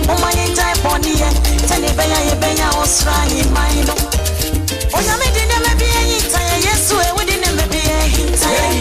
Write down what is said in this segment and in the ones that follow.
Momma yɛngyae bɔne yɛ, sɛnea ɛbɛyɛ a yɛbɛnya ɔsoro ahemman no. Onyame de nneɛma bi ahinta yɛn, Yesu e, wode nneɛma bi ahinta yɛn.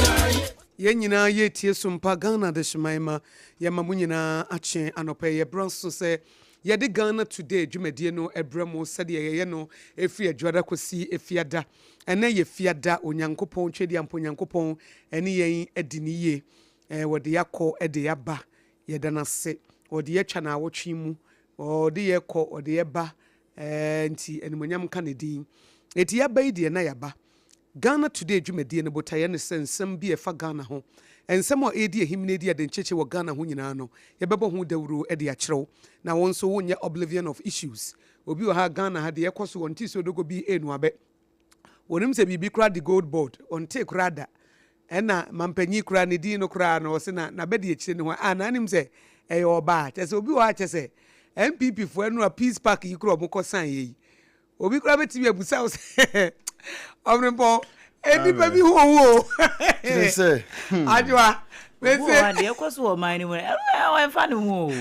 Yɛn nyinaa yɛretie Sompa Ghana Adehyeman ma yɛma mo nyinaa akye anɔpa yi. Ɛberɛ nso sɛ yɛde Ghana Today dwumadie no brɛ mo sɛdeɛ yɛyɛ no ɛfiri Adwuada kɔsi Efiada. Ɛnnɛ yɛ Fiada, Onyankopɔn, Twedeampo Nyankopɔn ne yɛn adi no yie. Wɔde yɛn akɔ de yɛn aba, yɛda no ase. Ɔde yɛn atwa naawɔtwe mu, ɔde yɛn kɔ, ɔde yɛn ba, nti animuonyam nka ne din. Enti yɛaba yi deɛ na yɛaba. Ghana Today dwumadie no botaeɛ ne sɛ nsɛm bi a ɛfa Ghana ho, nsɛm a ɛredi ahim na ɛredi adenkyekye wɔ Ghana ho nyinaa no, yɛbɛbɔ ho dawuro de akyerɛ wo na wo nso wonyɛ oblivion of issues. Obi wɔ ha a Ghana ha deɛ ɛkɔ so ɔnte sɛ odogo bi renu abɛ. Wɔnim sɛ biribi koraa de gold board, ɔntee koraa da. Ɛna mampanyin koraa ne din no koraa no ɔse na n'abɛdi akyire ne ho a na anim sɛ ɛyɛ ɔbaa. Kyerɛ sɛ obi wɔ hɔ a kyerɛ sɛ NPP foɔ ɛno a Peace Park yi koraa ɔmo kɔ sign yɛ yi Obi koraa bɛtumi abusa wo sɛ ɔmerempɔn nnipa bi ho owu o. Kyerɛ sɛ hmm. Adwoa. Obi wɔ hɔ a deɛ ɛkɔ so wɔ ɔman no mu no ɛmfa ne ho o.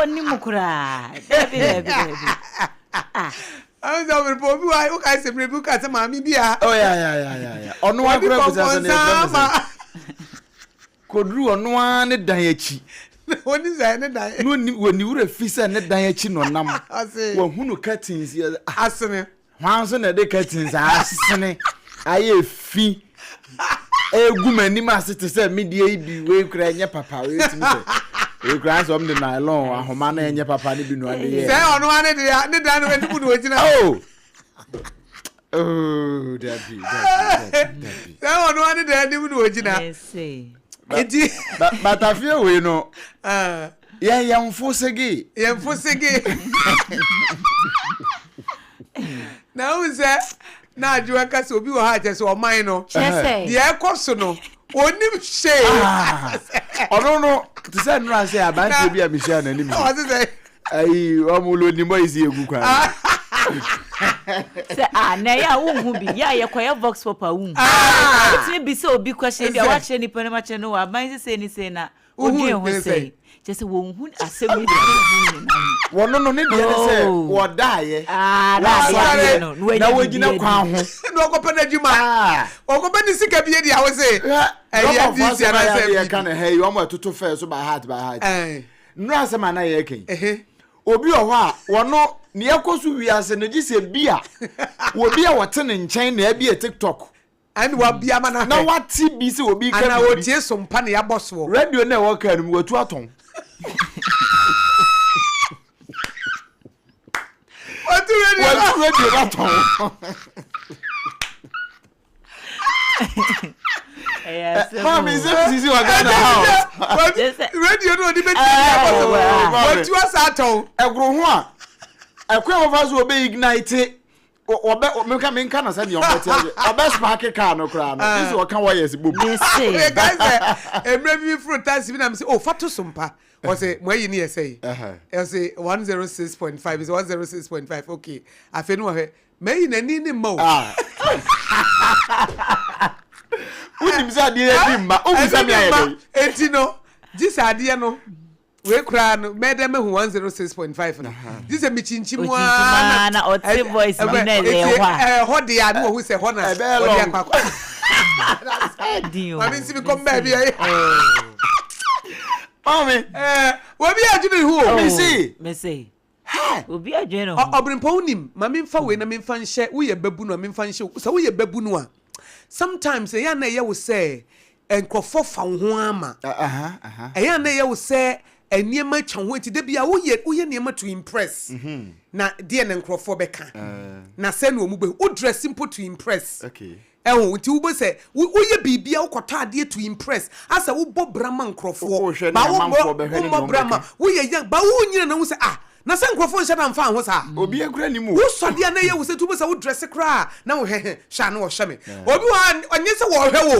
Ɔnni mu koraa. Dabi dabi dabi. Ah. Ɔn sɛ ɔmerempɔn obi wɔ hɔ wokae sɛ mmerɛ bi woka sɛ maame bi a. Oh ya ya ya ya ya. Ɔno akora busa sɛ ne yɛfrɛ me sɛ. Kɔduru ɔno ara ne dan akyi. Ɔnim sɛ ne dan. Na ɔnim wɔ ne werɛ fi sɛ ne dan akyi na ɔnam. Wahunu curtains yɛ. Ah. Asene. Hwan nso na ɛde curtains asene ayɛ fi egu m'anim ase te sɛ me deɛ yi bi wei kura ɛnyɛ papa wei tumi sɛ wei kura sɛ ɔmo de nylon ahoma na ɛnyɛ papa ne bi na ɔde yɛ. Sɛ ɔno ara ne deɛ ne dan no anim na ɔgyina. Oh. Oh, dabi, dabi, dabi, dabi. Sɛ ɔno ara ne dan anim na ɔgyina. Nti. Batafie wei no. Ah. Yɛn yɛn fo sege. Yɛn fo sege. Na ohun sɛ na adwoa ka sɛ obi wɔ ha kyɛ sɛ ɔman no. Deɛ ɛkɔ so no onim hwee. Ah. Ɔno no te sɛ nnora sɛ aberanteɛ bi a mehyia n'anim. Ɔse sɛ. Ayi wɔn lo ni boys yɛ gu kwan. Sɛ ah na ɛyɛ a wonhu bi yɛ a yɛkɔyɛ vox pop a wonhu. Wotumi bisa obi question bi a wakyerɛ nipa no makyerɛ no wɔ aban sɛ sei ne sei na wodwen ho sɛn. Kyerɛ sɛ wɔnhu asɛm no deɛ wɔnhu ne nan. Wɔno no ne deɛ ne sɛ wɔdaeɛ. Ah na adeɛ no na na wɔgyina kwan ho. Na ɔkɔpɛ n'adwuma. Ɔkɔpɛ ne sika bi adi a wose. Ɛyɛ ndc anaasɛ NPP. Yɛka no ha yi wɔn ɛtoto fɛɛ so by heart by heart. Nnora asɛm a na yɛreka yi, obi wɔ hɔ a wɔno nea ɛkɔ so wiase no gye sɛ bi a obi a wɔte ne nkyɛn na abie TikTok. Ɛne wabia ama no ahwɛ. Na wate bi sɛ obi ka biribi. Anaa otie so mpa na yɛabɔ soɔ. Radio no a ɛwɔ kaa no mu watu atɔn. Watu radio no. Watu radio no atɔn. Maame nsɛm sisi wɔ Ghana ha o. Radio no ɔde bɛ ti bi abɔ so. Watu asa atɔn. Ɛgoro ho a ɛkwan a wɔfa so wɔbɛ ignite wɔbɛ menka menka na sɛdeɛ ɔbɛ te ase ɔbɛ spark car no koraa no ne sɛ ɔka wires bom. Ɛka sɛ mmerɛ bi foro taxi bi na mesɛ oh fa to so mpa ɔsɛ mo ayi ne yɛ sɛ yi ɔsɛ 106.5 sɛ 106.5 okay afei no wɔhwɛ Mayi n'ani ne mma o. Ah. Wonim sɛ adeɛ yɛ di mma. Wobu sɛ me ayɛ dɛn? Enti no, gye sɛ adeɛ no wei koraa no mɛyɛ dɛ mahu 106.5 no. Gye sɛ mekyinkyim ara na ɔte voice bi na ɛyɛ hɔ a. Ɛhɔ deɛ a na wahu sɛ ɛhɔ na ɔde akɔ akɔ. Maame nsi mi kɔm baabi ayi. Maame. Obi adwene ho o. Mese. Mese. Hey! Obi adwene ne ho. Ɔbrempɔn wonim, ma memfa wei na memfa nhyɛ, woyɛ babunu a memfa nhyɛ wo, sɛ woyɛ babunu a, sometimes ɛyɛ a na ɛyɛ wo sɛ nkurɔfoɔ fa wo ho ara ma. Ɛyɛ a na ɛyɛ wo sɛ nneɛma atwa wo ho nti da bi a woyɛ woyɛ nneɛma to impress. Na deɛ na nkurɔfoɔ bɛka, na sɛ na wɔn bɛhu, wo dress mpo to impress. Ɛho nti wobɛ sɛ woyɛ biribi a wokɔtɔ adeɛ to impress asɛ wobɔ bra ma nkorɔfoɔ ba wommɔ wommɔ bra ma woyɛ young ba wonyina na wo sɛ ah na sɛ nkorɔfoɔ nhyɛ da mfa ho saa obi akura ne mu wosɔ deɛ na ɛyɛ wo sɛ nti wobɛ sɛ wo dress koraa na wo hwɛhwɛ hwɛ a na wɔhwɛ me obi wɔ hɔ a ɔnyɛ sɛ wɔhwɛ wo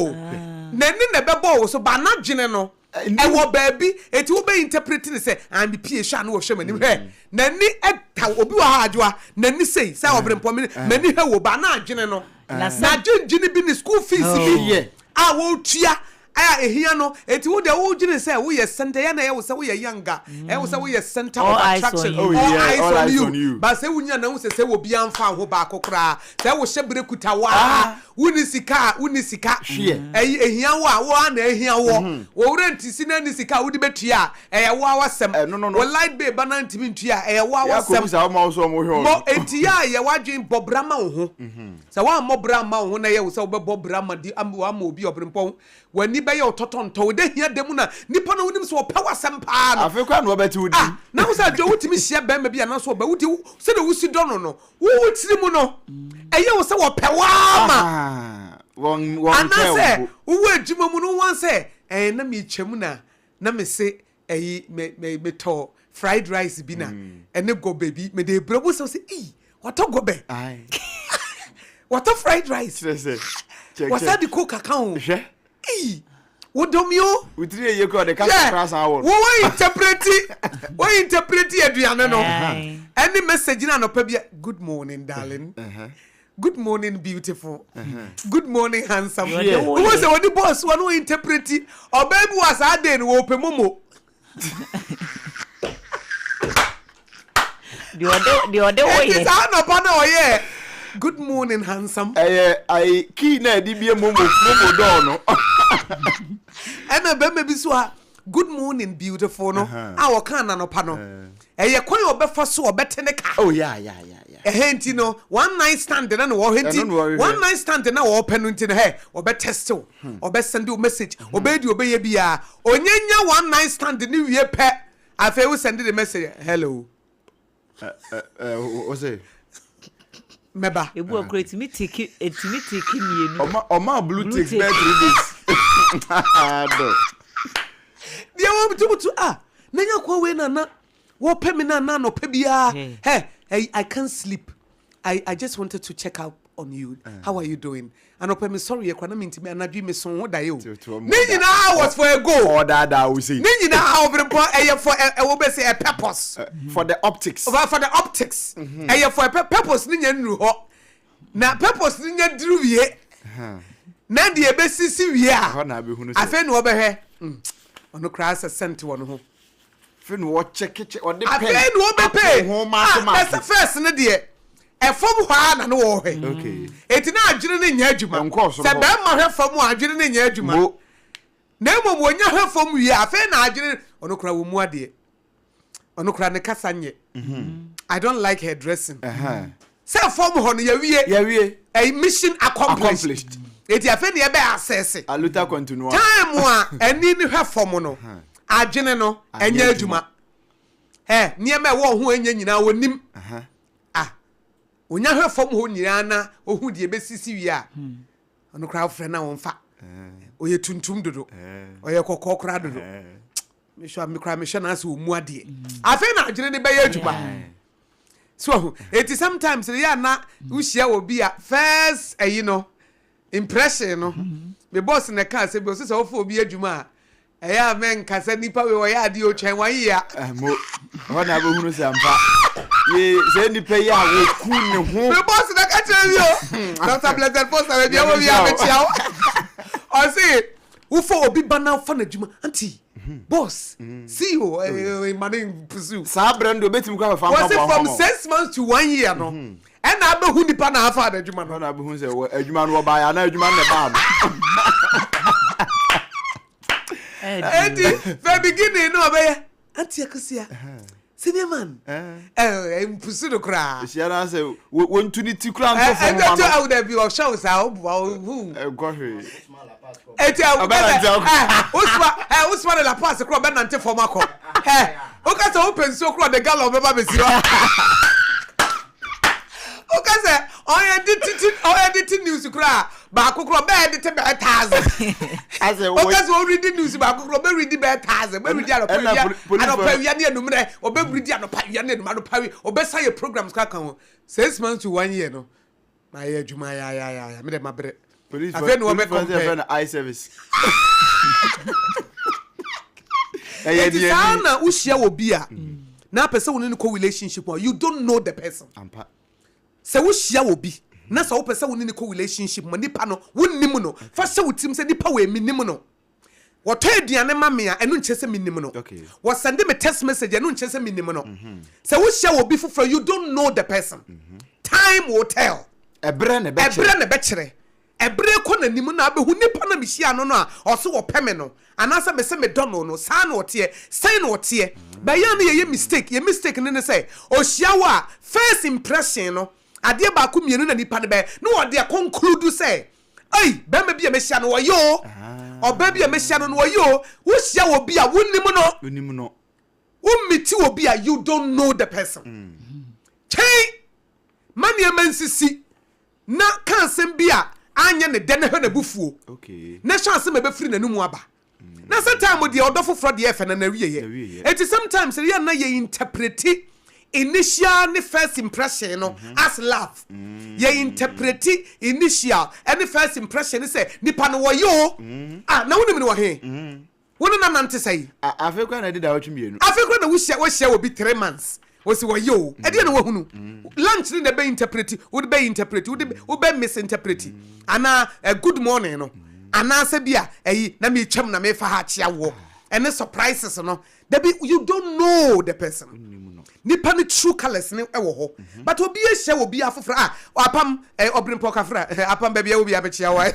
n'ani na ɛbɛbɔ wo so ba n'adwene no Ɛwɔ baabi, enti wo bɛ interpret no sɛ, ah me pie hwɛ a na wɔhwɛ m'anim, hwɛ, n'ani ɛta, obi wɔ ha adwoa, n'ani sei, sɛ ɔbrempɔ, me, m'ani hwɛ wo ba, na adwene no, n'adwendwene bi ne school fees bi a wɔtua, A ehia no, enti wo deɛ wodwene sɛ woyɛ center, ɛyɛ na ɛyɛ wo sɛ woyɛ younger, ɛyɛ wo sɛ woyɛ center All of eyes on attraction, you. Oh all yeah, eyes all on eyes you. on you. But sɛ wonya na wohu sɛ sɛ obiara mfa wo ho baako koraa, sɛ wo hyɛberɛ kuta wo a, Ah. wonni sika a, wonni sika. Hweɛ. Ɛyi ehia wo a, wo ara na ehia woɔ. Wo werɛ nti si na nni sika a wode bɛtua a, ɛyɛ wo ara w'asɛm. Ɛno no no. Wo light bill ba na ntumi ntua a, ɛyɛ wo ara Yɛ w'asɛm. akɔbu saa wɔn a wɔsɔ wɔn hwɛ Mmɔ, wɔn. enti yɛ a yɛ w'adwene bɔ bra ma wo ho. Sɛ woammɔ bra amma wo ho na ɛyɛ wo sɛ wobɛbɔ bra ama di ama ama obi ɔberempɔn, w'ani bɛyɛ wo tɔtɔntɔ. Wo da hia da mu na nipa no a wonim sɛ ɔpɛ w'asɛm paa no. Afei koraa na wɔbɛte wo din. Ah, na wo sɛ adwo wotumi hyia barima bi anaasɛ ɔbaa wodi sɛdeɛ wosi dɔ no no, wo wo tiri mu no, ɛyɛ wo sɛ wɔpɛ wo ara ma. Ah, wɔn wɔn nkyɛn wo Anaasɛ mpo. wowɔ adwuma mu no wohu sɛ ɛɛ na meretwam na na mese ɛyi me me metɔ fried rice bi na ɛne gɔbɛ bi mede brɛ mu sɛ sɛ ii watɔ gɔbɛ watɔ fried rice wasa de coke aka ho hwɛ ii wodɔ mi o wotiri eye kura ɔde kasa kura san wɔ no wɔn interpreti wɔn interpreti aduane no ɛne message na anɔpa bi good morning darling. Good morning beautiful. Good morning handsome. Wo sɛ wɔde bɔɔl so no interpreti ɔbaa bi wɔ saa day no wɔpɛ momo. Deɛ ɔde deɛ ɔde wo yɛ. Eti saa anɔpa na ɔyɛ good morning handsome. Ɛyɛ ayi key na ɛde bie momo momo dɔɔ no. Ɛna bɛrima bi so a good morning beautiful no a ɔka anɔpa no ɛyɛ kwan a ɔbɛfa so ɔbɛte ne ka. Oh yeah yeah yeah. Ɛhɛ nti no one night stand na na wɔhwɛ nti Ɛno na wɔhwehwɛ. one night stand na wɔpɛ no nti no hɛ ɔbɛ test wo ɔbɛ send wo message ɔbɛyɛ deɛ ɔbɛyɛ biara ɔnyɛ nya one night stand ne wie pɛ afei wo send the message hello Ɛ ɛ ɛ wo se. mɛba. Ebu okura etumi tiki etumi tiki mmienu. Ɔma ɔma blue Blue ticks tick. bɛyɛ 3 days. Ado. Deɛ wɔn tubutu ah na nya kɔ wei na na Wɔpɛ me na na anɔpa biara hey, hey, I can't sleep I, I just wanted to check up on you how are you doing anɔpa me sɔre yɛ kora na mentumi anadwo me so ho daeɛ o ne nyinaa was for a goal ɔdaadaa wo sei ne nyinaa ɔbere ɛyɛ for ɛwɔ bɛ sɛ a purpose for the optics for the optics ɛyɛ for a purpose ne nya nnuru hɔ na purpose ne nya duru wie na deɛ ɛbɛsisi wie a afei na wɔbɛhwɛ ɔno koraa sɛ sɛnte wɔ no ho Afei na wɔkyɛkekyɛ ɔde pɛn afei na wɔbɛpɛ ato ho maako ah, na sɛ maako. first no deɛ ɛfam hɔ ara na ne wɔhwɛ Okay. eti na adwene no nyɛ adwuma Ɛnkɔɔ soro sɛ hɔ. bɛrima hwɛ fam a adwene no nyɛ adwuma Mo. na mmom wɔnya hwɛ fam wie a afei na adwene ɔno koraa wɔ mu adeɛ ɔno koraa ne kasa nyɛ I don't like her dressing Ɛhɛn. sɛ fam hɔ no yɛwie Yɛwie. ɛyi mission accomplished Accomplished. eti afei na yɛbɛ assess Aluta continua. time a ɛni no hwɛ fam no adwene no ɛnyɛ adwuma ɛ nneɛma ɛwɔ ho ɛnyɛ nyinaa wɔnim ah onya hwɛ fam hɔ nyinaa na ohu deɛ ebesisi wie a ɔno koraa frɛ na wɔnfa ɔyɛ tuntum dodo ɔyɛ kɔkɔɔ koraa dodo mehwɛ a mekora mehwɛ na asɛ ɔmu adeɛ afei na adwene no bɛyɛ adwuma so ɔho eti sometimes yɛ ana wohyia wɔ bi a first ɛyi no impression no me boss na ɛka asɛm bi ɔsɛ sɛ wofa obi adwuma a ɛyɛ a mɛnka sɛ nipa wei ɔyɛ adeɛ otwɛn wɔn yia. Mo hɔ na abɛhunu sɛ ampa ye sɛ nipa yi a wɔku ne ho. Me boss na ka kyerɛ mi o Dr. Blessed Foster baabi a wɔ bi a mekyia wo ɔse wofa obi ba na wofa n'adwuma aunty boss CEO ma ne mpusu. Saa berɛ no deɛ obɛtumi kɔ abɛfa mpaboa wɔse ho from ama wo. 6 months to one year no ɛna abɛhu nipa na afa n'adwuma no. Hɔ na abɛhu sɛ wɔ adwuma no wɔbaeɛ anaa adwuma no na ɛbaa no. Eti fɛ beginning no ɔbɛyɛ aunty Akosua senior man ɛɛ mpusu no koraa. Ehyia na sɛ wɔntu ne ti koraa nto fam ma ɛɛ no. ɛɛ dabi ɔhyɛ wo saa ɔboa wo hu. Ɛnkɔ hwee. Eti a Ɔbɛnante akɔ. ɛ wosoma ɛ wosoma ne la pass koraa ɔbɛnante fam akɔ ɛ woka sɛ wopɛ nsuo koraa ɔde gallon bɛba bɛsi hɔ. Woka sɛ ɔyɛ de titi ɔyɛ de ti news koraa baako koraa ɔbɛyɛ de te bɛyɛ thousand. Asɛ Woka sɛ ɔredi news baako koraa ɔbɛredi bɛyɛ thousand ɔbɛredi anɔpa ɛna wia police anɔpa fo- wia ne anummerɛ ɔbɛredi anɔpa wia ne anummerɛ anɔpa wia ɔbɛsa yɛ programs koraa ka ho 6 months to one year no na ayɛ adwuma ayayayaya mede mabrɛ Police afei na wɔbɛ police fo sɛ compare yɛfrɛ no eye service. Ɛyɛ eti deɛ saa ni. na wohyia wɔ bi a na apɛ sɛ wo ne no kɔ relationship mu a you don't know the person Ampa. sɛ wohyia wɔ bi na sɛ wopɛ sɛ wo ne no kɔ relationship mu a nipa no wonnim no fa hyɛ wo tirim sɛ nipa wɔ emi nim no. Wɔtɔ aduane ma me a, ɛno nkyerɛ sɛ menim no. Wɔsɛnde me text message a, ɛno nkyerɛ sɛ menim no. Sɛ wohyia obi foforɔ a, you don't know the person. Time will tell. Ɛberɛ na ɛbɛkyerɛ. Ɛberɛ na ɛbɛkyerɛ. Ɛberɛ rekɔ n'anim na abɛhu nipa no a mehyiaa no no a ɔse ɔpɛ me no, anaasɛ mese medɔ no no, saa na ɔteɛ, sɛn na ɔteɛ. But ɛyɛ a na yɛyɛ mistake. Yɛn mistake no ne sɛ, ɔhyia wo a, first impression no, adeɛ baako mmienu na nipa no bɛyɛ, na ɔde akɔnclude sɛ Ei, barima bi a mehyia no, ɔyɛ o. Ɔbaa bi a mehyia no no, ɔyɛ o. Wohyia obi a wonnim no. Wonim no. Wommiti obi a you don't know the person. Twɛn ma nneɛma nsisi na ka asɛm bi a anyɛ ne dɛ na hwɛ n'abufuo. Na hwɛ asɛm a ɛbɛfiri n'anomu aba. Na sɛ time deɛ ɔdɔ foforɔ deɛ ɛfɛ na n'awieɛ. Eti sometimes yɛ na yɛ interpreti initial ne first impression no as love. Yɛ interpreti initial ɛne first impression ne sɛ nipa no wɔyɛ o. Ah, na wonim no wɔ he? Wo ne no anante sɛn? Afei koraa na ɛde dawɔtwe mmienu. Afei koraa na wohyia woahyia obi 3 months. Wɔsi wɔyɛ o. Ɛdeɛ na wahunu. Lunch ne na ɛbɛ interpreti, wode bɛ interpreti, wode wobɛ misinterpreti. Anaa good morning no. Anaasɛ bi a ɛyi na metwam na mefa ha akyea woɔ. Ɛne surprises no. Dabi, you don't know the person. Nipa ne true colours ne ɛwɔ hɔ. But obi ahyia obi afoforɔ a apam ɔbrempɔ kafra apam baabi a obi abɛkyea wɔ.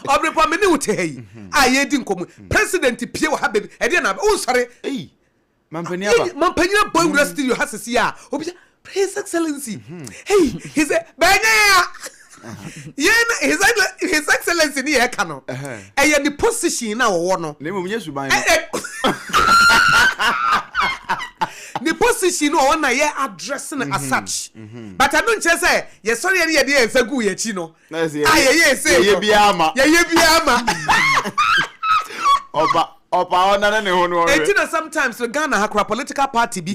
Ɔbrempɔ me ne wo te ha yi a yɛredi nkɔmmɔ. President pie wɔ ha baabi. Ɛdeɛ na wonsɔre. Mampanyin aba. Mampanyin abɔ awura studio ha sisi a obi sɛ his excellency. Hey, he said bɛnyɛ ya. Yɛn his excellency ni yɛ ka no. Ɛyɛ ne position na wɔwɔ no. Na mmom nyɛ suban no. Ne position no ɔwɔ na yɛ address no as such. But ɛno nkyerɛ sɛ yɛsɔre yɛ ne yɛde yɛn nsa gu yɛn akyi no. Na yɛ sɛ A yɛyɛ ese yɛyɛ no. biara ma. Yɛyɛ biara ma. Ɔpa ɔpa ɔnane ne ho no ɔhwɛ. Enti na sometimes no Ghana ha koraa political party bi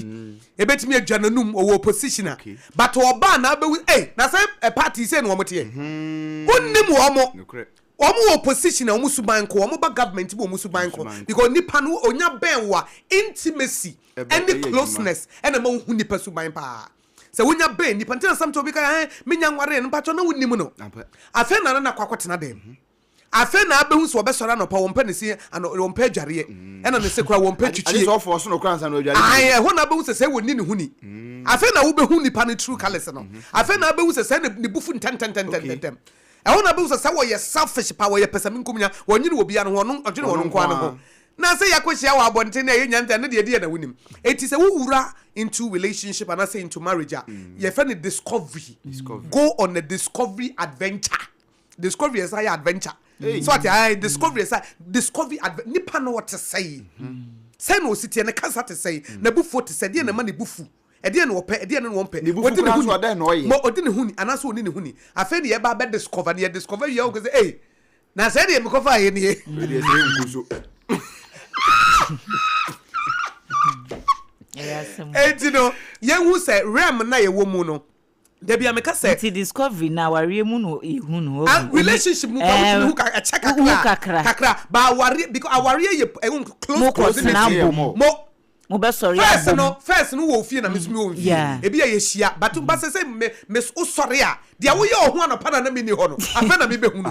ebetumi adwa n'anum ɔwɔ opposition a but ɔbaa na abɛwu ei na sɛ ɛ party sei na wɔn teɛ. Wonnim wɔn. Nokorɛ. Wɔn wɔ opposition a wɔn suban nko, wɔn ba government mu wɔn suban nko Suban nko. because nipa no onya bɛn wo a intimacy Ɛbɛ ɛne ɛyɛ adwuma. closeness ɛna ɛma wohu nipa suban paa. Sɛ wonya bɛn nipa nti na sometimes obi ka ɛn menya nwaree no mpakyɛw na wonnim no. Ampa. Afei na na nakɔ akɔtena dɛm. Afei na abɛhu sɛ wɔbɛsɔre anɔpa wɔmpɛ ne se ano wɔmpɛ adwareɛ ɛna ne se koraa wɔmpɛ Ade twitwie. sɛ ɔfɔɔso no koraa ansa na ɔadware bio. Ae, ɛhɔ na abɛhu sɛ sɛ wɔnni ne ho ni. Afei na wobɛhu nipa no true colours no. Afei na abɛhu sɛ sɛ ne bo fu ntɛmntɛmntɛmntɛm. Ɛhɔ na abɛhu sɛ sɛ wɔyɛ selfish paa, wɔyɛ pɛsɛmenkominya, wɔnnwene obiara ho, ɔno ɔdwene ɔno nko ara ne ho. Na sɛ yɛakɔhyia wɔ abɔnten na ɛyɛ nyansa ɛno deɛ ɛdeɛ na wonim. Enti sɛ wowura into relationship anaasɛ into marriage a, yɛfrɛ no discovery. Go on a discovery adventure. Discovery ɛsan yɛ adventure. So ate ae discovery ɛsan discovery adventure. Nipa no ɔte sɛe. Sɛn na ɔsi teɛ, ne kasa te sɛe, n'abufuo te sɛ, ɛdeɛ na ɛma ne bo fu, ɛdeɛ na ɔpɛ, ɛdeɛ na ɔmpɛ. Ne bo fu koraa nso ɔdɛn na ɔyɛ? Ma ɔdi ne ho ni anaasɛ ɔni ne ho ni. Afei na yɛba abɛ discover, na yɛ discover wie a wohu sɛ ei, na sɛɛ deɛ mekɔfaa yɛ nie. Wei deɛ sɛ ɛnku so. Enti no yɛnhu sɛ realm no a yɛwɔ mu no, dabi a meka sɛ. Nti discovery na awareɛ mu no yɛhu no. Ah, relationship mu ka wotumi hu ɛkyɛ kakra. Kakra. Kakra. Ba awareɛ because awareɛ yɛ ɛhu close Mo kɔ proximity. tena bom. Mo. Mo bɛ sɔre First abom. no first no wɔ ofie na me nso me wɔ nfie. Ebi a yɛhyia but ba sɛ sɛ me me wosɔre a deɛ woyɛ wo ho anɔpa na na menni hɔ no afei na mebɛhu no.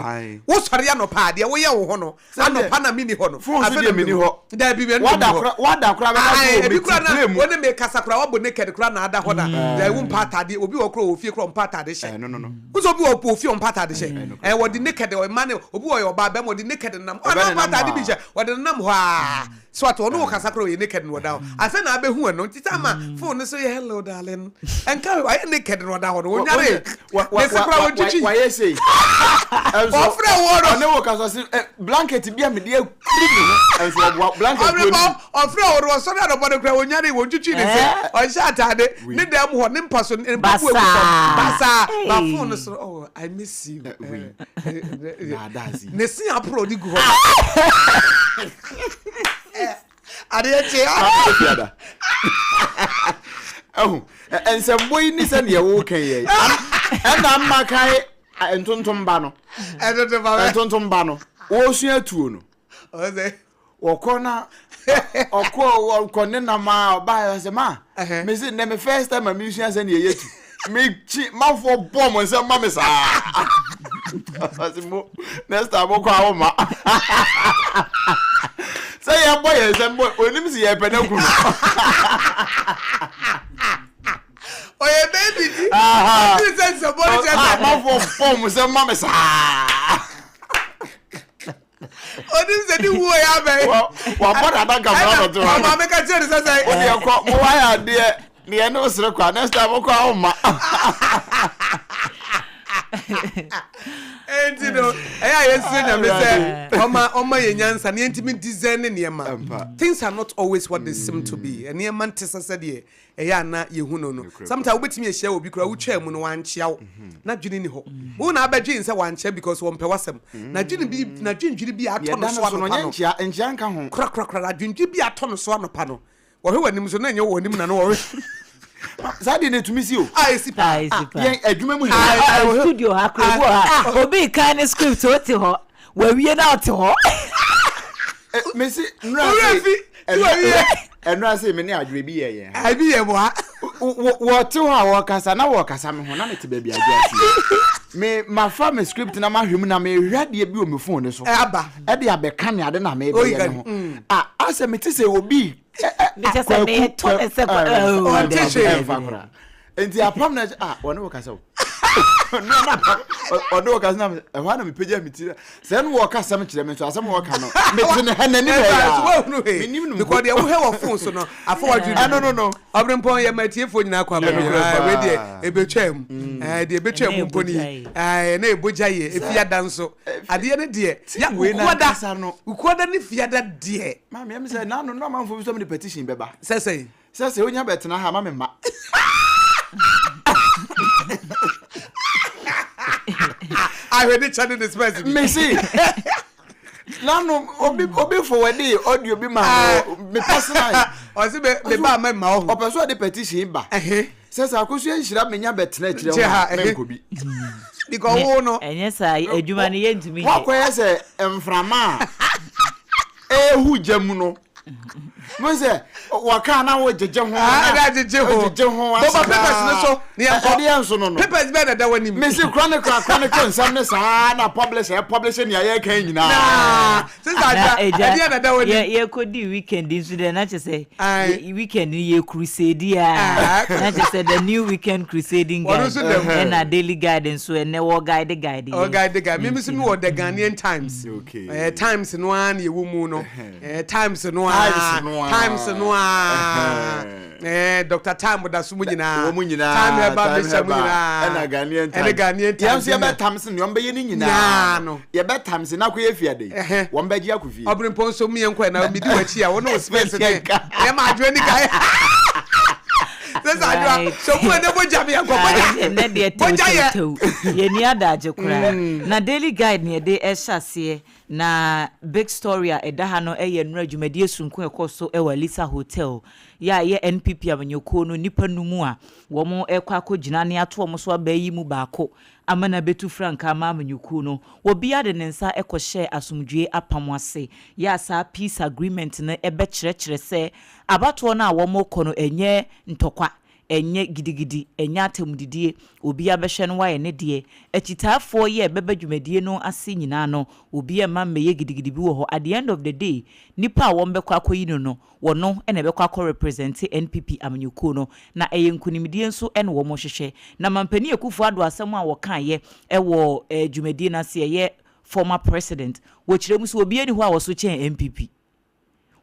Wosɔre anɔpa a deɛ woyɛ wo ho no anɔpa na menni hɔ no Phone so afei deɛ na menni mebɛhu. hɔ. Dabi me ɛno deɛ Wada menni hɔ. kora wada kora bɛka sɛ Ae wɔ ebi meti koraa na plane mu. wo ne me kasa koraa wabɔ naked koraa na ada hɔ na dabi wompɛ ataadeɛ obi wɔ hɔ koraa ɔwɔ fie koraa ɔmpɛ ataade hyɛ. No no no. Wo sɛ obi wɔ wɔ fie ɔmpɛ ataade hyɛ. Ɛɛ wɔde naked ɔma ne obi wɔ yɛ ɔbaa bɛrima ɔde naked nenam hɔ Ɔbɛ a na ɔmpɛ nenam hɔ ataade bi a. hyɛ ɔde nenam hɔ aa. So ate ɔne wo kasa koraa ɔyɛ naked na ɔda hɔ afei na abɛhu ɛno nti sɛ ama phone no so yɛ hello darling ɛnka wayɛ naked na ɔda hɔ no ɔnyare ne se koraa ɔntwitwi wayɛ sei ɔfrɛ wɔ no ɔne wo kasa se eh, blanket bi a mede akuri me ho ɛnso ɔboa blanket ɔbrɛbɔ ɔfrɛ wɔ no ɔsɔre anɔpa no koraa ɔnyare wɔntwitwi ne se ɔnhyɛ atade ne dan mu hɔ ne mpa so ne mpa bu agu fam basaa ba phone no so oh I miss you ne se aporo de gu hɔ adeɛ kye a ɛho nsɛmbɔ yi ne sɛdeɛ woka yɛ ɛna mma kae ntontom ba no ntontom ba no wɔsua tuo no wɔkɔ na ɔkɔ ɔkɔ ne nam a ɔbaa yɛ sɛ ma mesi nnɛ me first time a mesua sɛdeɛ yɛ tu. Mekyi manfoɔ bɔ mo nsɛm ma me saa. Ɔsi mo next time mo kɔ awo ma. Sɛ yɛbɔ yɛn nsɛm bɔ onim si yɛpɛ no aku no. Ɔyɛ baby ti. Ɔsi sɛ nsɛmbɔ no kyerɛ sɛ. Amanfoɔ bɔ mo nsɛm ma me saa. Onim sɛ ne wuo yɛ abɛn. Wabɔ dada kamara nɔto hɔ. Ɛna ɔmaame ka kyerɛ ne sɛ sɛ. Wo deɛ kɔ mo wayɛ adeɛ ne yɛne wo sere kɔ a next time wokɔ a womma. Enti no ɛyɛ a yɛsrɛ Nyame sɛ ɔma ɔma yɛ nyansa na yɛntumi discern nneɛma. Things are not always what they seem to be. Nneɛma nte sɛ sɛdeɛ ɛyɛ a na yɛhu no no. Sometimes wobɛtumi ahyia obi koraa wotwaa mu no wankyea wo. N'adwene ni hɔ. Wo na abɛdwen sɛ wankyea because wɔmpɛ w'asɛm. N'adwene bi n'adwendwene bi a atɔ no so anɔpa no. Nkyea nka ho. Korakorakora adwendwene bi a atɔ no so anɔpa no. Wɔhwɛ w'anim so na ɛnyɛ wɔ w'anim na no wɔhwɛ. Saa deɛ na ɛtumi si o. A ɛsi paa. A ɛsi paa. Yɛn adwuma mu ha. Studio ha kura ebi wɔ ha. Obi kan ne script o te hɔ. Wawie na ɔte hɔ. Mesi nnura se. Ɛnura se me ne adwene bi yɛ yɛn ha. Ebi yɛ mo ha. Wɔte hɔ a wɔkasa na wɔkasa me ho na mete baabi adwo ase. Me mafa me script na mahwɛ mu na mehwɛ adeɛ bi wɔ me phone no so. Aba. Ɛde abɛka ne ade na mebɛyɛ no ho. Ah, asɛ mete sɛ obi Mekyɛ sɛ meto ne sɛ ɔnte hwee. Ɛmfa koraa. Nti apam na ah wɔne wo kasa o. Ɔne wo kasa na ɛhɔ na mepagya me ti sɛ ɛne wɔka asɛm kyerɛ me nso asɛm wɔka no mete ne ha n'anim ha ya. Menim no because deɛ wohwɛ wɔ phone so no afɔ wadwene ɛno no no. Ɔbrempɔn yɛ ma atiefoɔ nyinaa kɔ abɛbi wei deɛ ɛbɛtwa mu deɛ ɛbɛtwa mu mpo ni na ɛbɔgya yɛ efiada nso adeɛ no deɛ ya ukuada ukuada ne fiada deɛ. Maame ɛmi sɛ n'ano no amanfoɔ bi sɛ ɔmo de petition bɛba. Sɛ sɛn. Sɛ sɛ onya bɛtena ha ma me mma. Ahwɛ ne kyɛ ne ne spɛs bi. Mesi. Nanu obi obi forward audio bi ma ah. me personal. Ɔsi me me ba ma ma ɔho. Ɔpɛ so ɔde petition ba. Sɛ sɛ akosua nhyira menya bɛtena akyirɛ ho a menkɔ bi. Because wo no. Ɛnyɛ saa adwuma no yɛntumi nyɛ. Wakɔyɛ sɛ mframa a ɛrehu gya mu no. Mo sɛ wɔka na wogyegye ho. Ɛna gyegye ho. Gyegye ho Bɔbɔ papers no so ne yɛn kɔ. Ɛde yɛn so no no. Papers bɛɛ na ɛda w'anim. Mesi chronicle chronicle nsɛm ne saa na publish ɛ publish nea yɛka nyinaa. Naa sisa agya ɛdeɛ na ɛda w'anim. Yɛkɔdi weekend nso deɛ na kyerɛ sɛ weekend no yɛ crusade a na kyerɛ sɛ the new weekend crusading guide ɛna daily guide nso ɛnɛ wɔ guide guide yɛ. Wɔ guide guide mímí nso mi wɔ the Ghanaian Times. Okay. Times no ara na yɛwɔ mu no. Eh, times no ara times no ara eh, Dr. Time da so mu nyinaa mu nyinaa time herbal mixture mu nyinaa ɛna Ghanaian times ɛna Ghanaian times yɛn nso yɛbɛ times no wɔn bɛyɛ ne nyinaa no yɛbɛ times na akɔyɛ fie ade wɔn bɛgye akɔ fie ɔbɛnpɔn nso mu yɛn kɔ ɛna mi di wɔ akyi a wɔn wɔ space ne yɛ ma adwene ni kae sɛ adwoa so mu ɛnɛ bɔgya mi yɛn kɔ bɔgya bɔgya yɛ yɛn ni adagye koraa na Daily Guide ni yɛde ɛhyɛ aseɛ. Na big story a ɛda ha no yɛ nnora dwumadie sononko a ɛkɔɔ so wɔ Alisa Hotel yɛ a ɛyɛ NPP amanyɔkuo no nnipa num a wɔn rekɔ akɔgyina ne ato wɔn so aba yi mu baako ama no abɛtu frankaa ama amanyɔkuo no. Obiara de ne nsa kɔhyɛɛ asomdwoeɛ apam ase yɛ a saa peace agreement no bɛkyerɛkyerɛ sɛ abatoɔ no a wɔrekɔ no ɛnyɛ ntɔkwa Ɛnyɛ gidigidi, ɛnyɛ atɛmdidie, obiara bɛhwɛ no wayɛ ne deɛ. Akyitaafoɔ yi a ɛbɛba dwumadie no ase nyinaa no, obiara mma mmɛyɛ gidigidi bi wɔ hɔ. At the end of the day, nipa a wɔbɛkɔ akɔyi no no, wɔno na ɛbɛkɔ akɔ represente NPP amanyɔkuo no. Na ɛyɛ nkunimdie nso na wɔhwehwɛ. Na Mampanin Akuffo Addo asɛm a wɔkaeɛ wɔ dwumadie no ase, ɛyɛ former president, wɔkyerɛ mu sɛ obiara nni hɔ a ɔso kyɛn NPP.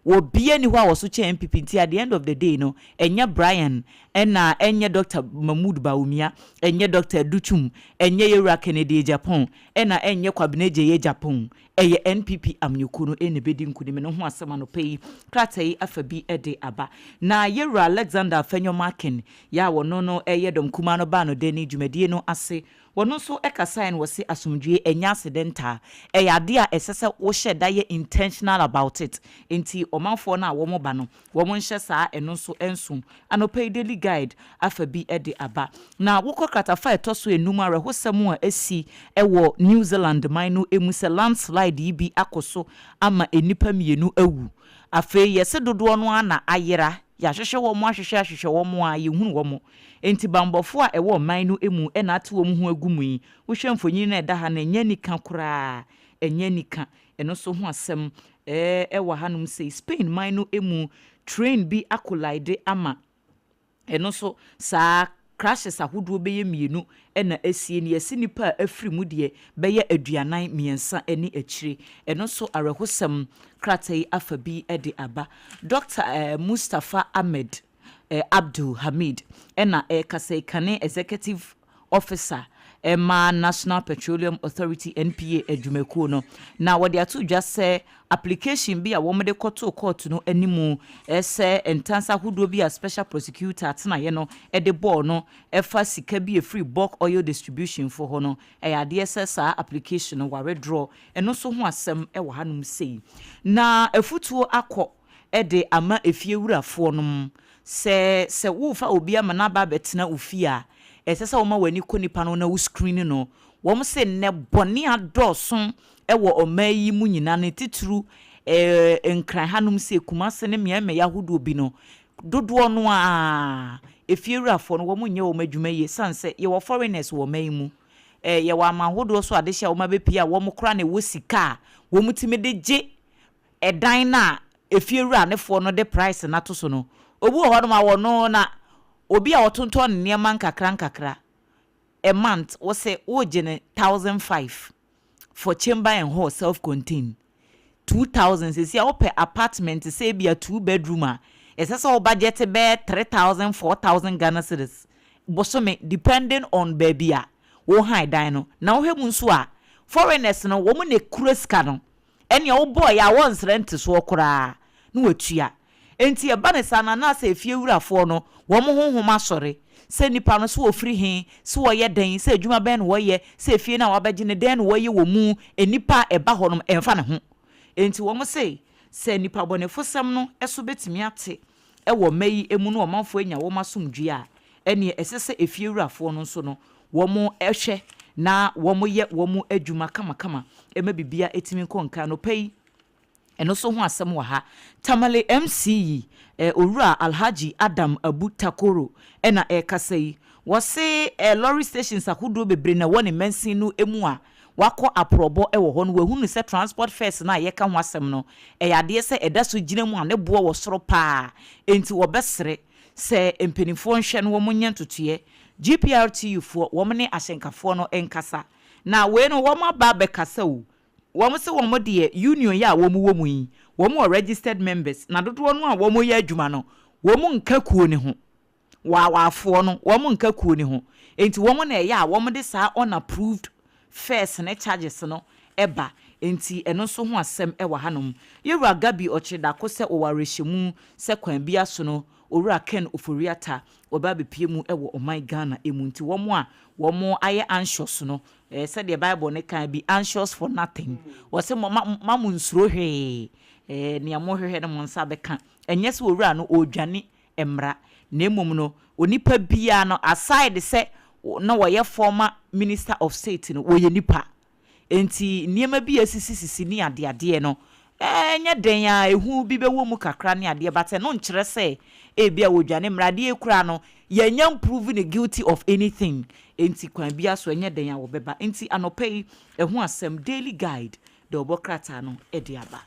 Obia nni hɔ a ɔso kyɛn NPP nti at the end of the day no ɛnyɛ Brian ɛna ɛnyɛ Doctor Mahmood Bawumia, ɛnyɛ Doctor Adu Twum, ɛnyɛ Yɛwura Kennedy Agyapong ɛna ɛnyɛ Kwabena Adjei Agyapong, ɛyɛ NPP amnyɔkuo no ɛna ɛbɛdi nkunim no ho asɛm anɔpa yi krataa yi afa bi de aba. Na Yɛwura Alexander Afenyo Markin yɛ a ɔno no ɛyɛ dɔm kumaa no baa no dɛn dwumadie no ase Wɔno nso kasaeɛ no wɔse asomdwoeɛ ɛnyɛ accidental, ɛyɛ adeɛ a ɛsɛ sɛ wohyɛ da yɛ intentional about it, enti ɔmanfoɔ no a wɔn ba no wɔn nhyɛ saa ɛno nso nso. Anɔpa yi Daily Guide afa bi de aba. Na wokɔ kratafa a ɛtɔ so enum awerɛhosɛm a asi wɔ New Zealand man no mu sɛ landslide yi bi akɔ so ama nnipa mmienu awu. Afei yɛse dodoɔ no ara na ayera. Yɛahwehwɛ wɔn ahwehwɛ ahwehwɛ wɔn a, yɛnhunu wɔn. Enti bammɔfoɔ a ɛwɔ ɔman no mu na ate wɔn ho agu mu yi. Wohwɛ mfonini no a ɛda ha no a, ɛnyɛ anika koraa. Ɛnyɛ anika. Ɛno nso ho asɛm wɔ hanom sei. Spain man no mu train bi akolaede ama Ɛno nso, saa crashes ahodoɔ bɛyɛ mmienu na asie no, yɛse nnipa a afiri mu deɛ bɛyɛ 43 ne akyire. Ɛno nso awerɛhosɛm krataa yi afa bi de aba. Dɔkta Mustapha Ahmed Abdul Hamid na ɛrekasa yi, kane Executive Officer ma National Petroleum Authority, NPA, adwumakuo no, na wɔde ato dwa sɛ application bi a wɔde kɔtoo kɔɔto no anim sɛ ntansa ahodoɔ bi a Special Prosecutor atenaeɛ no de bɔɔ no fa sika bi a ɛfiri Bulk Oil Distribution foɔ hɔ no, ɛyɛ adeɛ sɛ saa application no wɔawedraw. Ɛno nso ho asɛm wɔ hanom sei. Na afutuo akɔ de ama efiewurafoɔ nom sɛ, sɛ worefa obi ama no aba abɛtena wo fie a, ɛsɛ sɛ woma w'ani kɔ nipa no ho na wo screen no. Wɔn se nnɛ bɔne adɔɔso wɔ ɔman yi mu nyinaa, ne titiriw Nkran hanom sei, Kumasi ne mmeae mmeae ahodoɔ bi no, dodoɔ no ara efiewurafoɔ no wɔn nyɛ wɔn adwuma yie sane sɛ yɛwɔ foreigners wɔ ɔman yi mu. Yɛwɔ aman ahodoɔ so adehye a wɔn abɛpue a wɔn koraa na ɛwɔ sika a wɔtumi de gye ɛdan no a efiewura no foɔ no de price no ato so no, obi wɔ hɔnom a wɔno na obi a ɔtontɔn ne nneɛma nkakra nkakra a month wose wogye no 1005 for chamber and hall self contained, 2000 seesei a wopɛ apartment sɛ ebia two bedroom a ɛsɛ sɛ wo budget bɛyɛ 3000 4000 Ghana cedis bosome depending on baabi a wo han dan no na wohwɛ mu nso a foreigners no wɔn na ekura sika no Ɛnea wobɔeɛ a wɔnsrɛ ntesoɔ koraa na watua. Enti ɛba no saa no anaasɛ efiewurafoɔ no wɔn honhom asɔre, sɛ nnipa no, sɛ wɔfiri he, sɛ wɔyɛ dɛn, sɛ adwuma bɛn na wɔyɛ, sɛ efie no a wɔabɛgye no dɛn na wɔyɛ wɔ mu, nnipa a ɛba hɔ nom ɛmfa ne ho. Enti wɔn se, sɛ nnipabɔnefosɛm no so bɛtumi ate wɔ mma yi mu na ɔmanfoɔ anya wɔn asomdwoeɛ a, ɛnneɛ ɛsɛ sɛ efiewurafoɔ no nso no wɔhwɛ na wɔyɛ wɔn adwuma kamakama ma biribiara tumi kɔ nkan. Anɔpa yi, ɛno nso ho asɛm wɔ ha. Tamale MC yi, Owura Alhaji Adam Abu Takoro na ɛrekasa yi. Wɔse lorry stations ahodoɔ bebree na ɛwɔ ne mansin no mu a wakɔ aprɔbɔ wɔ hɔ no, wahunu sɛ transport fares no a yɛka ho asɛm no, ɛyɛ adeɛ sɛ ɛda so gyina mu a ne boɔ wɔ soro pa ara. Enti wɔbɛsrɛ sɛ mpanimfoɔ nhwɛ na wɔnyɛ ntotoeɛ. GPRTU foɔ, wɔn ne ahyɛnkafoɔ no nkasa. Na wei no wɔn aba abɛkasa o. Wɔn se wɔn deɛ union yi a wɔn wɔ mu yi, wɔn wɔ registered members, na dodoɔ no a wɔn yɛ adwuma no, wɔn nka kuo no ho. Waawaafoɔ no, wɔn nka kuo no ho. Enti wɔn na ɛyɛ a wɔn de saa unapproved fares ne charges no ba. Enti ɛno nso ho asɛm wɔ hanom. Yɛwura Gabby Ɔkyere-Darko sɛ ɔwɔ awerɛhyɛmu sɛ kwan biara so no, Owura Ken Ofori-Atta ɔbɛ abɛpue mu wɔ ɔman Ghana mu. Nti wɔn a wɔn ayɛ anxious no, sɛdeɛ Bible no kan, be anxious for nothing. Wɔse mo, ma, ma mo nsuro hwee. Nea mohwehwɛ no mo nsa bɛka. Ɛnyɛ sɛ owura no ɔredwane mmara, na mmom no onipa biara no aside sɛ na ɔyɛ former minister of state no, ɔyɛ nipa. Enti nneɛma bi a asisisisi ne adeadeɛ no, ɛnyɛ dɛn ara ehu bi bɛwɔ mu kakra ne adeɛ but ɛno nkyerɛ sɛ ebia wɔdwane mmara. Adeɛ yi koraa no, yɛnnya mprove no guilty of anything. Enti kwan biara so ɛnyɛ dɛn a wɔbɛba. Enti anɔpa yi, ɛho asɛm, Daily Guide de ɔbɔ krataa no de aba.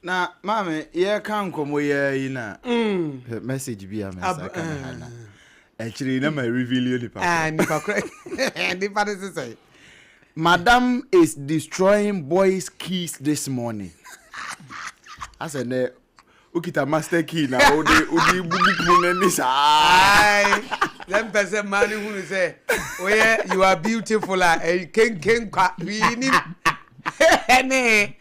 Na maame yɛreka nkɔmmɔ yi ara yi na message bi a me nsa ka ne ha na akyire yi na ma reveal nipa korɔ. Nipa korɔ nipa ne sesɛn. Madam is destroying boys keys this morning. Asɛ nɛ wokita master key na wode wode bubu pono n'ani saa. Ayi sɛ mpɛ sɛ mmaa no hunu sɛ woyɛ you are beautiful a kenken kwa hwii nim ɛne.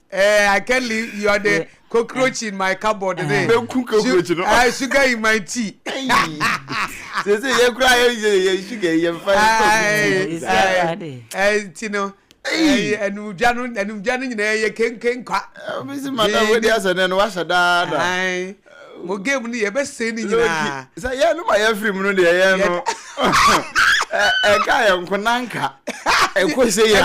Eh, I can't leave. You are the cockroach in my cupboard. Eh. Beku cockroach no. Sugar in my tea. Say say ye kura ye ye ye sugar ye fa. Eh, ti no. Eh, enumdwa no enumdwa no nyina ye kenken kwa. Misi madam we dia sɛ no wahyɛ daa da. Ai. Mo game no ye bɛ sɛ ni nyina. Sɛ ye no ma ye firi mu no de ye no. Ɛka yɛ nko nanka. Ɛkɔ sɛ ya.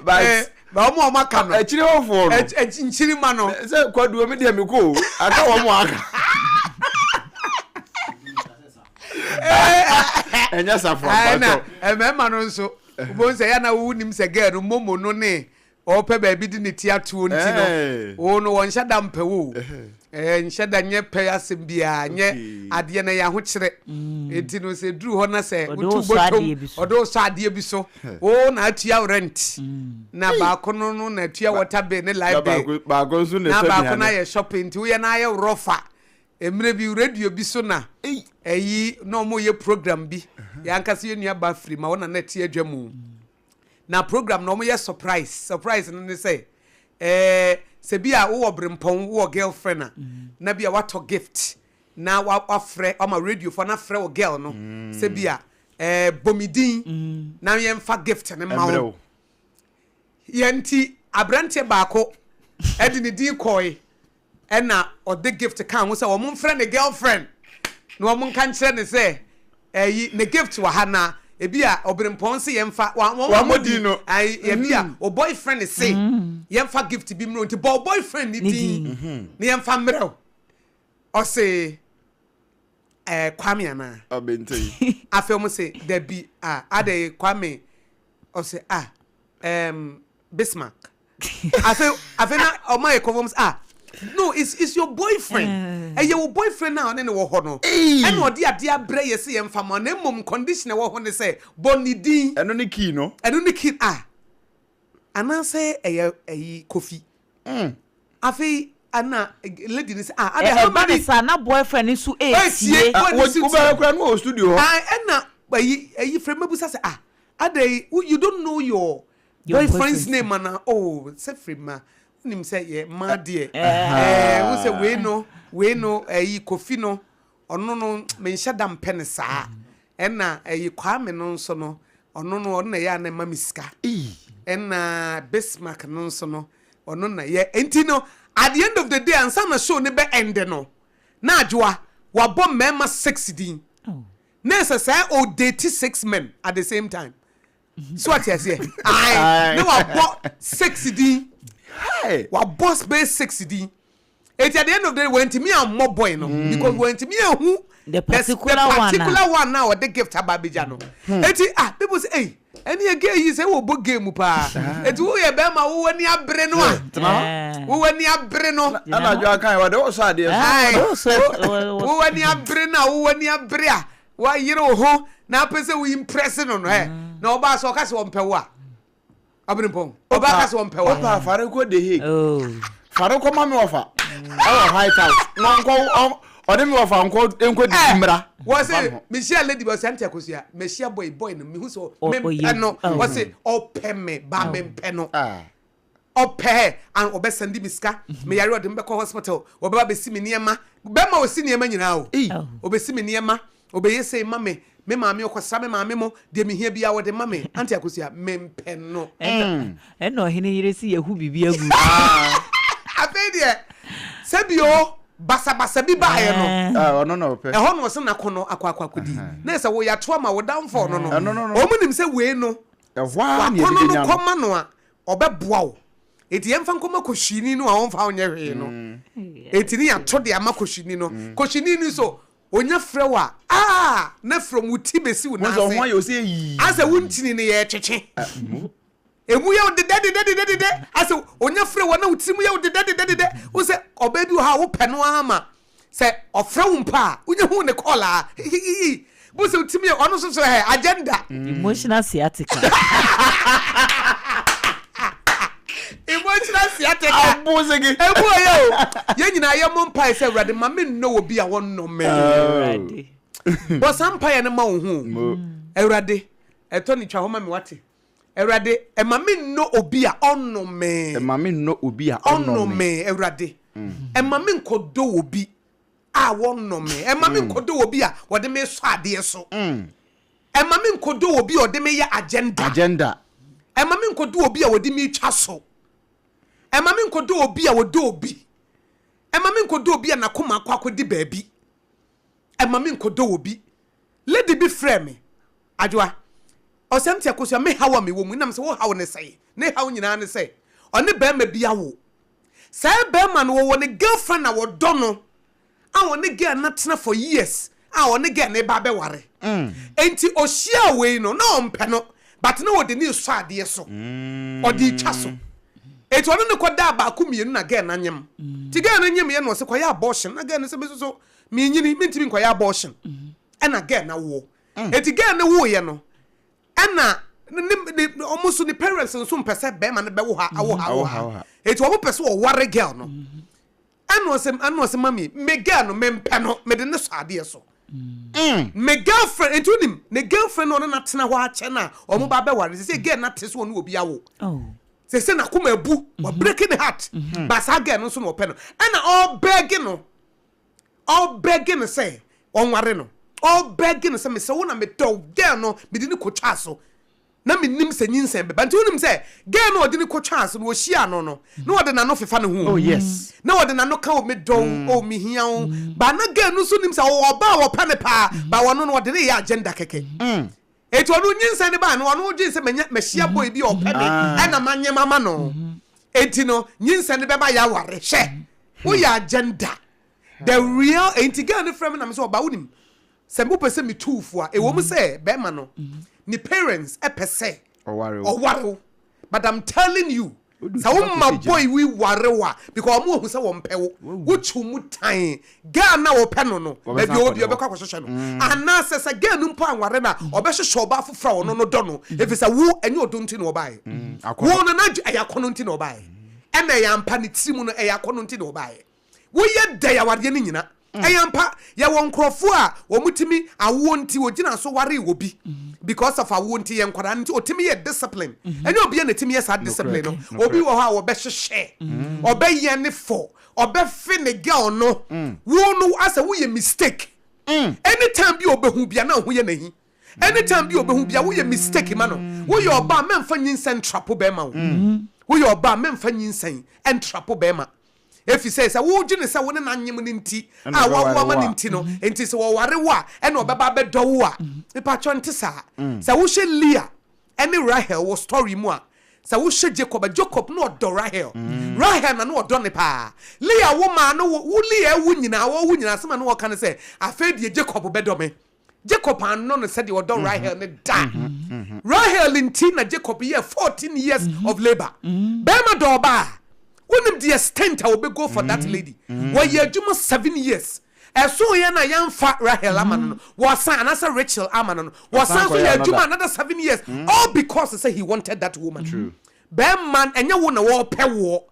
But eh. Ba wɔn a wɔn aka no. Akyire hɔfoɔ no. Nkyirima no. Sɛ kwaduo mi deɛ mi kɔ o, aka wɔn a aka. Ɛnyɛ safo ampatɔ. Ɛna mmarima no nso, wobɛhu sɛ yɛ na wonim sɛ girl no momo no ne ɔpɛ baabi de ne ti atoɔ nti no, wo no wɔnhyɛ da mpɛ wo o. Nhyɛ da nyɛ pɛ asɛm biara, nyɛ adeɛ no ɛyɛ ahokyerɛ. Nti no sɛ duru hɔ na sɛ wotu bɔtɔm, ɔde wo sɔ adeɛ bi so, wo na atua rent, na baako no no na atua water bill ne light bill, na baako no ayɛ shopping, nti woyɛ na ayɛ rɔfa. Mmerɛ bi radio bi so na ɛyi na wɔyɛ program bi, yɛn ankasa yɛn nua ba firi ma wɔn na na ɛte adwa mu. Na program no wɔyɛ surprise, surprise no ne sɛ ɛɛ sɛ bi a wowɔ brempɔn wowɔ girlfriend a na bi a watɔ gift na wafrɛ wama radio fo na frɛ wo girl no sɛ bi a ɛɛ bɔ me din na yɛmfa gift no ma wo. Yɛn nti aberanteɛ baako ɛde ne din kɔe ɛna ɔde gift kaa ho sɛ wɔn mfrɛ ne girlfriend na wɔn nka nkyerɛ ne sɛ ɛyi ne gift wɔ ha na ebi a ɔbrempɔn se yɛn fa wɔn wɔn din no ayi ebi a o boyfriend se yɛn fa gift bi mmerɛ nti bɔ o boyfriend ne din na yɛn fa mmerɛ o ɔse ɛɛ Kwame anaa afei wɔn se dabi a adɛ Kwame ɔse ah ɛɛm Bismarck. Afei afei na ɔma yɛ kɔfam sɛ ah no it's it's your boyfriend. Ɛyɛ wo boyfriend na ɔne ne wɔ hɔ no. Ɛna ɔde adeɛ abrɛ yɛ sɛ yɛmfa ma na mmom condition ɛwɔ ho ne sɛ bɔ ne din. Ɛno ne key no. Ɛno ne key ah anaasɛ ɛyɛ ɛyi Kofi. Afei ɛna lady no sɛ ah adɛ how Ɛba ne many. saa na boyfriend no nso Ɛretie retie. boy no nso Wobɛhwɛ tie. koraa no wɔ studio hɔ. Ah ɛna ɛyi ɛyi frɛ mɛbusa sɛ ah adɛ you don't know your Your boyfriend's boyfriend's name ana oh sɛ firi ma wonim sɛ yɛ mmaa deɛ ɛɛ wo sɛ wei no wei no ɛyi kofi no ɔno no menhyɛ da mpɛ no saa ɛna ɛyi kwame no nso no ɔno no ɔno na ɛyɛ a na ɛma me sika ɛna bismarck no nso no ɔno na yɛ nti no at the end of the day ansa na show ne bɛ end no na adwoa wabɔ mmarima six din na ɛsɛ sɛ o date six men at the same time So ate aseɛ? Ae, ne wabɔ six din. Wabɔ space six din. Eti at the end of the day, wantumi ammɔ boy no mm. because wantumi ahu the particular, the particular one na ɔde gift aba abegya no. Hmm. Eti ah people say hey ɛni yɛ gay yi sɛ wɔ bɔ game paa. Eti wo yɛ bɛrima wo wɔ ni abere no a. Eh. Wo wɔ ni abere no. Ɛna adwo akan wa de wɔ sɔ adeɛ so. Wo wɔ ni abere no a wo wɔ ni abere a. Wayere wo ho na apɛ sɛ wo impress no no ɛ na ɔbaa sɛ ɔka sɛ ɔmpɛ wo a ɔbenempɔn ɔbaa ka sɛ ɔmpɛ wo a. Ɔpa fare kɔ The Hague. Oh. Fare kɔ ma me ɔfa ɛwɔ White House na ɔnkɔ ɔne me ɔfa nkɔ nkɔ didi eh, mmra. Wɔ se mehyia lady bi ɔsɛ ante akosua mehyia boy boy no mehu sɛ mempɛ no ɔse ɔpɛ me ba mempɛ no. Ah. Ɔpɛ a ɔbɛ sɛnde me sika, me yare ɔde me bɛkɔ hospital, ɔbɛba bɛsi me nneɛma, bɛma ɔsi nneɛma nyinaa o, ɔbɛsi me nneɛma, ɔbɛyɛ sei ma me, me maame ɔkɔsra me maame mo, deɛ mehia biara ɔde ma me, Auntie Akosua, mempɛ no. Ɛna ɔhene yere se yɛahu biribi agu. Afei deɛ, sɛbi o, basabasa bi baeɛ no, Ɔno na ɔpɛ. ɛhɔ na ɔse n'akɔnnɔ akɔ akɔ akɔdi. Na ɛsɛ woyɛ ato ama wo downfall no no, wɔn nim sɛ wei no, Ɛhɔ ara na yɛde wakɔnnɔ no bɛnya no. kɔma no a, Ɔbɛboa wo. Enti yɛmfa nkɔma Kohyini no a ɔmfa wo nyɛ hwee no. Enti ne yɛato de ama Kohyini no. Kohyini no nso, ɔnya frɛ wo a, ah, na from wo ti bɛsi wo nan ase. Asɛ wo ntini no yɛretwetwe. Emu yɛ wo dedɛ dedɛ dedɛ dedɛ. Asɛ ɔnya frɛ wo a na wo tiri mu yɛ wo dedɛ dedɛ dedɛ. Wo sɛ ɔbaa bi wɔ hɔ a wopɛ no ara ma sɛ ɔfrɛ wo mpo a, wonya hu ne call a, hihihihi. Bo sɛ wotumi yɛ ɔno nso so ɛ agenda. Emotional sciatica. Emotional sciatica. Abosege. Emu ɔyɛ o. Yɛn nyinaa yɛ mmɔ mpae sɛ Awurade ma me nnɔ obi a wɔnnɔ me. Awurade. Bɔ saa mpaeɛ no ma wo ho. Awurade, ɛtɔ ne twa hɔ ma me wate. Awurade, ɛma me nnɔ obi a ɔnnɔ me. Ɛma me nnɔ obi a ɔnnɔ me. Awurade, ɛma me nkɔdɔ obi a wɔnnɔ me. Ɛmma me nkɔdɔ obi a wɔde me sɔ adeɛ so. Ɛmma me nkɔdɔ obi a ɔde me yɛ agenda. Agenda. Ɛmma me nkɔdɔ obi a wɔde me twa so. Ɛmma me nkɔdɔ obi a wɔdɔ obi. Ɛmma me nkɔdɔ obi a n'akoma akɔ akɔdi baabi. Ɛmma me nkɔdɔ obi. Lady bi frɛɛ me, Adwoa, ɔsɛm te Akosua, me haw a mewɔ mu, nam sɛ wo haw ne sɛe. Ne haw nyinaa ne sɛ, Ɔne barima bi awo. Saa barima no wɔwɔ ne girlfriend a wɔdɔ no a ɔne girl no atena for years a ɔne girl no reba abɛware. Enti ɔhyiaa wei no na ɔmpɛ no but na ɔde no resɔ adeɛ so. Ɔde retwa so. Enti ɔne no kɔdaa baako mmienu na girl no anyem. Nti girl no nyemeeɛ na ɔse kɔyɛ abortion na girl no sɛ me nso so menyini mentumi nkɔyɛ abortion. Ɛna girl no awoɔ. Enti girl no woeɛ no Ɛna ne ne wɔn nso ne parents nso mpɛ sɛ bɛrima no bɛwo ha awo ha awo ha eti wɔn pɛ sɛ wɔware girl no. Ɛna ɔsɛ ɛna ɔsɛ mami me girl no mempɛ no mede ne sɔ adeɛ so. Me girlfriend nti wonim ne girlfriend na ɔne no atena hɔ akyɛ no a wɔn ba bɛware sɛ sɛ girl no ate so ɔne obi awo. Sɛ sɛ n'akoma abu wa break ne heart ba saa girl no nso na ɔpɛ no ɛna ɔbɛge no. Ɔbɛge no sɛ ɔnware no. Ɔbɛge no sɛ mesrɛ wo na medɔ wo. Girl no mede no kotwaa so na mennim sɛ nyinsɛn bɛba. Nti wonim sɛ girl no a ɔde no kotwaa so no ɔhyiaa no no na ɔde n'ano fefa ne ho o. Oh yes. Na ɔde n'ano ka o medɔ wo, oh mehia wo. But na girl no nso nim sɛ ɔwɔ ɔbaa a ɔpɛ no paa but ɔno no ɔde no reyɛ agenda kɛkɛ. Enti ɔno nyinsɛn no bae no, ɔno dwen sɛ manya mahyia boy bi a ɔpɛ me ɛna manyem ama no. Enti no nyinsɛn no bɛba yɛaware. Hwɛ, woyɛ agenda. The real, enti girl no frɛ me na me sɛ ɔba wonim sɛ wopɛ sɛ metu wo fo a, ɛwɔ mu sɛ bɛrima no ne parents pɛ sɛ Ɔware wo. ɔware wo but I'm telling you Wodu sɛ sika woma kɔsi boy gyina. wi ware wo a because ɔmo ahu sɛ wɔmpɛ wo Wawu. wokyew mu tan girl no a wɔpɛ no no Wɔbɛsan baabi a ɔwɔ akɔ bi ne hɔ. ɔbɛkɔ akɔhwehwɛ no anaasɛ sɛ girl no mpo anware no a ɔbɛhwehwɛ ɔbaa foforɔ a ɔno no dɔ no ɛfiri sɛ wo ɛnyɛ ɔdɔ nti na ɔbaeɛ Akɔnɔ. wo no n'adwe ɛyɛ akɔnɔ nti na ɔbaeɛ ɛna ɛyɛ ampa ne tiri mu no ɛyɛ akɔnɔ nti na ɔbaeɛ Woyɛ dɛn awareɛ no nyina. Ɛyɛ ampa yɛwɔ nkorɔfoɔ a wɔn tumi awoɔ nti wɔgyina so waree obi because of awoɔ nti yɛ nkwadaa no nti ɔtumi yɛ discipline ɛnyɛ obiara na ɛtumi yɛ saa discipline no obi wɔ hɔ a ɔbɛhyehyɛ ɔbɛyɛ ne fɔ ɔbɛfe ne girl no wo no asɛ woyɛ mistake anytime bi a ɔbɛhu bia na ho yɛ n'ahi anytime bi a ɔbɛhu bia woyɛ mistake ma no woyɛ ɔbaa mɛmfa nyinsɛn ntrapo bɛrima wo woyɛ ɔbaa mɛmfa nyinsɛn ntrapo bɛrima Efisɛ sɛ wodwene sɛ wo ne no anyem no nti a woawo ama no nti no, enti sɛ ɔware wo a, ɛna ɔbɛba abɛdɔ wo a, mepakyɛw ɛnte saa. Sɛ wohwɛ Leah ne Rahel wɔ story mu a, sɛ wohwɛ Jacob a, Jacob na ɔdɔ Rahel. Rahel na na ɔdɔ no paa. Leah wo maa no wo, Leah awu nyinaa, ɔrewu nyinaa, asɛm a na ɔka ne sɛ, afei deɛ Jacob bɛdɔ me. Jacob annɔ no sɛdeɛ ɔdɔ Rahel no da. Rahel nti na Jacob yɛɛ 14 years of labour. Bɛrima dɔ ɔbaa a, wonim the extent a ɔbɛ go for that lady. Wɔyɛ adwuma 7 years. Ɛsoeɛ no a yɛamfa Rahel ama no no, wɔsan, anaasɛ Rachel ama no no, wɔsan nso yɛ adwuma another 7 years, all because sɛ he wanted that woman. Bɛɛma ɛnyɛ wo na wɔɔpɛ woɔ,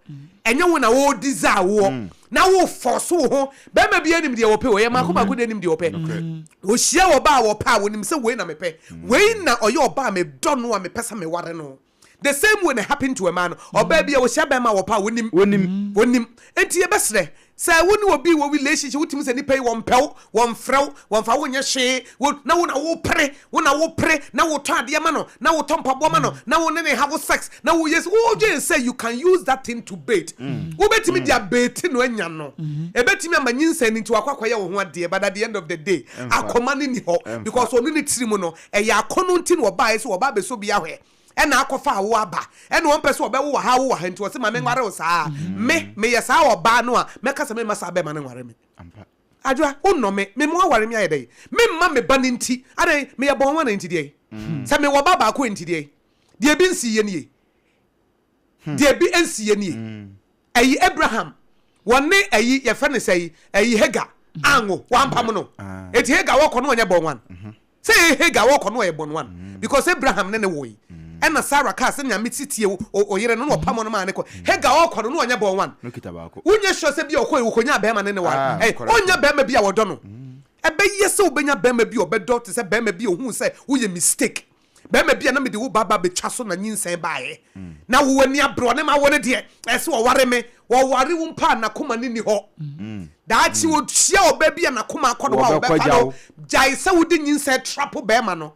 ɛnyɛ wo na wɔɔ desire woɔ, na wo force wo ho. Bɛɛma biara nim deɛ ɔpɛ o, ɛyɛ maako maako na ɛnim deɛ ɔpɛ. Ɔhyia ɔbaa a ɔpɛ a, ɔnim sɛ wei na mepɛ, wei na ɔyɛ ɔbaa a medɔ no a mepɛ sɛ meware no. The same way na happen to ɛmaa no. Ɔbaa bi a ɔhyia bɛɛma a ɔpɛ a, ɔnim. Ɔnim. Enti yɛbɛsrɛ, sɛ wo ne obi wɔ relationship, wotumi sɛ nipa yi wɔmpɛ wo, wɔmfrɛ wo, wɔmfa wo nyɛ hwee, wo, na wo na wopere, wo na wopere, na wotɔ adeɛ ma no, na wotɔ mpaboa ma no, na wo ne ne have sex, na woyɛ sɛ, wodwen sɛ you can use that thing to bait. Wobɛtumi de abait no anya no. Ɛbɛtumi ama nyinsɛn no nti wakɔ akɔyɛ wo ho adeɛ, but at the end of the day, akoma no nni hɔ, because ɔno ne tiri mu no, ɛyɛ akɔnnɔ nti na ɔbaeɛ sɛ ɔba abɛsɔ bi ahwɛ. Ɛna akɔfa awo aba ɛna ɔmpɛ sɛ ɔbɛwo wɔ ha awo wɔ ha nti ɔse ma menware wo saa me meyɛ saa ɔbaa no a mɛka sɛ memma saa bɛma no nware me Adwoa wonnɔ me me mo aware me ayɛ dɛn memma me ba no nti adɛn meyɛ bɔn wana nti deɛn sɛ mewɔ ba baako nti deɛn deɛ bi nsiiɛ nie deɛ bi nsiiɛ nie Ɛyi Abraham wɔne ɛyi yɛfrɛ no sɛ ɛyi Hagar anwo wampam no eti Hagar wɔkɔ no ɔnyɛ born one sɛ ɛyɛ Hagar wɔkɔ no ɔyɛ born one because Abraham ne ne woe ɛna Sarah kaa sɛ nyame si tie oyere no na ɔpam no maa ne kɔ Hagar ɔkɔ no na ɔnyɛ born one wonyɛ sure sɛ bi a ɔkɔ ɔkɔnya bɛrima ne ne wa ɛ ɔnya bɛrima bi a wɔdɔ no ɛbɛyɛ sɛ wobɛnya bɛrima bi a ɔbɛdɔ te sɛ bɛrima bi a ohuu sɛ woyɛ mistake Bɛrima bi a na mede wo ba ba bɛtwa so na nyinsɛn baeɛ na wo ani abere ɔne ma wo no deɛ ɛsɛ ɔware me. Wɔware wo mpo a n'akoma no nni hɔ. Daakye ɔhyia ɔbaa bi a n'akoma akɔ ne hɔ a ɔbɛfa no. Gyae sɛ wode nyinsɛn trapo bɛrima no.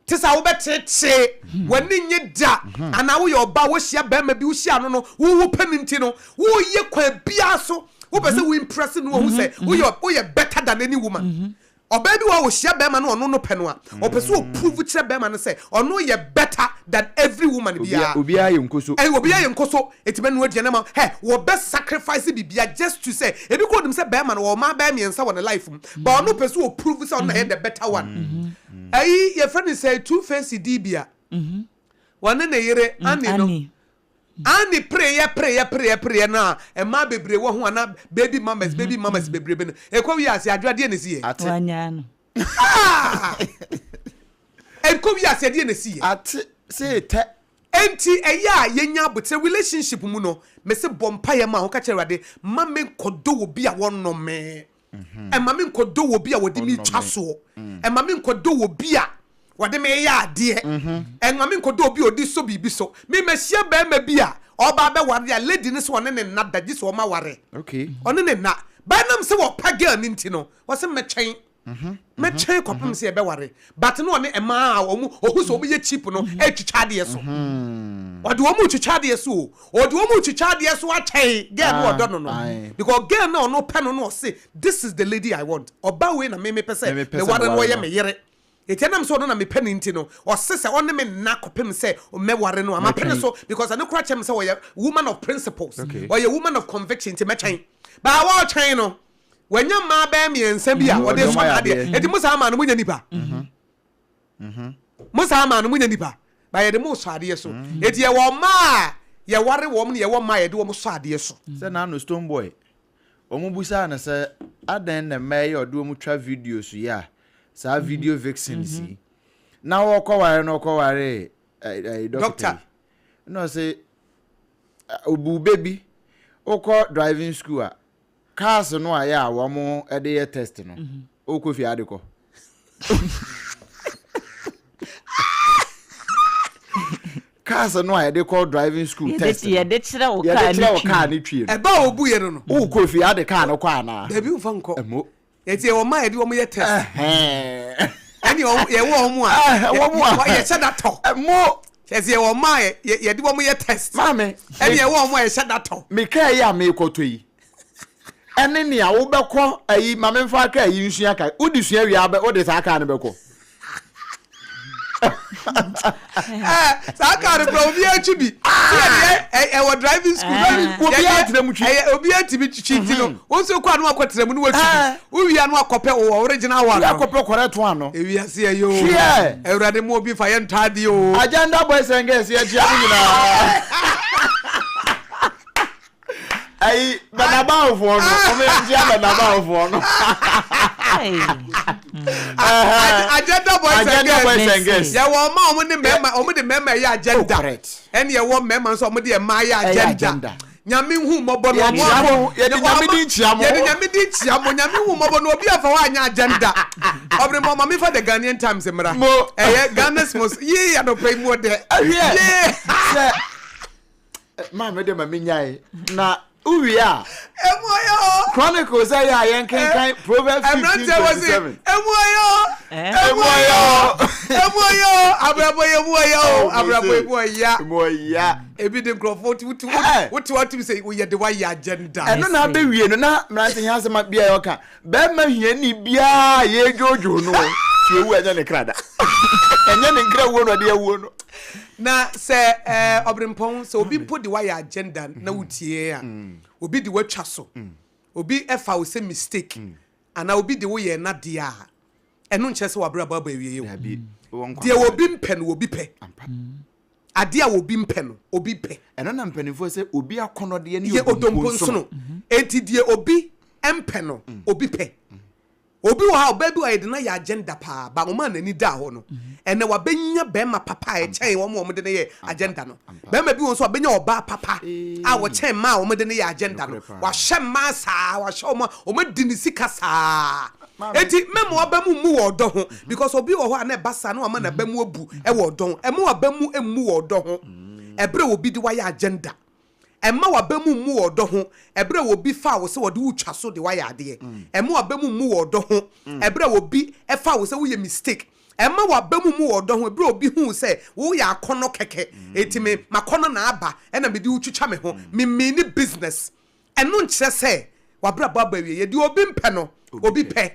Te sɛ wobɛteetee w'ani nnye da anaa woyɛ ɔbaa wohyia bɛrima bi wohyia no no wo wopɛ no nti no woyɛ kwan biara so wopɛ sɛ wo impress no wahu sɛ woyɛ better than any woman. Ɔbaa bi wɔ hɔ a ɔhyia bɛrima no ɔno no pɛ no a, ɔpɛ sɛ ɔprove kyerɛ bɛrima no sɛ ɔno yɛ better than every woman biara. Obiara yɛ nkoso. Ɛɛ obiara yɛ nkoso, eti mɛnoa aduane ama wo. Hɛ, wɔbɛ sacrifice biribiara just to sɛ, ebi koraa ɔnim sɛ bɛrima no ɔwɔ mmaa bɛyɛ mmiɛnsa wɔ ne life mu, but ɔno pɛ sɛ ɔprove sɛ ɔno na ɛyɛ the better one. Ɛyi yɛfrɛ no sɛ Two Face Idibia, wɔne ne yere Annie no. Annie pereeɛ pereeɛ pereeɛ pereeɛ no a mmaa bebree wɔ ho a na baby mamas baby mamas bebrebe no ɛkɔ wie ase adwoa deɛ na ɛsi yɛ. Ate. Wanyaa no. Ah! Ɛkɔ wie ase deɛ na ɛsi yɛ. Ate see tɛ. Enti ɛyɛ a yɛnya aboterɛ relationship mu no mese bɔ mpaeɛ ma ho ka kyerɛ Awurade ma me nkɔdɔ obi a wɔnnɔ me. Ɛma me nkɔdɔ wɔ bi a wɔde me twa soɔ. Ɛma me nkɔdɔ wɔ bi a wɔde me yɛ adeɛ. Ɛma me nkɔdɔ obi a ɔde sɔ biribi so. Me mahyia barima bi a ɔba abɛware a lady no sɛ ɔne ne nna da gye sɛ ɔma ware. Ɔne ne nna. But ɛnam sɛ wɔpɛ girl no nti no, ɔse mɛtwɛn. Mɛtwɛn kɔpem sɛ yɛbɛware. But na ɔne mmaa a wɔn ɔhu sɛ wɔn yɛ cheap no ɛretwitwa adeɛ so. Ɔde wɔn retwitwa adeɛ so o. Ɔde wɔn retwitwa adeɛ so atwɛn girl no ɔdɔ no no. Because girl no a ɔno pɛ no no ɔse this is the lady I want. Ɔbaa wei na me mepɛ sɛ meware no ɔyɛ me yere. Eti ɛnam sɛ ɔno na mepɛ no nti no ɔse sɛ ɔne me nna kɔpem sɛ mɛware no a mapene so because ɛno koraa kyerɛ me sɛ ɔyɛ woman of principles. Ɔyɛ woman of conviction nti mɛtwɛn. But ɔretwɛn no Wanya mmaa bɛyɛ mmiɛnsa bi a mm-hmm. ɔde sɔ n'adeɛ. Eti mo saa maa no mo nyɛ nipa. Mm-hmm. Mm-hmm. Mo saa maa no mo nyɛ nipa. Ba yɛde mo sɔ adeɛ so. Eti yɛwɔ mmaa a yɛware wɔn ne yɛwɔ mmaa a yɛde wɔn sɔ adeɛ so. Sɛ n'ano stone boy wɔn busaa no sɛ adɛn na mmaa yi a ɔde wɔn twa videos yi a saa video vixens yi na wɔkɔware no ɔkɔware ɛɛ dɔkta yi na ɔsɛ obu bɛ bi wokɔ driving school a Cars no a yɛ a wɔn de yɛ test no, wokɔ fie ade kɔ. Cars no a yɛde kɔ driving school test no, yɛde kyerɛ wo yɛde kyerɛ wo car ne twie no. Ɛba a obu yɛ no no. Wokɔ fie ade car no kɔ anaa? Dabi nfa nkɔ. Ɛmo. Eti yɛwɔ mmaa a yɛde wɔn yɛ test. Ɛne yɛwɔ wɔn a yɛhyɛ da tɔ. Mo. Kyerɛ yɛwɔ mmaa a yɛde wɔn yɛ test. Maame. Ɛne yɛwɔ wɔn a yɛhyɛ da tɔ. Me kaa yi a merekɔtɔ yi ɛne nea wobɛkɔ ayi maame nfa kaa yi nsua ka wode sua wie abɛ wode saa kaa no bɛkɔ. Saa kaa no kura obi atwi bi sɛ ɛwɔ driving school obi atena mu twi ɛyɛ obi atumi twi ti no wɔn nso kɔ ano akɔ tena mu no watwi bi wowie ano akɔpɛ wɔ original one no akɔpɛ correct one no ewi ase ɛyɛ o hwɛ awurade mu obi fa yɛ ntaade o agenda boys and girls yɛ kyia mo nyinaa. Ayi bɛnabawofoɔ no wɔn yɛn nkyia bɛnabawofoɔ no. Agenda boys and Agenda girls. boys and girls. Yɛwɔ ɔma a wɔn ne mmarima wɔn de mmarima ɛyɛ agenda. Oh, correct. Ɛne yɛwɔ mmarima nso a wɔn de mmaa yɛ Ɛyɛ agenda. agenda. Nyame hu mmɔbɔ no Yɛkyia ɔmo mo. Yɛde Nyame din kyia mo. Yɛde Nyame din kyia mo. Nyame hu mmɔbɔ no obi afa hɔ anyɛ agenda. Ɔbɛn mo ma mefa the Ghanaian Times mmra. Mo. Ɛyɛ Ghana's most yee anɔpa yi mu ɔdɛ. Ɛhwɛ Yee. sɛ Maame de ma me nyae na wowie a. Emu ɔyɛ o. Chronicles ɛyɛ a yɛn kenkan Proverbs 15:27. Emu ɔyɛ o. Emu ɔyɛ o. Emu ɔyɛ o. Abrabɔ yɛ emu ɔyɛ o. Abrabɔ emu ɔya. Emu ɔya. Ebi de nkurɔfoɔ wote wote wote wote sɛ woyɛ de wayɛ agenda. Ɛno na abɛwie no na mmerante hia asɛm bi a ɔka bɛrima hiani biara yɛdwoodwoo no sɛ owu ɛnyɛ ne kra da ɛnyɛ ne nkra wuo no ɔde awuo no. Na sɛ ɛɛ ɔbrempɔn sɛ obi mpo de wayɛ agenda na wotie a obi de watwa so obi ɛfa wo sɛ mistake anaa obi de wo yɛ n'adeɛ a ɛno nkyerɛ sɛ wabrabɔ aba awieɛ o. Deɛ obi mpɛ no obi pɛ. Adeɛ a obi mpɛ no obi pɛ. Ɛno na mpanimfoɔ sɛ obi akɔnɔdeɛ ne yɛ odompo nsono. Enti deɛ obi mpɛ no obi pɛ. Obi wɔ hɔ a, ɔbaa bi wɔ hɔ a yɛde no ayɛ agenda paa, but wɔn a n'ani daa hɔ no, ɛnnɛ wabɛnya barima papa a ɛkyɛn wɔn a wɔde no yɛ agenda no. Barima bi wɔ hɔ nso a wabɛnya ɔbaa papa a ɔkyɛn mmaa a wɔde no yɛ agenda no. Wahwɛ mmaa saa, wahwɛ wɔn a wɔadi ne sika saa. Enti mɛma w'aba mu mmu wɔ ɔdɔ ho, because obi wɔ hɔ a na ɛba saa na wama n'aba mu abu wɔ ɔdɔ ho. Ɛmma w'aba mu mmu wɔ ɔdɔ ho ɛberɛ a obi de wo ayɛ agenda. Mma w'aba mu mmu wɔ ɔdɔ ho ɛberɛ a obi faa wo sɛ ɔde wo retwa so de wo ayɛ adeɛ. Mma w'aba mu mmu wɔ ɔdɔ ho ɛberɛ a obi faa wo sɛ woyɛ mistake. Mma w'aba mu mmu wɔ ɔdɔ ho ɛberɛ a obi huu sɛ woyɛ akɔnnɔ kɛkɛ, enti me m'akɔnnɔ na aba ɛna mede wo twitwa me ho. Me meani business. Ɛno nkyerɛ sɛ w'abrabɔ aba awieɛ. Deɛ obi mpɛ no, obi pɛ.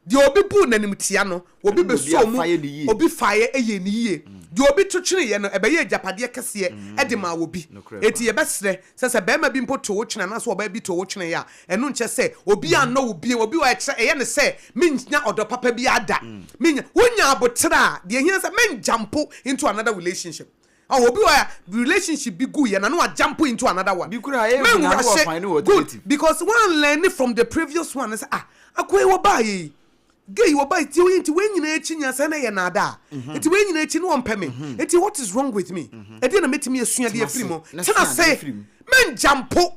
Deɛ obi buu no animtia no, obi Ɛno na obi bɛsɔɔ mu, afa yɛ ne yie. obi faeɛ yɛɛ no yie. Deɛ obi to tweneeɛ no, ɛbɛyɛɛ agyapadeɛ kɛseɛ de maa obi. Nokorɛ Enti paa. yɛbɛsrɛ sɛ, sɛ barima bi mpo to wo twene anaasɛ ɔbaa bi to wo twene a, ɛno nkyerɛ sɛ obiara nnɔ wo bio. Obi wɔ hɔ a, ɛkyerɛ, ɛyɛ no sɛ, Mennya ɔdɔ papa biara da. Mennya. Wonya aboterɛ a, deɛ ɛhia ne sɛ, mɛnjampo into another relationship. Ɔho obi wɔ hɔ a relationship bi gu yɛ na na wa jump into another one. Bi koraa ɛyɛ hu na na Menwura wɔfind hyɛ good alternative. because wan learn from the previous one sɛ ah akoa yi wɔbaa yɛ yi gay yi wɔbaa yi tie oyi nti wei nyinaa akyi nya sɛ na ɛyɛ naadaa nti wei nyinaa akyi no ɔmpɛ me nti what is wrong with me ɛdeɛ na mɛtumi asua de Tena afiri ase mu na tena sua adeɛ ase firi mu. men jumpo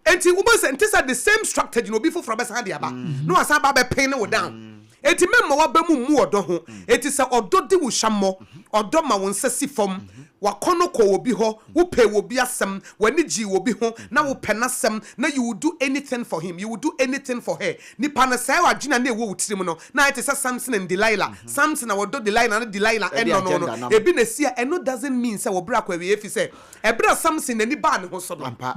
Enti wobɛhu sɛ nte sɛ the same strategy na obi foforɔ bɛsan de aba na wasan aba abɛpin ne wo down. Enti mɛmma w'aba mu mmu ɔdɔ ho. Enti sɛ ɔdɔ di wo hwammɔ, ɔdɔ ma wo nsa si fam, w'akɔnnɔ kɔɔ obi hɔ, wopɛɛ obi asɛm, w'ani gyee obi ho na wopɛ n'asɛm na you will do anything for him, you will do anything for her. Nipa no saa adwene a na ɛwɔ wo tirim no na ayɛ te sɛ Samson and Delilah. Samson a ɔdɔ Delilah na Delilah Ɛde nnɔ no agenda no, nam. ebi na ɛsi a ɛno doesn't mean sɛ wɔ berɛ akɔ awieɛ efisɛ ɛberɛ a Samson n'ani baa ne ho so no, Ampa.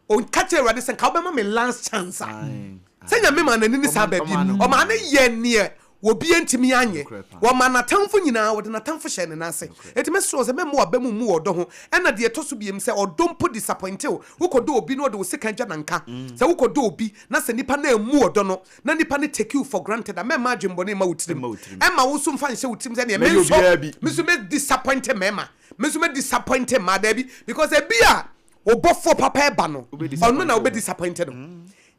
Ɔka kyerɛɛ Awurade sɛ, Nka wobɛma me last chance a. Ae, Sɛ Nyame maa n'ani ne saa Ɔma- baabi ɔmaa no. Ɔmaa no yɛɛ neɛ obiara ntumi anyɛ. Nokorɛ paa. Wɔmaa n'atamfo nyinaa, wɔde n'atamfo hyɛɛ ne nan ase. Enti mɛsrɛ wo sɛ mɛmma w'aba mu mmu wɔ ɔdɔ ho. Ɛna deɛ ɛtɔ so biem sɛ ɔdɔ mpo disappointe wo. Wokɔdɔ obi na ɔde wo sekan dwa nanka. Sɛ wokɔdɔ obi na sɛ nipa no ammu ɔdɔ no, na nipa no take you for granted a, mɛmma adwemmɔne mma wo tirim. Mma wo tirim. Ɛmma wo nso mfa nhyɛ wo tirim sɛ neɛ me Mɛyɛ nso, obiara bi. me nso mɛ disappointe mmarima. Me nso mɛ disappointe mmaa. Daabi, because ebi a Wo bɔfoɔ papa ɛba no, ɔno na wobɛ disappoint no.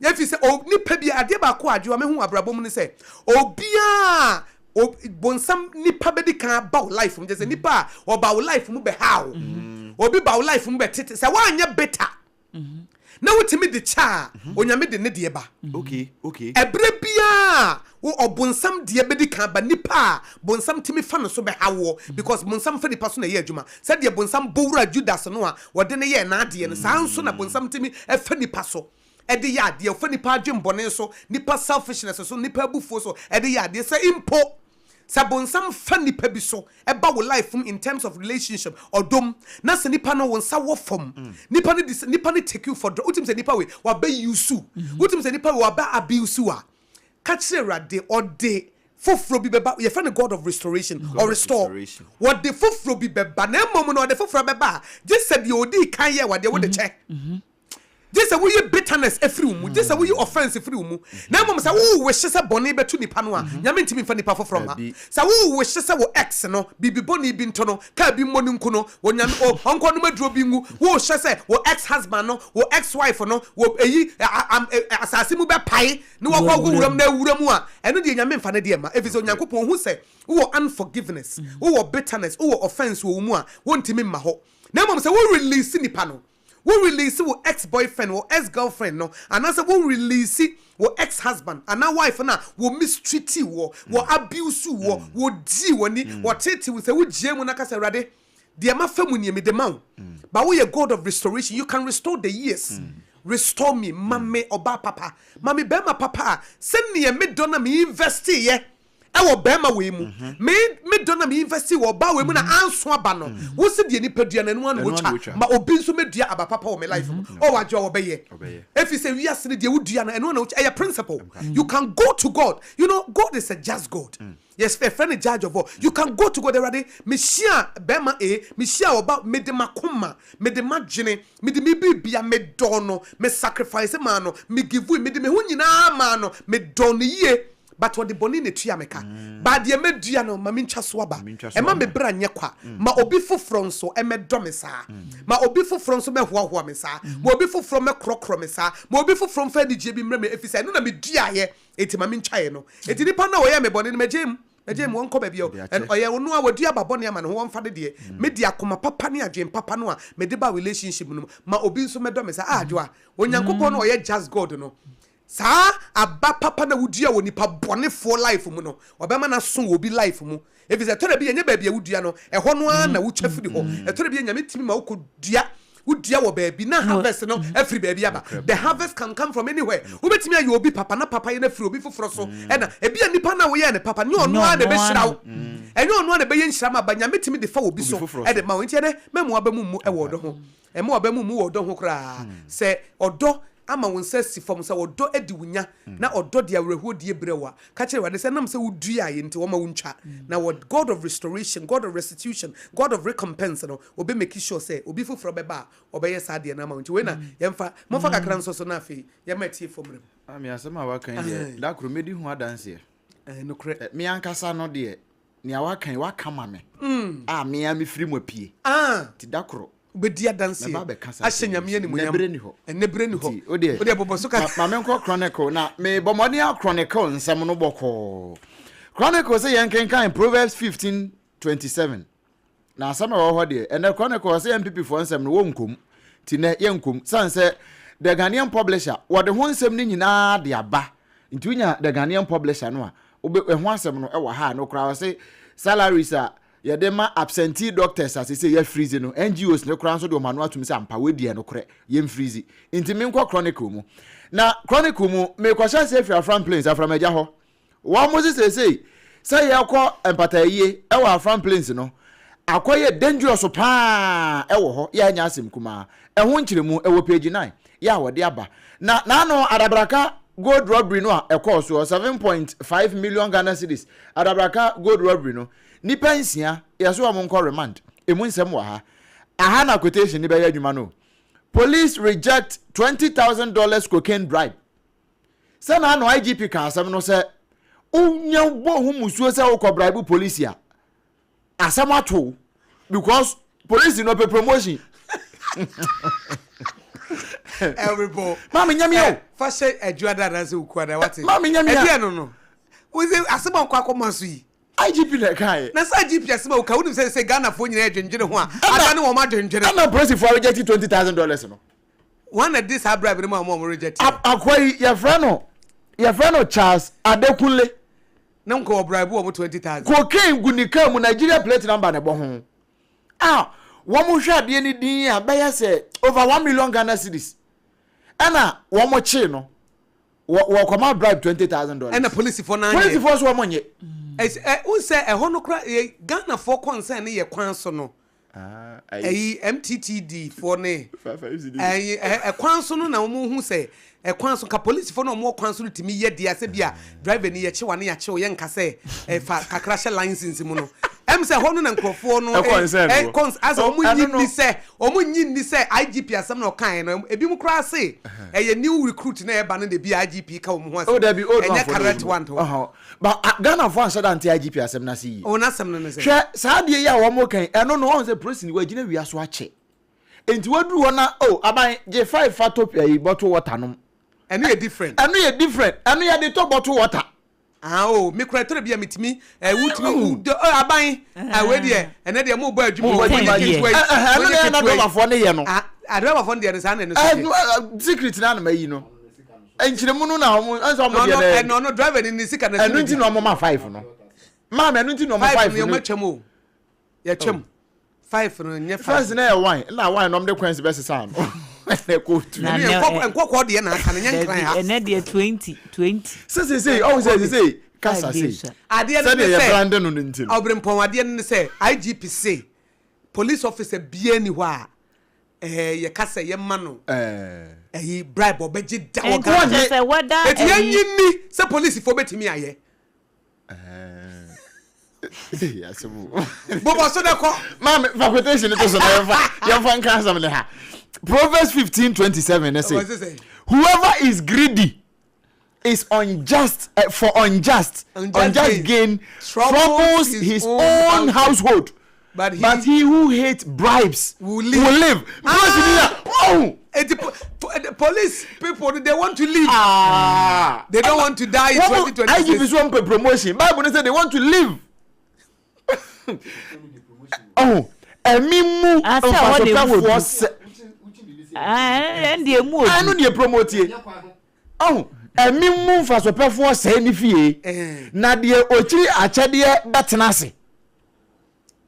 Ɛfiri sɛ nipa bi, adeɛ baako a adwoa mehu abrabɔ mu ne sɛ, obiara bonsam nipa bɛdi kan aba wo life mu, kyerɛ sɛ nipa a ɔba wo life mu bɛha wo, obi ba wo life mu bɛtete, sɛ woanyɛ bitter na wotumi de kyɛ a, Onyame de ne deɛ ba. Ɛberɛ biara Wo ɔbonsam deɛ bɛdi kan aba nipa a bonsam tumi fa no so bɛha woɔ because bonsam fa nipa so na ɛyɛ adwuma. Sɛdeɛ bonsam bɔ wuraa Judas no a wɔde no yɛɛ n'adeɛ no saa nso na bonsam tumi fa nipa so de yɛ adeɛ. Ɔfa nipa adwenbɔne so, nipa selfishness so, nipa abufuo so de yɛ adeɛ. Sɛ mpo sɛ bonsam fa nipa bi so ba wo life mu in terms of relationship, ɔdɔ mu, na sɛ nipa no wo nsa wɔ fam, nipa no nipa no take you for drug, wotumi sɛ nipa wei wabɛ use wo, wotumi sɛ nipa wei wabɛ abuse wo a, Ka kyerɛ Awurade, ɔde foforɔ bi bɛba, yɛfrɛ no God of restoration, ɔrestore. Wɔde foforɔ bi bɛba, na mmom no ɔde foforɔ bɛba a, gye sɛ deɛ ɔdii kan yɛɛ wadeɛ wode kyɛ. Gye sɛ woyi bitterness firi wo mu, gye sɛ woyi offense firi wo mu. Na mmom sɛ wo wihye sɛ bɔne bɛto nipa no a, Nyame ntumi mfa nipa foforɔ mma. Sɛ wo wihye sɛ wo ex no, biribi bɔne bi nto no, car bi mmɔ no nku no, Onyame o, ɔnkɔ nom aduro bi ngu. Wo hyɛ sɛ wo ex husband no, wo ex wife no, wo eyi asase mu bɛpae na wakɔ akɔ wuram na awura mu a, ɛno deɛ Nyame mfa ne deɛ mma. Ɛfiri sɛ Onyankopɔn hu sɛ wowɔ unforgiveness, wowɔ bitterness, wowɔ offense wɔ wo mu a, wontumi mma hɔ. Na mmom sɛ wo release nipa no, Wo release wo ex boyfriend, wo ex girlfriend no anaasɛ wo release wo ex husband anaa wife no a wɔ mistreati woɔ, wɔ abuse woɔ, wɔ dii w'ani, wɔ teetee wo, sɛ wo gyae mu na ka sɛ Awurade deɛ mafa mu nie mede ma wo, but woyɛ God of restoration, you can restore the years, restore me, ma me ɔbaa papa, ma me barima papa a sɛdeɛ me dɔ na me investeeɛ ɛwɔ bɛrima wei mu mhm. me me dɔ na me invest wɔ ɔbaa wei mu na mhm. anso aba no mhm. wo si deɛ nipa dua na ɛno ano wotwa ma obi nso mɛdua aba papa wɔ me life mu ɔwɔ adwoa wɔbɛyɛ efi sɛ wiase no deɛ wodua no ɛno ano wotwa ɛyɛ principle you can go to God you know God is a just God. Mm. Yes, a friend judge of all. You can go to God already. Mehyia bɛrima A, mehyia ɔba, mede makoma, mede madwene, mede me biribia, medɔ no, me sacrifice maa no, me give mede me ho nyinaa maa no, medɔ no yie. But ɔde bɔne na etua me ka. But deɛ mɛdua no, ma mentwa so aba. Mma me bra nyɛ kwa. Ma obi foforɔ nso mmɛdɔ me saa. Ma obi foforɔ nso mmɛhoahoa me saa. Ma obi foforɔ mmɛkorɔkorɔ me saa. Ma obi foforɔ mfa anigyeɛ bi mmrɛ me, ɛfiri sɛ ɛno na meduaeɛ, enti ma mentwaeɛ no. Enti nipa no a ɔyɛɛ me bɔne no, magyae mu. Magyae mu, ɔnkɔ baabi a ɔyɛ. Ɔno ara, wadua aba bɔne ama ne ho, ɔmfa ne deɛ. Me deɛ, akoma papa ne adwene papa no a mede baa relationship no mu, ma obi nso mmɛdɔ me saa. Ah, Adwoa, Onyankopɔn no a ɔyɛ just God no, Saa aba papa no a wodua wɔ nipa bɔnefoɔ life mu no, ɔbɛma no aso wɔ obi life mu. Ɛfiri sɛ ɛtɔ da bi a ɛnyɛ baabi a wodua no, ɛhɔ no ara na wotwa firi hɔ. Ɛtɔ da bi a Nyame tumi ma wokɔ dua, wodua wɔ baabi na harvest no afiri baabi aba. The harvest can come from anywhere. Wobɛtumi ayɛ obi papa na papayɛ no afiri obi foforɔ so. Ɛna ebi a nipa no a woyɛɛ no papa no, nyɛ ɔno ara na ɛbɛhyira wo. Ɛnyɛ ɔno ara na ɛbɛyɛ nhyira ma ba. Nyame tumi de fa obi so de ma wo. Nti ɛnɛ, mɛmmoa aba mu mmu wɔ ɔdɔ ho. Mma w'aba mu mmu wɔ ɔdɔ ho koraa. Sɛ ɔdɔ. ama wo nsa asi fam, sɛ ɔdɔ adi wo nya na ɔdɔ de awerɛhoɔdie brɛ wo a, ka kyerɛ Awurade sɛ ɛnam sɛ woduaeɛ nti ɔmma wontwa. Na wɔ God of restoration, God of restitution, God of recompense no, ɔbɛ make sure sɛ obi foforɔ bɛba a ɔbɛyɛ saa adeɛ no ama wo. Nti wei na yɛmfa, momfa kakra nsɔ so na afei yɛmma atiefoɔ mmra mu. Maame, asɛm a waka yi deɛ, da koro mɛdi ho adanseɛ. Ɛyɛ nokorɛ. Me ankasa no deɛ, nea waka yi, waka ma me. A me ara mefiri mu apue. Nti da koro. Wobɛdi adanseɛ. Mɛba abɛka saa Ahyɛ asɛm Nyame yi. animuonyam. Nnɛ berɛ ni hɔ. Ɛnnɛ berɛ ni hɔ. Nti, wo deɛ. Wo deɛ bobɔ so ka. Ma menkɔ Chronicle na mebɔ mmɔden a Chronicle nsɛm no bɔkɔɔ. Chronicle sɛ yɛnkenkan Proverbs 15 27. Na asɛm a ɛwɔ hɔ deɛ, ɛnɛ Chronicle ɔsɛ NPP foɔ nsɛm no wɔnkɔ mu. Nti nɛ yɛnkɔ mu. Sane sɛ The Ghanaian Publisher wɔde ho nsɛm no nyinaa de aba. Nti wonya The Ghanaian Publisher no a, wobɛ ɛho asɛm no ɛwɔ ha a no koraa ɔse salaries a yɛde ma absentee doctors a sese yɛ freeze no, NGOs no koraa nso de wɔn ano atum sɛ ampa wei deɛ nokorɛ yɛn freeze. Nti menkɔ Chronicle mu. Na Chronicle mu mekɔhyɛ aseɛ firi Afram Plains, Afram Agya hɔ. Wɔn se seesei sɛ yɛkɔ mpataayie wɔ Afram Plains no, akɔyɛ dangerous paa wɔ hɔ, yɛ ɛnyɛ asɛm kumaa. Ɛho nkyerɛmu ɛwɔ page 9 yɛ a wɔde aba. Na n'ano Adabraka gold robbery no a ɛkɔɔ soɔ, 7.5 million Ghana cedis, Adabraka gold robbery no, nnipa nsia yɛse wɔn nkɔ remand. Emu nsɛm wɔ ha. Aha na quotation no bɛyɛ adwuma no o. Police reject $20,000 cocaine bribe. Sɛ na ano IGP ka asɛm no sɛ wonya bɔ ho musuo sɛ wokɔ bribe polisi a asɛm ato wo because polisi no ɔpɛ promotion. Ɛrebɔ. Maame nyamia o. Fa hyɛ adwuada anaasɛ okuada wate. Maame nyamia. Ɛdeɛ no no. Wosɛ asɛm a ɔkɔ akɔma so yi. IGP na ɛkaeɛ. Na sɛ IGP asɛm a woka wonim sɛ sɛ Ghanafoɔ nyinaa adwendwene ho a ada ne wɔn adwendwene. Ɛna polisifoɔ reject $20,000 no. Hwan na di saa bribe no ma wɔn a wɔn reject no? Akoa yi yɛfrɛ no yɛfrɛ no Charles Adekunle. Na nka wɔ bribe wɔn 20,000. Cocaine gu ne car mu Nigeria plate number na ɛbɔ ho a wɔn hwɛ adeɛ no din a bɛyɛ sɛ over 1 million Ghana cedis ɛna wɔn kyee no wɔ wɔkɔma bribe $20,000. Ɛna polisifoɔ no anyɛ. Polisifoɔ nso wɔn nye. Ɛs ɛ n sɛ ɛhɔ no kora yɛ Ghanafoɔ concern no yɛ kwan so no. Ɛyi MTTD foɔ ne ɛyi ɛkwan so no na wɔn hu sɛ ɛkwan so ka polisifoɔ na wɔn wɔ kwan so no tumi yɛ deɛ asɛ bi a driver ni yɛkye wa ne yɛakye yɛ nka sɛ ɛfa kakra hyɛ license mu no ɛm sɛ ɛhɔ no na nkurɔfoɔ no ɛ ɛ asɛ wɔn nyi ni sɛ wɔn nyi ni sɛ IGP asɛm na ɔkaeɛ no ebi mu koraa se ɛyɛ new recruit na ɛba no na ebi IGP ka wɔn ho asɛm ɛnyɛ current one to. Ba a Ghanafoɔ anhyɛ da nte IGP asɛm no ase yie. Wɔn asɛm no ne sɛ. Hwɛ saa adeɛ yi a wɔn kan ɛno no wɔn sɛ polisi ni wagyina wia so akyɛ. Nti waduru hɔ na oh aban gye five fa tɔ ayi bottle water nom. Ɛno yɛ different. Ɛno yɛ different. Ɛno yɛde tɔ bottle water. Ah oh me kura tɔrɔ bi a metumi ɛ wotumi wo de ɔ aban ɛ wei deɛ ɛnɛ deɛ mo bɔ adwuma o mo nyɛ ketewa yi mo nyɛ ketewa yi. Ɛno yɛ na dɔbafoɔ ne yɛ no. Ah adɔbafoɔ no deɛ no saa na ɛno so teɛ. Secret na anam ayi no. Nkyerɛmu no na wɔn ɛnso wɔn deɛ dɛ. Ɛno no driver ni ne sika na ɛno nti na wɔn ma five no. Maame ɛno nti na wɔn five no. Five no yɛ wɔn atwam o yɛtwam five no nyɛ five. First na yɛ wine na wine na wɔn de coins bɛ sisa ano ɛna ɛkɔ tu. Na ne nkɔkɔɔ deɛ na aka no nyɛ nkran ha. Ɛnɛ deɛ 20 20. Sɛ sɛ ɔwɔ sɛ sɛ kasa sɛ. Adeɛ no ne sɛ yɛ brande no ne nti no. Ɔbrempɔn adeɛ no ne sɛ IGP se police officer bia ni hɔ a ɛɛ yɛka sɛ yɛma no ɛyi bribe ɔbɛgye da wɔ Ghana eti yɛn nyi ni sɛ polisifoɔ bɛtumi ayɛ. Bobɔ so dɛ kɔ. Maame fa quotation to so na yɛmfa yɛmfa nka asɛm ne ha. Proverbs 15:27 ne say whoever is greedy is unjust for unjust unjust gain troubles his own household but he, but he who hates bribes will live. Will live. Ah. Oh. Eti po police people they want to live. Ah. They don't want to die in 2026. IGP so wɔn promotion. Bible say they want to live. Oh, ɛmi mu nfasopɛfoɔ sɛ. Ɛnde emu odu. Ɛno deɛ promote ye. Oh, ɛmi mu nfasopɛfoɔ sɛ ne fie. Na deɛ okyiri akyɛdeɛ bɛtena ase.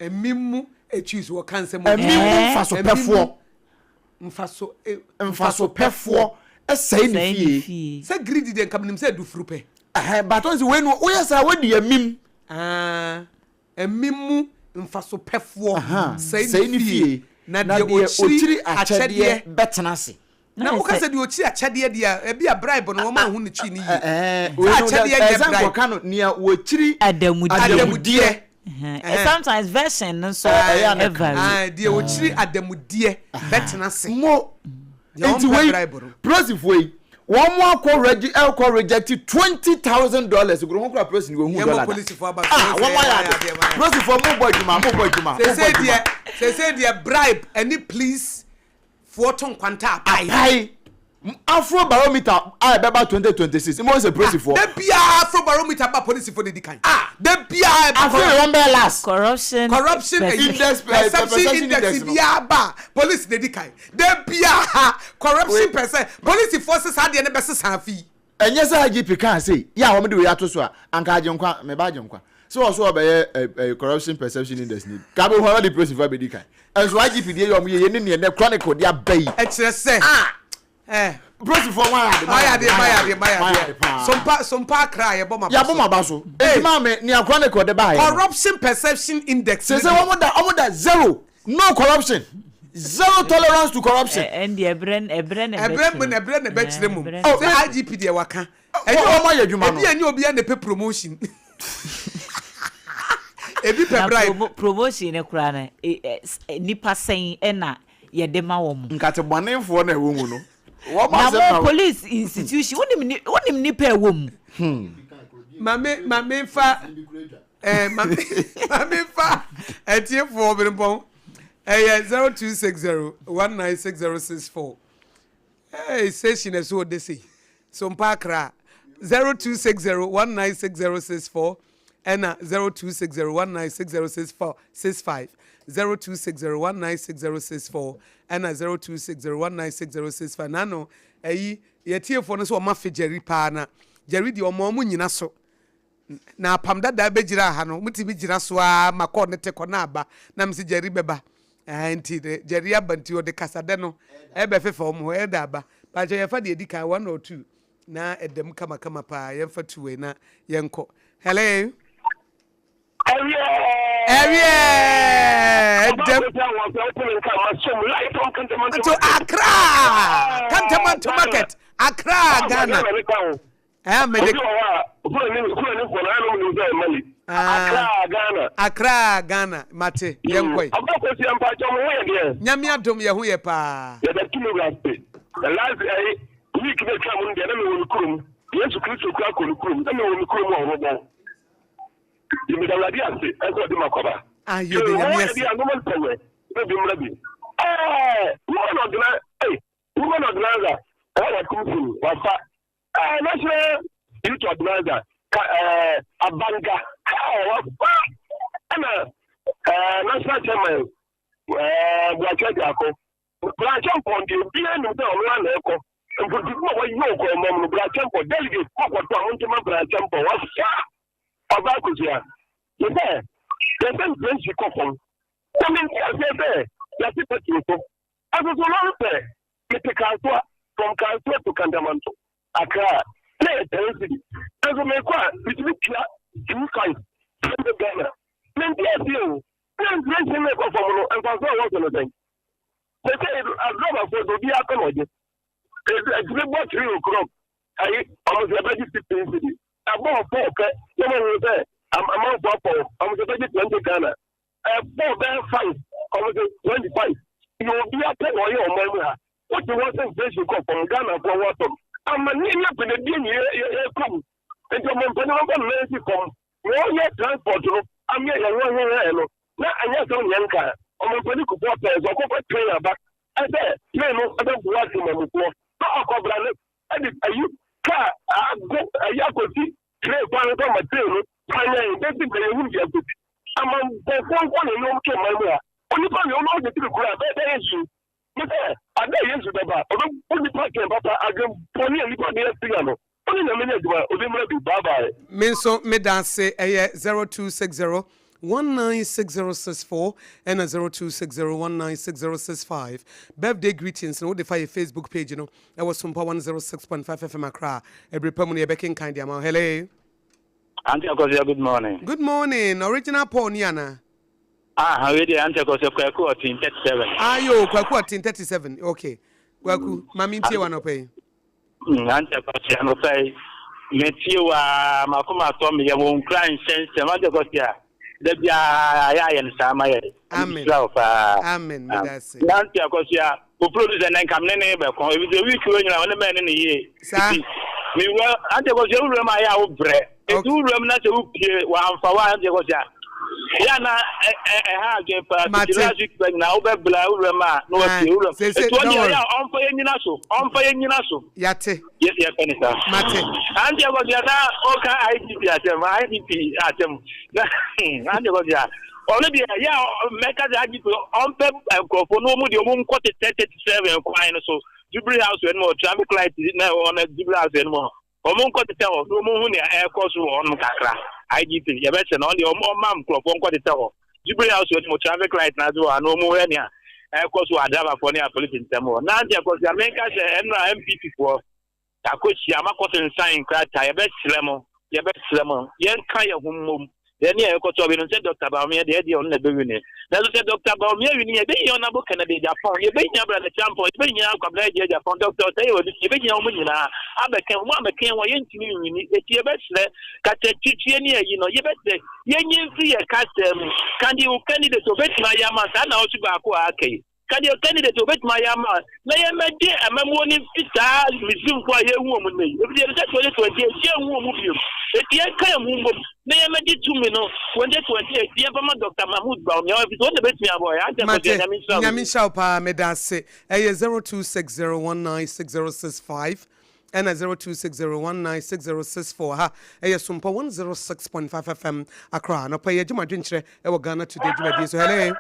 Ɛmi mu ekyi so wɔka nsɛm. Ɛmi mu nfasopɛfoɔ. Nfaso nfasopɛfoɔ ɛsɛe ne fie. Sɛ greedy deɛ nka menim sɛ adufuru pɛ. Ɛhɛn bato nsi wei no woyɛ saa wodi ɛmim. Ɛmi mu nfasopɛfoɔ sɛe ne fie. Na deɛ okyiri akyɛdeɛ bɛtena ase. Na woka sɛ deɛ ɔkyiri akyɛdeɛ deɛ a, ebi a bribe no wɔn anhu ne kyi ne yie. Sɛ akyɛdeɛ nyɛ bribe. Ɛsɛ nkɔka no nea wɔkyiri adamudeɛ. Sometimes version no nso vary. Deɛ ɔkyiri adamudeɛ bɛtena ase. Mo nti wei polisifoɔ yi wɔn mo akɔ regi ɛkɔ reject $20,000 goro ho kura polisi ni wɔn hu dɔla da ah wɔn ayɛ ade polisifoɔ mo bɔ adwuma mo bɔ adwuma mo bɔ adwuma. Sese deɛ bribe ɛne police foɔ to nkwanta apae. Apae. Afro barometer a ɛbɛba 2026 mo sɛ polisifoɔ. Da biara afro barometer ba polisifoɔ na edi kan. Ah da biara ɛba. Afei wɔn bɛyɛ last. Corruption corruption index perception index biara ba polisi na edi kan. Da biara corruption percent polisifoɔ sɛ saa deɛ no bɛsesa afi. Ɛnyɛ sɛ IGP kaa sei yɛ a wɔn de wei ato so a anka Agyenkwa meba Agyenkwa sɛ wɔ so ɔbɛyɛ ɛ ɛ corruption perception index ni ka bɛ hu a wɔde polisifoɔ abɛdi kan ɛnso IGP deɛ yɛ wɔn yɛ yɛ ne neɛ nɛ chronicle de aba yi. Ɛkyerɛ sɛ ah eh. Polisifoɔ mo ayɛ ade mo ayɛ ade mo ayɛ ade mo ayɛ ade paa. Sompa sompa akra yɛbɔ ma ba so. Yɛabɔ ma ba so. Eti maame nea chronicle de baayɛ no. Corruption perception index. Sese wɔn da wɔn da zero no corruption zero tolerance to corruption. Ɛnde ɛbrɛ ɛbrɛ na ɛbɛkyerɛ. Ɛbrɛ mu na ɛbrɛ na ɛbɛkyerɛ mu. Sɛ IGP deɛ waka. Ɛnyɛ wɔn ayɛ adwuma no. Ebi ɛnyɛ obiara na ɛpɛ promotion. Ebi pɛ bribe. Na promotion no koraa no nipa sɛn ɛna yɛde ma wɔn. Nkate bɔnefoɔ na ɛwɔ mu no. Na mo police institution wonim wonim nipa ɛwɔ mu. Maame maame nfa ɛɛ maame maame nfa ɛtiefoɔ bere ɛyɛ 0260196064. Hey, station ɛso ɔde sei so mpa akra 0260196064 ɛna 0260196064 65 0260196064 ɛna 0260196065 nano ɛyi yɛtiefoɔ no sɛ ɔma fe Jerry paa na Jerry deɛ ɔma ɔmo nyina so na apam dadaa bɛgyina ha no motumi gyina so ara ma kɔɔ ne te kɔ na aba na mese Jerry bɛba ɛɛ nti de Jerry aba nti ɔde kasadɛ no ɛbɛfefa ɔmo hɔ ɛda aba baakyɛ yɛfa deɛ ɛdi kan one or two na ɛda mu kamakama paa yɛmfa two wei na yɛnkɔ hello. Ɛwiɛ ɛdɛm to Accra Kantamanto market Accra Ghana. Ɛɛ mede. Obi wɔ hɔ a kura ni kura ni kɔ na anum nim sɛ Mali. Ah, Accra Ghana. Accra Ghana mate yɛn kɔ yi. Ɔbɛ kɔ si mpa kyɛw mo ho yɛ deɛ. Nyame adom yɛ ho yɛ paa. Yɛda tumi wura ase. The last ɛyi week na etwa mu no deɛ na mewɔ me kurom. Yesu Kristo kura kɔ ne kurom. Na mewɔ me kurom wɔ Ɔhɔbɔn. Nti meda Awurade ase ɛsɛ ɔde ma kɔba. Ah yɛda Nyame ase. Yɛ deɛ anoma ntɛwɛ na bi mmra bi. Ɛɛ woman organizer ɛy woman organizer ɛwɔ wakumfin wafa. Ɛɛ national youth organizer ka ɛɛ abanga ɛɛ wafa ɛna ɛɛ national chairman ɛɛ buakye agyako buakye mpɔn deɛ obiara nim sɛ ɔno ara na ɛkɔ mpuntuku a wɔyɛ okɔ ɔmam no buakye mpɔn delegate kɔkɔtɔ a montoma buakye mpɔn wafa ɔbaa kosua yɛ sɛ yɛsɛ ntiansi kɔ fam na mente aseɛ sɛ yɛate petrol so ɛsoso lɔre pɛ Mete Kasoa, from Kasoa to Kantamanto, Accra, na ɛyɛ 10 cedi. Nanso mekɔ a, metumi tua 2,500 Ghana. Mente aseɛ o, na inflation na ɛkɔ fam no, mfasoɔ a ɛwɔ so no sɛn? Sɛsɛ adrɔbafoɔ de obiara kɔ na ɔgye. Ɛtumi bɔ 3 o'clock, ayi, ɔmo sɛ ɛbɛgye 15 cedi. Ɛbɔɔ 4 pɛ, na ɔmo hu sɛ amanfoɔ apɔw, ɔmo sɛ ɛbɛgye 20 Ghana. Ɛbɔɔ bɛyɛ 5, ɔmo sɛ 25. Yɛ obiara pɛ na ɔyɛ ɔman mu ha. Wote hɔ sɛ inflation kɔ fam, Ghanafoɔ ho atɔ no. Amanneɛ ne apɛdɛdeɛ nyɛ yɛkɔ mu. Nti ɔmo mpanin wɔmfa no nan si fam. Na ɔyɛ transport no ameɛ yɛn ho ahwehwɛ no na anyɛ asɛm ne yɛn nka. Ɔmo mpanin kufoɔ pɛɛ sɛ ɔkɔfa train aba ɛsɛ train no ɛbɛboa temamufoɔ. Na ɔkɔbra no ɛde ayi kaa ago ayi akɔsi train kwan no so ama train no anyan bɛsi bɛyɛ hu deɛ akɔsi. Amanbɔfoɔ nko na ɛne wɔn to ɔman mu ha. Onipa wie ɔno ɔgye tiri kura bɛyɛ dɛ yɛ ne sɛ ada Yesu bɛba ɔbɛbu nipa atɛn papa adwen bɔne a nipa de asia no ɔne Nyame nyɛ adwuma obi mmra bi bye bye. Me nso meda ase ɛyɛ 0260 196064 ɛna 0260 196065 birthday greetings no wode fa yɛ Facebook page no ɛwɔ Sompa 106.5 FM Accra ɛbere pa mu no yɛbɛkenkan de ama wo hello. Auntie Akosua good morning. Good morning original Paul ni ana. Ah, wei deɛ Auntie Akosua Kwaku Ɔten 37. Ah yo Kwaku Ɔten 37 okay. Kwaku, ma mentie wo anɔpa yi. Auntie Akosua, anɔpa yi, metie wo aa, m'akoma atɔ me yam, wo nkuranhyɛ nsɛm, Auntie Akosua, da biara ayɛ ayɛ no saa ma yɛn. Amen. Mesrɛ wo paa. Amen, meda ase. Auntie Akosua, wo producer nɛ nka mene ne bɛko, efisɛ week wei nyinaa ɔne mɛne ne yie. Saa. Nti, mewura, Auntie Akosua, wo wura mu ayɛ a wo brɛ. Eti wo wura mu na sɛ wo pie, wamfa wo a, Auntie Akosua, yɛ a na ɛha adwene paa. Mate. Fiti last week ba nyinaa, wo bɛ bla wo wura mu a, na wapie wo wura mu. Sese, Eti don't ɔno deɛ worry. ɔyɛ a ɔmfa yɛ nyina so, ɔmfa yɛ nyina so. Yate. Yɛ yɛ fɛ ne saa. Mate. Auntie Akosua na ɔka IGP asɛm, IGP asɛm. Na Auntie Akosua, ɔno deɛ yɛ a mɛka sɛ IGP ɔmpɛ nkurɔfoɔ na wɔn deɛ wɔn nkɔ tetɛ 37 kwan no so, Jubilee House anim hɔ, traffic light na ɛwɔ hɔ na Jubilee House anim hɔ. Wɔn nkɔ tetɛ hɔ na wɔn hu nea ɛrekɔ so wɔ hɔnom kakra. IGP, yɛbɛsrɛ no, ɔno deɛ ɔmma nkurɔfoɔ nkɔ tetɛ hɔ. Jubilee House anim, traffic light no ase hɔ a, na wɔn hwɛ nea ɛrekɔ so wɔ adraivafoɔ ne apolisi ntam hɔ. Na Auntie Akosua, menka sɛ ɛnora NPP foɔ yɛakɔhyia, moakɔsensan nkrataa, yɛbɛsrɛ mo, yɛbɛsrɛ mo, yɛnka yɛn ho mmom. Yɛn ne yɛrekɔto awie no, sɛ Dɔkta Bawumia deɛ, ɛdeɛ ɔno na ɛbɛwini. Nanso sɛ Dɔkta Bawumia wini a, yɛbɛhia Honourable Kennedy Agyapong, yɛbɛhia Brother Acheampong, yɛbɛhia Kwabena Agyei Agyapong, Dɔkta Osei Owusu, yɛbɛhia wɔn nyinaa abɛka yɛn ho. Wɔn ammɛka yɛn ho a, yɛntumi nwini. Enti yɛbɛsrɛ, kasatwitwie ne ayi no, yɛbɛsrɛ, yɛnyi mfiri yɛn kasa mu. Ka deɛ wo candidate ɔbɛtumi ayɛ ama saa nnawɔtwe baako a aka yi. Ka deɛ candidate obetumi ayɛ ama na yɛmmɛgye amammuo no mfi saa Misrimfoɔ a yɛrehu wɔn nnɛ yi. Ɛfiri yɛnim sɛ 2028 yɛnhu wɔn biom. Enti yɛnka yɛn ho mmom na yɛmmɛgye tumi no 2028 yɛmfa ma Dr. Mahmood Bawumia ɛfiri sɛ ɔno na ɛbɛtumi aboa yɛn. Auntie Mate, Akosua, Nyame nhyira wo. Nyame nhyira wo paa, meda ase. Ɛyɛ 0260196065 ɛna 0260196064. Ha ɛyɛ Sompa 106.5 FM Accra. Anɔpa yi yɛgye mo adwenkyerɛ ɛwɔ Ghana Today dwumadie so. Hello.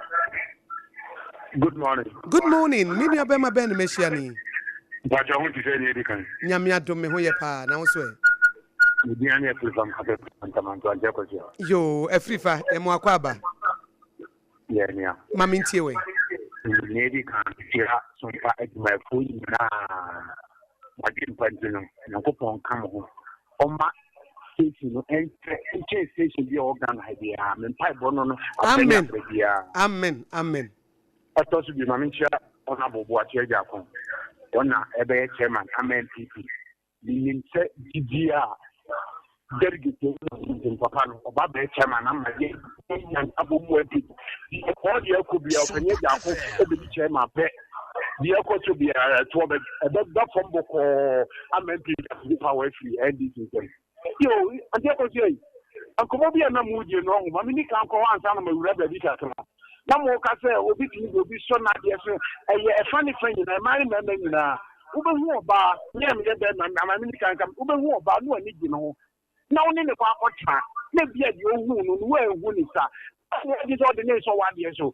Good morning. Good morning. Me nua bɛrima bɛn na mahyia no yi? Mpakyɛ ho te sɛ nea edi kan. Nyame adom me ho yɛ paa na wo nso ɛ? Me din ane Afirifa Mkasa Ntamanto Ankyɛ Kwasia. Yoo Afirifa yɛ mo akɔ aba. Yɛ nea. Ma me ntie wɛ. Nea edi kan mekyia Sompa adwumayɛfoɔ nyinaa. Mo adwempa nti no Nyankopɔn nka mo ho. Ɔma station no ɛnkyɛ nkyɛn station bi a ɔwɔ Ghana ha biara. Me mpaebɔ no no abrɛ ne Amen. abrɛ biara. Amen. Amen. Ɛtɔ so bi ma menkyia Honourable Boakye Agyarko. Ɔna ɛbɛyɛ chairman ama NPP. Menim sɛ gyidie a delegate no papa no ɔba bɛyɛ chairman ama yɛ nya abɔ mu NPP. Deɛ kɔɔ deɛ ɛkɔ biara ɔpanyin Agyarko ɛbɛdi chairman pɛ. Deɛ ɛkɔ so biara ɛtoɔ bɛ ɛbɛba fam bɔkɔɔ ama NPP agye power afiri NDC nsam. Yo, Auntie Akosua yi, nkɔmmɔ bi a na moredie no ɔho, ma menni kan nkɔ hɔ ansa na mawura baabi kakra. Na moreka sɛ obi tumi de obi sɔ n'adeɛ so, ɛyɛ ɛfa ne fa nyinaa, mmaa ne mmarima nyinaa. Wobɛhu ɔbaa, me a meyɛ barima, ma menni kan nka, wobɛhu ɔbaa na w'ani gye ne ho, na wo ne no kɔ akɔtena, na ebia deɛ ɔhuu no no, woanhu ne sa. Ɛnyɛ gye sɛ ɔde ne resɔ w'adeɛ so.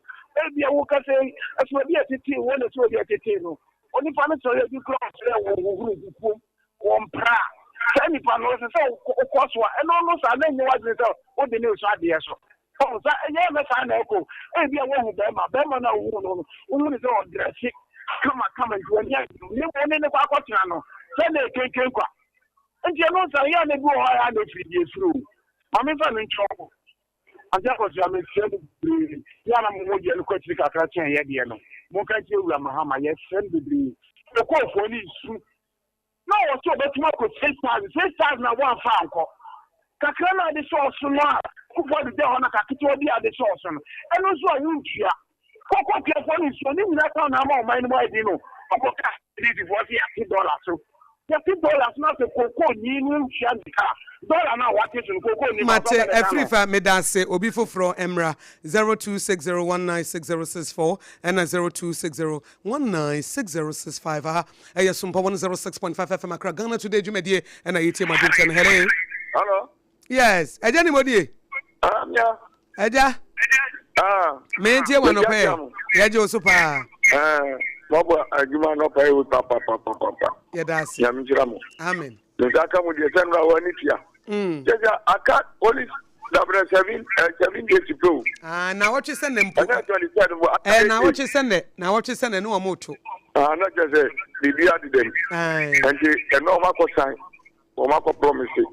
Ebia woka sɛ, ɛso obi a ɛtetee wo na ɛsɛ obi a ɛtetee no. Onipa no sɔre adi koraa ɔsrɛ wo hohoro nkukuom, wɔmpra. Saa nipa no, ɛsɛ sɛ wokɔ so a, ɛno no saa na ɛnyɛ w'adwene sɛ wode ne resɔ adeɛ so. Ɔho sa ɛnyɛ ɛmɛ saa na ɛkɔ. Ebia woahu bɛrima, bɛrima no a wohu no no, wohu no sɛ ɔdrɛse kama kama nti w'ani agye ho. Na mmom wo ne no kɔ akɔtena no, sɛ na ɛkenken kwa. Nti ɛno nsa yɛ a na ebi wɔ hɔ a ɛyɛ a na efiri deɛ efiri o. Ma memfa no nkyerɛ wo. Ante Akosua, mesrɛ mo bebree, yɛ a na mo ho deɛ no kɔ akyiri kakra kyɛn yɛ deɛ no. Monka nkyerɛ Wura Mahama, yɛsrɛ no bebree. Okofoɔ no resu na ɔwɔ sɛ ɔbɛtumi akɔ 6,000, 6,000 a woamfa ankɔ. Kakra no a ade sɔɔ so no a Kufuor de gyaa hɔ no ka ketewa bi a ade sɔɔ so no, ɛno nso a wontua. Koko akuafoɔ no nsuo ne nyinaa ka na ama ɔman no mu ayɛ den no. Ɔkɔ ka NDC foɔ sɛ yɛate dɔla so. Yɛte dɔla so na sɛ koko ni no ntua ne ka a, dɔla no a wate so no koko ni Mate, mfasoɔ bɛn na ɛda afiri no? fa, meda ase. Obi foforɔ mmra. 0260196064 ɛna 0260196065. Aha ɛyɛ Sompa 106.5 FM Accra, Ghana Today dwumadie ɛna yɛtie mo adwenkyerɛ no. Hello. Hello. Yes, ɛgya ni mo die. Ah, mia. Ɛgya. Ah. Me ntie wa nɔpɛ. Yɛgye wo so paa. Eh, mɔbɔ adwuma nɔpɛ yi pa pa pa pa pa. Yɛda ase. Nyame nhyira mo. Amen. Nsa aka mo deɛ sɛ nnora wɔ ani tua. Mm. Kyɛ sɛ aka only dabrɛ seven eh, 7 days pɛ o. Ah, na wɔtwe sɛ nnɛ mpo. Ɛnɛ 23rd mpo. Eh, na wɔtwe sɛ nnɛ, na wɔtwe sɛ nnɛ ne wɔn to. Ah, na kyerɛ sɛ biribi adedam. Nti ɛnna wɔn akɔ san, wɔn akɔ promise.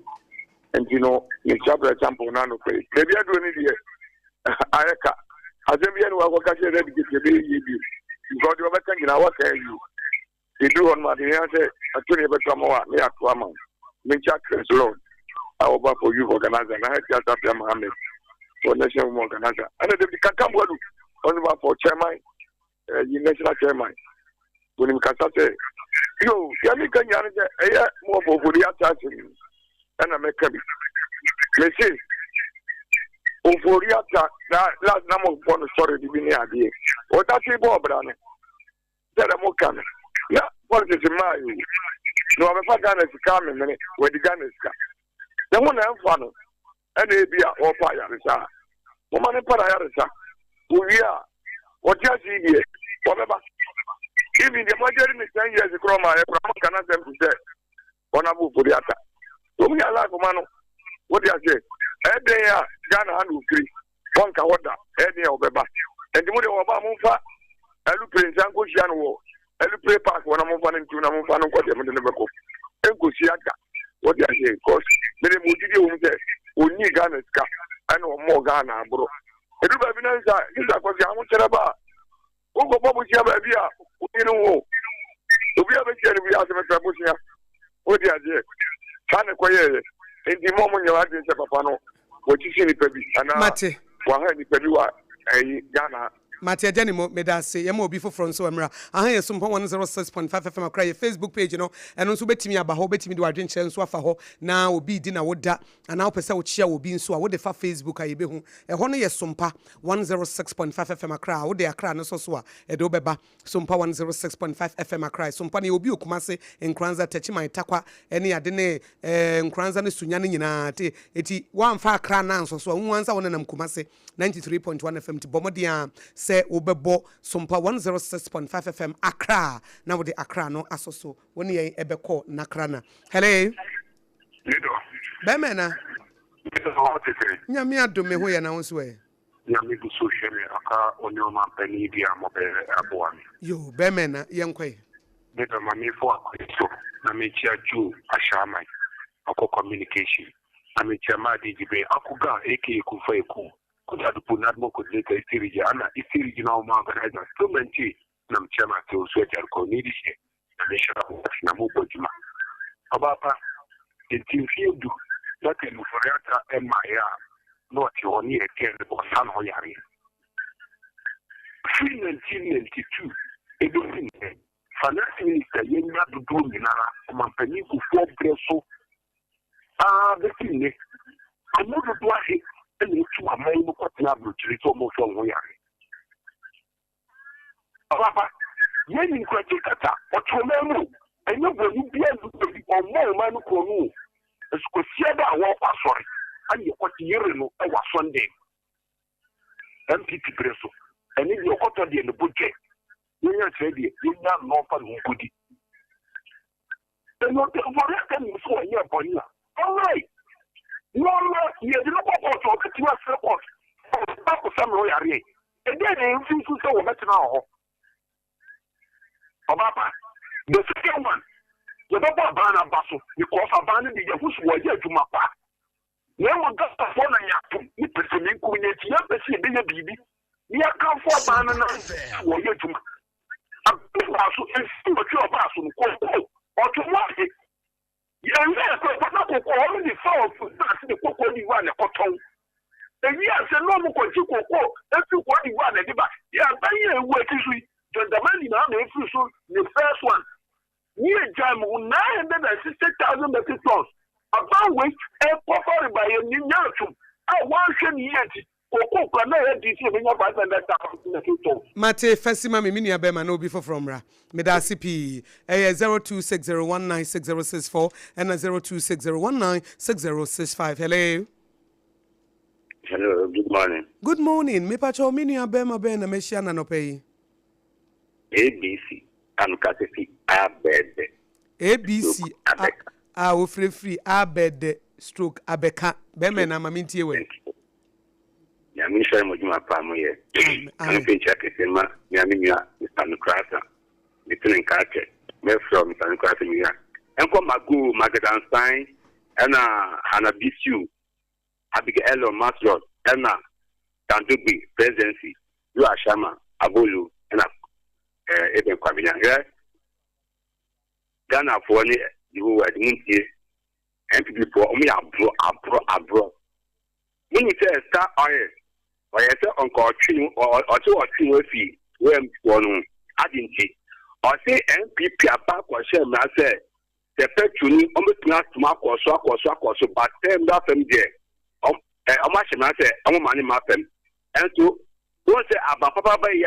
Nti no mekyia brɛ champo no anɔpa yi. Baabi aduro no deɛ ayɛ ka. Asɛm bi ne wakɔka kyerɛ dɛ dikɛti ɛbɛyɛ yie bio. Because deɛ ɔbɛka nyinaa waka awie. Yɛduru hɔ nom a, deɛ ɛhia sɛ ato ne yɛbɛto ama wo a, ne yɛato ama wo. Menkyia Chris Lord a ɔba for youth organizer na Haji Asafia Mohammed for national women organizer. Ɛna David Kankam Wadu ɔno ba for chairman, ɛyi national chairman. Wɔnim kasa sɛ, yo, deɛ meka nyinaa ne sɛ ɛyɛ mo ɔfɔfori ate asɛm yi ɛna mɛka bi. Mese, ofori ata na last na mo bɔ no sɔre de bi ne adeɛ. Ɔda se bɔ ɔbra no. Sɛdeɛ mo ka no na politics mmaa yi o na wabɛfa Ghana sika amemene wadi Ghana sika ne ho na ɛmfa no ɛna ebi a ɔrepa ayaresa a moma ne mpa na ayaresa owie a wɔte ase yi deɛ wɔbɛba even deɛ moagye ne 10 years korɔ ma yɛ korɔ mo nka n'asɛm te sɛ wɔn abo ofori ata wɔn nyɛ life ma no wɔte aseɛ ɛdɛn a Ghana ha na ofiri wɔnka hɔ da, ɛyɛ den a wɔbɛba. Enti mo deɛ wɔba a momfa alupre nsa nkɔhyia no wɔ alupre park hɔ na momfa no ntu na momfa no nkɔ deɛ mode no bɛkɔ. Ɛnkɔsi aga. Wɔde aseɛ cause me deɛ mewɔ gyidie wɔ mu sɛ ɔnnii Ghana sika ɛna ɔmmɔɔ Ghana aborɔ. Ɛduru baabi na nsa sisa kɔsi ahokyerɛ ba a Wokɔbɔ bosea baabi a wonyini ho. Obi a bɛhyia no biara sɛ mepɛ bosea. Wode aseɛ. Saa na ɛkɔyɛeɛ. Enti mma ɔmo nyɛ w'adwene sɛ papa no wasisi nipa bi anaa Mate. waha nipa bi wɔ ɛyi Ghana ha. Mate Agya Nimo, meda ase. Yɛma obi foforɔ nso mmra. Aha yɛ Sompa 106.5 FM Accra, yɛ Facebook page no, ɛno nso wobɛtumi aba hɔ, wobɛtumi de w'adwenkyerɛ nso afa hɔ, na obi redi na woda, anaa wopɛ sɛ wokyea obi nso a, wode fa Facebook a yɛbɛhu. Ɛhɔ no yɛ Sompa 106.5 FM Accra a, wode Accra no sɔ so a, ɛde wo bɛba Sompa 106.5 FM Accra. Sompa no yɛwɔ bi wɔ Kumase, Nkoranza, Techiman, Tarkwa ne ade ne eh, Nkoranza ne Sunya no nyinaa. Te, eti woamfa Accra no ansɔ so a, wohu ara sɛ wonenam Kumase 93.1 FM. Nti bɔ mmɔden ara sɛ wobɛbɔ Sompa 106.5 FM Accra na wode Accra no asɔ so. Wo ne yɛn bɛkɔ Nakrana. Hello. Me dɔ. Bɛrima ɛna. Me dɔ wo te sɛn? Nyame adom me ho yɛ na wo nso ɛ? Nyame gu so hwɛ me aka ɔne ɔmanpanin bi a mɔbɛ aboa me. Yoo bɛrima ɛna yɛn kɔ ɛ. Me dɔ ma me fo akwan so na me kyia Joe Ahyɛaman ɔkɔ communication na me kyia Maadi Jibrin Akuga aka Kunfa Eku Kodadupo Nadmo coordinator Eastern region ana Eastern regional woman organizer still maintain na me kyia Mate Osu Agyarko ne di hyɛ. Nyame nhyira mo ase na mobɔ dwuma. Ɔbaa pa, enti mfeɛ du na Ken Ofori-Atta mmaeɛ a na ɔte hɔ ne yɛtɛɛ no ɔsa ne ho yareɛ. Firi 1992 ɛbɛsi nnɛ, Finance Minister yɛanya dodoɔ nyinara Ɔmanpanin Kufuor berɛ so ara bɛsi nnɛ, ɛmu dodoɔ ahe na ɛtu aman mu kɔtena aburokyire sɛ wɔresa wɔn ho yareɛ? Papa, yɛn nim Kwakye kasa, ɔte ɔman mu o, ɛnyɛ bɔne biara nni baabi, ɔmmɔ ɔman no korɔno o, nso Kwasiada a wɔrekɔ asɔre ɛna yɛkɔte yere no wɔ asɔndɛn mu, NPP berɛ so, ɛne deɛ ɔkɔtɔ deɛ ne bo dwɛ, yɛn akyerɛ deɛ yɛnya no na ɔmfa ne ho nkɔdi. Sɛ Ɔdɛnfɔre ka nim sɛ ɔnyɛɛ bɔne a, ɔmmrɛ na ɔmmra yɛde no kɔ kɔɔto a, ɔbɛtumi asrɛ kɔɔto sɛ ɔba akɔsa me hɔ yareɛ. Ɛdeɛn na ɛmfiri so sɛ wɔbɛtena wɔ hɔ? Ɔbaa pa, the second one, yɛbɛbɔ abaa no aba so because abaa no de yɛahu sɛ wɔyɛ adwuma pa. Na mmom Ghanafoɔ na yɛatom ne pɛsɛmenkominya nti yɛmpɛ sɛ yɛbɛyɛ biribi na yɛakamfo aban no na wɔyɛ adwuma. Aban no baa so mfe nwɔtwe a ɔbaa so no, kookoo ɔto mu ase. Yɛnhwɛɛ kookoo na kookoo ɔno de fa ɔfo ase de kɔ Cote d'Ivoire na ɛkɔtɔn. Ewie ase na wɔn kɔgye kookoo efi Cote d'Ivoire na ɛde ba. Yɛ aban yi a ewu akyi so yi, John Dramani Mahama efiri so ne first one. Ne agyae mo ho 960,000 metric tons. Aban wei ɛkɔfa reba yɛ ne nyaatwom a wɔanhwɛ ne yie nti kookoo kura na ɛyɛ den sɛ yɛbɛnya 500,000 metric tons. Mate, fa si ma me, me nua bɛrima na obi foforɔ mmra. Meda ase pii. Ɛyɛ 0260196064 ɛna 0260196065. Hello. Hello, good morning. Good morning. Mepakyɛw, me nua bɛrima bɛn na mahyia no anɔpa yi? ABC a mekasa fi Abɛɛdɛ ABC stroke Abɛka. a wofirefiri Abɛɛdɛ stroke Abɛka. Bɛrima na ma mentie wɛ. Nyame nhyira mo adwuma pa a moyɛ. Amen. Nyame mfa nhyira kɛseɛ mma me a me nua Mister Nukurasa. Mete ne nka akyɛ. Mɛfrɛ wo Mister Nukurasa me nua. Ɛnkɔ Mago, Magadansan ɛna Hannah Bisiu Abigail Elon Maslot ɛna Tandogbe Presidency, Joe Ashama, Abolu ɛna eh, Eben Kwabena. Hwɛ! Ghanafoɔ ne the whole world montie NPP foɔ ɔmo yɛ aborɔ aborɔ aborɔ. Monim sɛ Star Oil ɔyɛ sɛ ɔnka ɔtwe ne ɔse ɔtwe ne ho afi OMC foɔ no ho ade nti ɔse NPP aba akɔhyɛ mmara sɛ sɛ petrol no ɔmo bɛtumi atom akɔ so akɔ so akɔ so but sɛ mmra fam deɛ ɔm ɛ ɔmo ahyɛ mmara sɛ ɔmo ma ne mma fam ɛnso wɔn sɛ aba papa ba yi a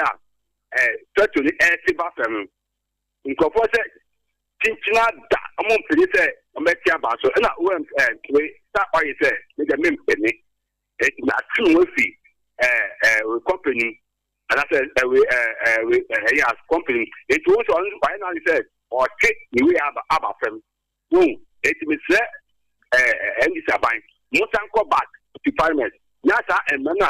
ɛ petrol no ɛte ba fam no nkurɔfoɔ sɛ kyinkyin ada ɔmo mpene sɛ ɔmo bɛte aba so ɛna OM ɛ wei sa ɔyɛ sɛ me deɛ mempene eti na ate me ho afi ɛ ɛ wei company mu anaasɛ ɛ wei ɛ ɛ wei ɛ ɛyɛ as company mu eti wɔn sɛ ɔno ɔyɛ n'ade sɛ ɔte ne wei aba aba fam wɔn eti mesrɛ ɛ ɛ NDC aban mo san kɔ back to parliament na saa mmerɛ no a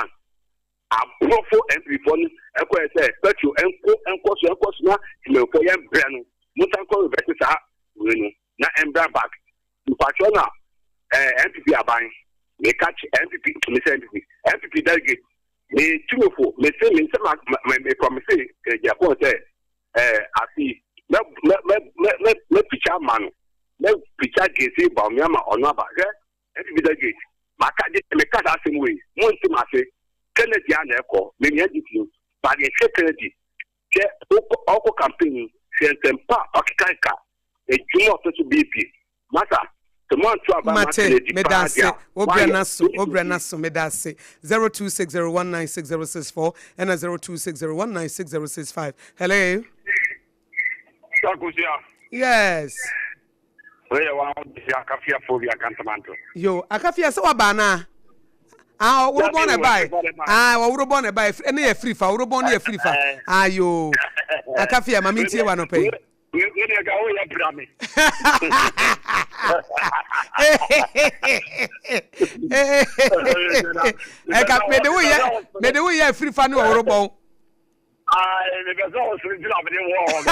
Aborɔfo MP foɔ no kɔɛ sɛ petrol nko nkɔ so nkɔ so na temamufoɔ yɛn brɛ no monsan kɔ revɛse saa wei no na ɛmbra back mpakyɛw na eh, NPP aban meka kye NPP mesɛ NPP NPP delegate me tumifo mese me nsɛm a me promise eh, Japan sɛ eh, afi mɛ mɛ mɛ mɛ mɛ pikya ama no mɛ pikya gesi ba ɔmo ama ɔno aba hwɛ NPP delegate, maka gye meka saa asɛm wei, monte m'ase, Kennedy a na ɛkɔ, me nua GT no, ba deɛ hwɛ Kennedy, hwɛ wokɔ ɔkɔ campaign yi, hwɛ nsɛmpa a ɔkekakeka, adwuma a ɔpɛ so biebie, masa, sɛ moanto aba ama Mate, Kennedy meda paa ase. deɛ a, Wo brɛ moayɛ no aso, wo brɛ no NPP. aso, meda ase. 0260196064 ɛna 0260196065. Hello. Sakosua. Yes. Wei yɛ wɔn ahodoɔ akafiafoɔ bi akantamanto. Yo, akafia sɛ waba anaa? Ah, ɔworobɔn na ɛbae. Ah, ɔworobɔn na ɛbae. Ɛne yɛ firi fa, ɔworobɔn ne yɛ firi fa. Ah, yo. Akafia, ma mentie wa nɔpɛ yi. Wei deɛ ka woyɛ pira me. Ɛka mede woyɛ mede woyɛ afiri fa ne ɔworobɔn. Ae, mepɛ sɛ ɔsoro nti na mede wɔ hɔ no.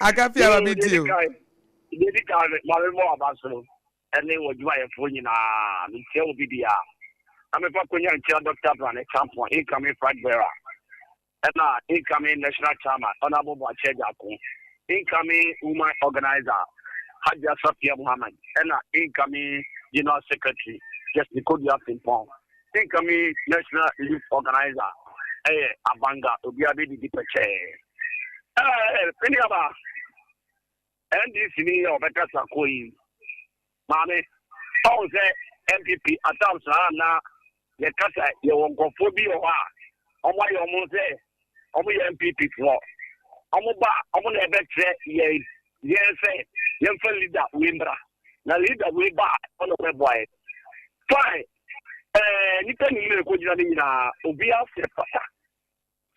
Akafi aba bi ti o. Dedi kan ma me mmɔ aba so ɛne wɔ adwumayɛfoɔ nyinaa mekyia wɔ bibia na mefa konya nkyia Dr. Brane Champon incoming flag bearer Ɛna incoming national chairman Honourable Boakye Agyarko, incoming woman organiser Hajia Safia Mohammed, ɛna incoming general secretary Justin Kodua Frimpong, incoming national youth organiser ɛyɛ Abanga obiara bɛdidi pɛkyɛɛ. Ɛɛ me nuabaa, NDC ni a ɔbɛkasa kɔ yi, maame, ɔhu sɛ NPP atam saa na yɛkasa yɛwɔ nkurɔfoɔ bi wɔ hɔ a wɔn ayɛ wɔn sɛ wɔn yɛ NPP foɔ, wɔn ba wɔn na ɛbɛkyerɛ yɛn yɛn sɛ yɛmfa leader wei mbra na leader wei ba a ɔna ɔbɛboa yɛn. Fine, ɛɛ nipa nim na ɛkɔgyina no nyinaa obiara sɛ fata.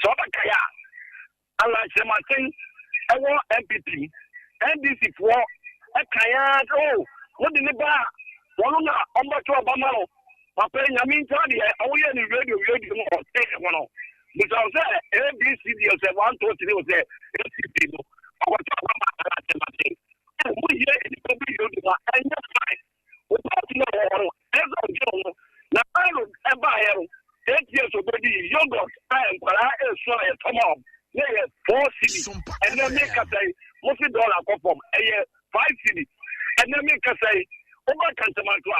Sɛ ɔbɛkae a, Allan Kyerematen wɔ NPP mu, NDC foɔ kae ara sɛ oh mode ne ba a wɔn na wɔbɛto aba ma no. Papa yi Nyame nti adeɛ wɔyɛɛ no radio radio mu ɔtee ho no. Bisa wo sɛ ABCD o sɛ 1 2 3 o sɛ ACP no ɔkɔto aba ma Allan Kyerematen. Oh moyɛ nnipa bi radio ma ɛnyɛ fine. Wo party no a ɛwɔ hɔ no, ɛsɛ sɛ ɔdwene ho. Na Aaron baeɛ no, 8 years ɔbɛdii, yogurt a nkwadaa ɛresu a yɛtɔ ma wɔn na ɛyɛ 4 cedi. Ɛnnɛ mekasa yi, mo se dɔla kɔ fam, ɛyɛ 5 cedi. Ɛnnɛ mekasa yi, woba Kantamanto a,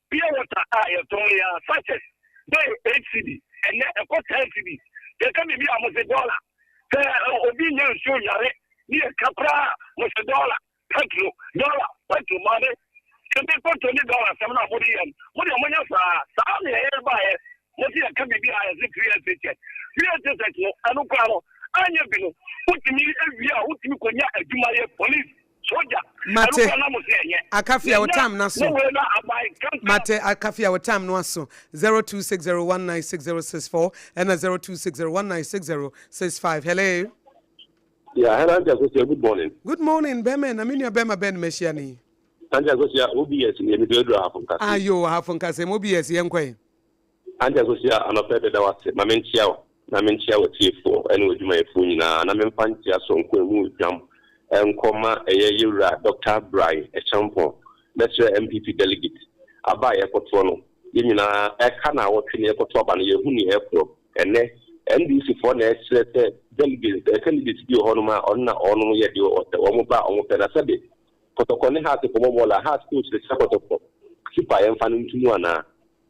pure water a yɛtɔn yi ara, sachet, na ɛyɛ 8 cedi, ɛnnɛ ɛkɔ 10 cedi. Yɛka biribi a mo se dɔla. Sɛ obi nnya nsuo nnware ne yɛka koraa a, mo se dɔla. Petro, dɔla, Petro, maame, sɛ me Petro ne dɔla asɛm no a mode yɛ no, mo deɛ monyɛ saa, saa na yɛyɛ baeɛ, mo se yɛka biribi a yɛse free SHS, free SHS no, ɛno koraa no, anyɛ bi no, wotumi wie a, wotumi kɔnya adwuma yɛ, police, soja, ɛno Mate, koraa na mo se ɛnyɛ, Akafia, wo yɛnya time no aso. ne wei na aban kankan. Mate, Akafia, wo time no aso. 0260196064 ɛna 0260196065. Hello. Yeah, hello Auntie Akosia, good morning. Good morning, bɛmɛ na me nua bɛma bɛn na mahyia no yi. Auntie Akosia, OBS ni, ebi aduru ahafo nkase. Ayo, ahafo nkase, mo OBS yɛn kɔ yi. Auntie Akosia, anɔpɛ bɛda wase, ma menkyia wo, na menkyia w'atiefoɔ ɛne w'adwumayɛfoɔ nyinaa, na memfa nkyia soronko emu dwam nkɔ ma ɛyɛ yɛwura Dr. Brai Acheampong, mɛsrɛ NPP delegate, aba a yɛkɔtoɔ no, yɛn nyinaa ɛka na awɔtwe ne yɛkɔto aba no, yɛhu nea ɛkorɔ. Ɛnnɛ, NDC foɔ na ɛkyerɛ sɛ delegates eh, candidates bi wɔ hɔnom a ɔno na ɔnom yɛ deɛ ɔsɛ wɔn ba a wɔn pɛ na sɛbe Kɔtɔkɔ ne Hearts kɔbɔ bɔɔl a Hearts coach rekyerɛ Kɔtɔkɔ keeper a yɛmfa no nto mu anaa?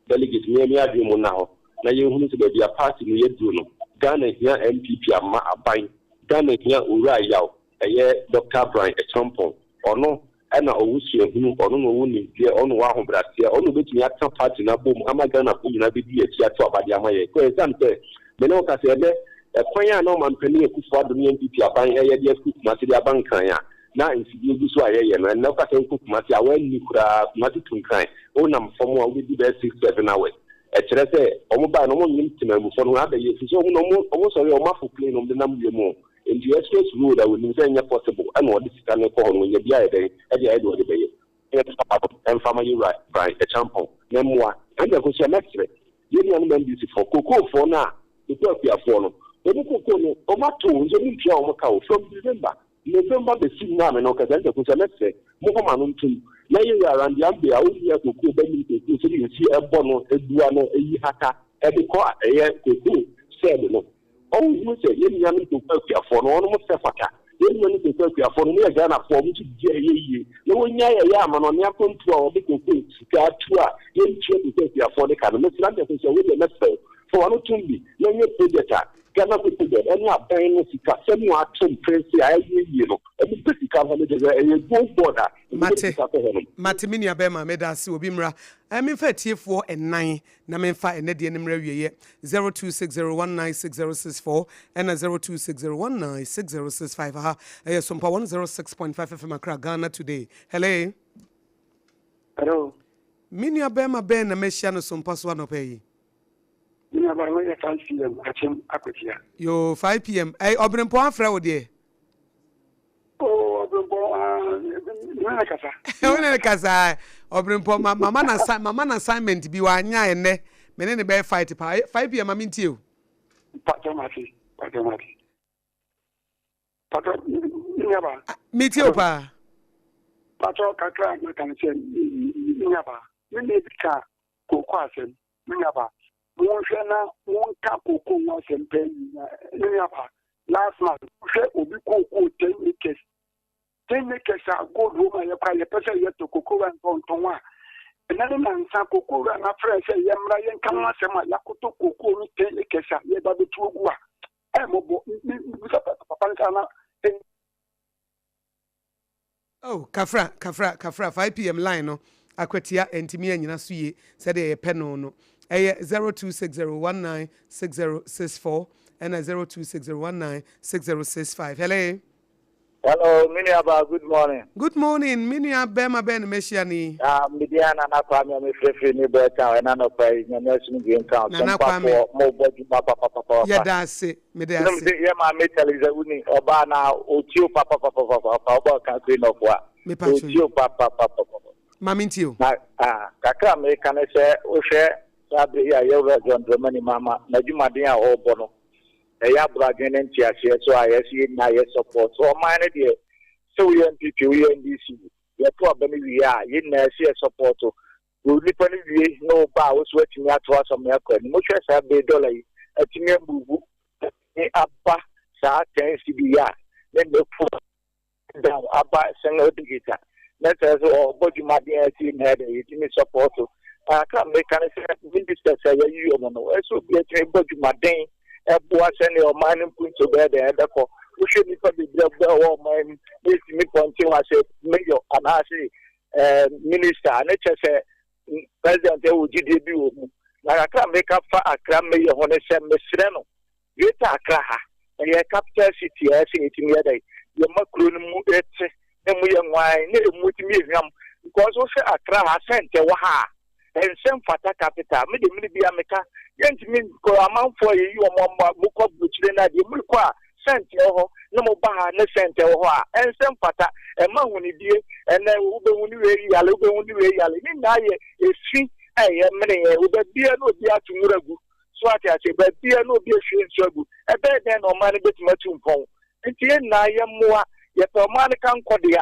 Delegates mo yɛmmue adwene mu nna hɔ na yɛnhunu sɛ baabi a party no yɛduru no Ghana hia NPP ama aban Ghana hia Owura Yaw ɛyɛ Doctor Brian Acheampong ɔno ɛna ɔwɔ suahunu, ɔno na ɔwɔ nimdeɛ, ɔno na ɔwɔ ahobraseɛ, ɔno na ɔbɛtumi aka party no abom ama Ghanafoɔ nyinaa bɛdi yɛn akyi ato aba de ama yɛn. Kɔ ɛsiane sɛ me ne wo kasa yi, ɛnnɛ ɛkwan a na Ɔmanpanin Akufo Addo ne NPP aban ɛyɛ de afiri Kumasi de aba Nkran a na mfidie gu so a yɛyɛ no, ɛnnɛ woka sɛ wokɔ Kumasi a woanni koraa, Kumasi to Nkran, wonam fam a wobɛdi bɛyɛ six, seven hours. Ɛkyerɛ sɛ wɔn baeɛ no wɔnnwene temanmufoɔ no ho abɛyɛ ɛfiri sɛ wɔn na wɔn sɔre a wɔafo plane na wɔde nam wiem o. Nti express road a onim sɛ ɛnyɛ possible ɛna ɔde sika no kɔ hɔ no wanya bi ayɛ dɛn ɛde ayɛ deɛ ɔde bɛyɛ. Yɛmfa no mfa ma yɛwura Brian Acheampong na mmoa. Ɛnna Akosua mɛsrɛ yɛn nuanom NDC foɔ, kokoo foɔ no a kokoo akuafoɔ no, wɔn kokoo no wɔn ato nso wɔn ntua wɔn ka o from December, November bɛsi nnɛ a me ne wo kasa ɛnna Akosua mɛsrɛ mo hɔ ma no ntom na yɛwura Randy Ambe a ɔnua kokoo bɛnim kokoo sɛdeɛ yɛsi ɛbɔ no ɛbua no ɛyi hata ɛde kɔ a ɛyɛ kokoo shed no. Ɔnhunu sɛ yɛn nuanom kooko akuafoɔ no, wɔnom sɛ fata. Yɛn nuanom kooko akuafoɔ no, wɔyɛ Ghanafoɔ, wɔn nso didi a ɛyɛ yie. Na wɔnyae ɛyɛ amanɔne akwantuo a wɔde kooko sika atu a yɛntua kooko akuafoɔ no ka no. Mesrɛ Anderson sɛ wo deɛ mɛsrɛ wo, fa w'ano tom bi na nyɛ project a Ghana Cocoa Board ɛne aban no sikasɛm a ato mprɛnse a ɛyɛ yie no, wɔmpɛ sika mfa mmɛgye sɛ ɛyɛ gold board a wɔbɛde Mate, sika kɔ hɔnom. mate me nua bɛɛma, medaase, obi mmra. Ɛɛ memfa atiefoɔ ɛnan Na memfa ɛnnɛ deɛ no mmra awieɛ, 0260196064 ɛna 0260196065. Aha ɛyɛ Sompa 106.5 FM Accra, Ghana Today. Hello. Hello. Me nua bɛrima bɛn na mahyia no Sompa so anɔpa yi? Me nua baa, yɛ 5 pm akyem akwatia. Yoo, 5 pm. Ɛy, ɔbrempɔn afrɛ wo deɛ? Oh, ɔbrempɔn, ah, me ne kasa. Wo ne kasa, ɔbrempɔn, ma mama na mama na assignment bi wanya ɛnɛ. Me ne ne bɛyɛ fight pa. 5 pm ma mentie o. Patɔ mate, patɔ mate. Patɔ, me nua ba. Metie o paa. Patɔ kakra na kan sɛ me nua ba. Me nua bi ka koko asɛm, me nua ba. Monhwɛ na monka kookoo ho asɛm pɛ nyina. Me nuaba, last month, wohwɛ obi kookoo 10 acres, 10 acres a gold wɔ mu a yɛkɔ a yɛpɛ sɛ yɛtɔ kookoo wura nka ɔntɔn a, ɛnɛ ne nansa kookoo wura no afrɛ sɛ yɛmmra yɛnka ho asɛm a yɛakɔtɔ kookoo no 10 acres a yɛba bɛtu agu a, ɛmmɔbɔ. Mebisa papa no sɛ ana Oh kafra kafra kafra 5 pm line no akwatia ɛntumi anyina so yie sɛdeɛ yɛpɛ no no ɛyɛ 0260196064 ɛna 0260196065 hello. Hello, me nua baa, good morning. Good morning, me nua bɛrima bɛn na mahyia no yi? Ah, me din a Nana Kwame a mefirefiri New Bell Town ɛna nɔpa yi, Nyame asomdwie nka wo. Nana Kwame. Sompafoɔ, mo bɔ dwuma papapapapa. Yɛda ase. Mede Nom ase. se yɛ maame Theresa Wuni ɔbaa na otie o papapapapapa ɔba ɔka Queen of a Me pa kyɛw otie o papapapapa. Ma me ntie o. Na ah kakra a meka ne sɛ wohwɛ saa bere yi a yɛwura John Dramani Mahama n'adwumaden a ɔrebɔ no ɛyɛ aboro adwene ne nteaseɛ so a yɛse yɛn nyinaa yɛ support ɔman no deɛ sɛ woyɛ NPP woyɛ NDC yɛto aba no wie a yɛn nyinaa yɛse yɛ support Onipa no wie na ɔba a, wo so atumi atoa so ama akɔ anim. Wohwɛ saa bere dɔla yi atumi amuvu atumi aba saa ten cedi yi a ne nnɛ fu down aba single digit a, na kyerɛ sɛ ɔbɔ dwumaden asi na ɛdɛ yɛtumi support. Kakra meka ne sɛ ministers a yɛayi wɔn no, ɛsɛ obi atumi bɔ dwumaden ɛboa sɛnea ɔman no mpuntuo bɛyɛ dɛn ɛbɛkɔ. Wohwɛ nnipa bebree a wɔwɔ ɔman mu na yɛtumi pɔnte wɔn asɛ mayor anaasɛ eh, minister ne kyɛ sɛ president wɔ gyidie bi wɔ mu na kakra meka fa Accra mayor ho ne sɛ mesrɛ no Greater Accra ha ɛyɛ capital city a ɛsɛ yɛtumi yɛ dɛ yɛma kuro no mu ɛte na mu yɛ nwan na ɛmu tumi yɛ hwam because wohwɛ Accra ha sɛntɛ wɔ ha a Ɛnsɛ mfata capital. Me de mene bia meka yɛntumi nkɔ amanfoɔ a yɛyi wɔn ama mokɔ aburokyire no adeɛ morekɔ a sɛnt ɛwɔ hɔ na moba ha ne sɛnt ɛwɔ hɔ a ɛnsɛ mfata ɛma ahonidie ɛnɛ wobɛhu ne wei yale wobɛhu ne wei yale ne nyinaa yɛ efi a ɛyɛ mene yɛn wo baabia na obi ato nwura gu so ate aseɛ baabia na obi ahwie nsuo agu ɛbɛyɛ dɛn na ɔman no bɛtumi atu mpɔn nti yɛn nyinaa yɛmmoa yɛpɛ ɔman no ka nkɔ deɛ a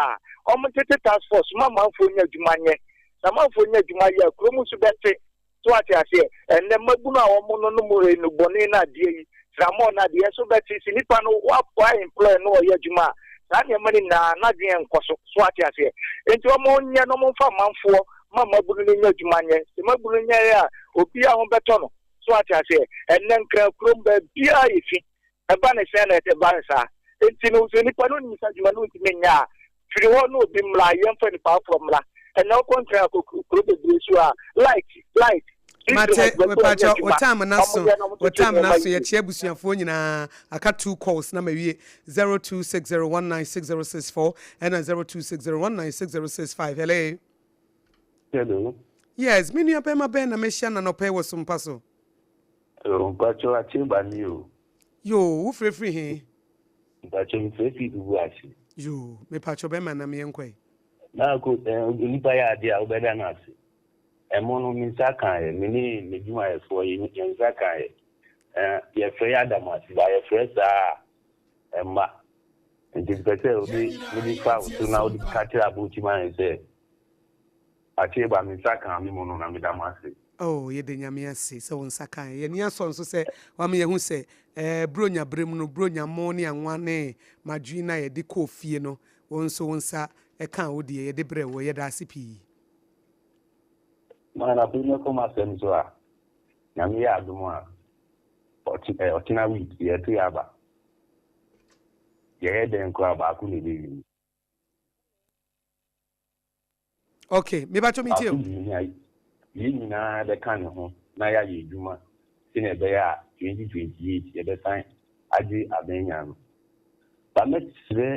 wɔn ntete task force ma amanfoɔ nya adwuma nyɛ Sɛ amanfoɔ nya adwuma yɛ a, kurom nso bɛte. So wate aseɛ? Ɛnnɛ, mmabunu a wɔnonom nnubɔne ne adeɛ yi, Tramol no adeɛ so bɛte sɛ nipa no wa wa employ no ɔyɛ adwuma a saa nneɛma no nyinaa n'adwene nkɔ so so ate aseɛ nti wɔn nyɛ na wɔn mfa amanfoɔ ma mmabunu no nyɛ adwuma nyɛ sɛ mmabunu nyɛ a obiara ho bɛtɔ no so ate aseɛ ɛnɛ nkran kurom baabiara yɛ fi Ɛba no sɛn na ɛba no saa? Enti no, sɛ nipa no nim sɛ adwuma no ntumi nyɛ a, firi hɔ na obi mmra, yɛmfa nipa aforɔ mmra. Ɛnɛ wokɔ Nkran akɔ kuro bebree so a, light, light, Mate, mepakyɛ wo time no aso, wo time no aso, yɛkyea abusuafoɔ nyinaa, aka two calls na mawie, 0260196064 ɛna 0260196065, hello. Hello. Yes, me nua bɛrima bɛn na mehyia no anɔpa yi wɔ Sompa so? Oh, mpakyɛw Akyeba ni o. Yoo, wo frɛ firi he? Mpakyɛw me frɛ firi Bubuase. Yoo, me pakyɛw bɛma nam yɛn kɔ ɛ. Naako eh, onipa yɛ adeɛ a wobɛda no ase. Ɛmo no me nsa kaeɛ, me ne m'adwumayɛfoɔ yɛn nsa kaeɛ. Eh, yɛfrɛ yɛ ada mo ase, ba yɛfrɛ saa a ɛmma. Nti mepɛ sɛ wode mede fa wo so na wode ka kyerɛ Abokyima sɛ Akyee ba me nsa kaa me mu no na meda mo ase. Oh yɛda Nyame ase sɛ wo nsa kaeɛ. Yɛn ani asɔ nso sɛ wama yɛahu sɛ eh Buronya berɛ mu no Buronya mo ne anwa ne margarine a yɛde kɔɔ fie no wo nso wo nsa kaa wo deɛ yɛde brɛɛ woɔ. Yɛda ase pii. Man afei mɛkɔ m'asɛm so a Nyame yɛ adom a ɔkye eh ɔkyena week yɛto yɛ aba yɛyɛ dɛn koraa baako na ɛbɛwini. Okay, me bacho me tie o. Baako mmienu a yɛn nyinaa bɛka ne ho na yɛayɛ adwuma sɛnea ɛbɛyɛ a 2028 yɛbɛsan agye abɛnya no. Ba mɛsrɛ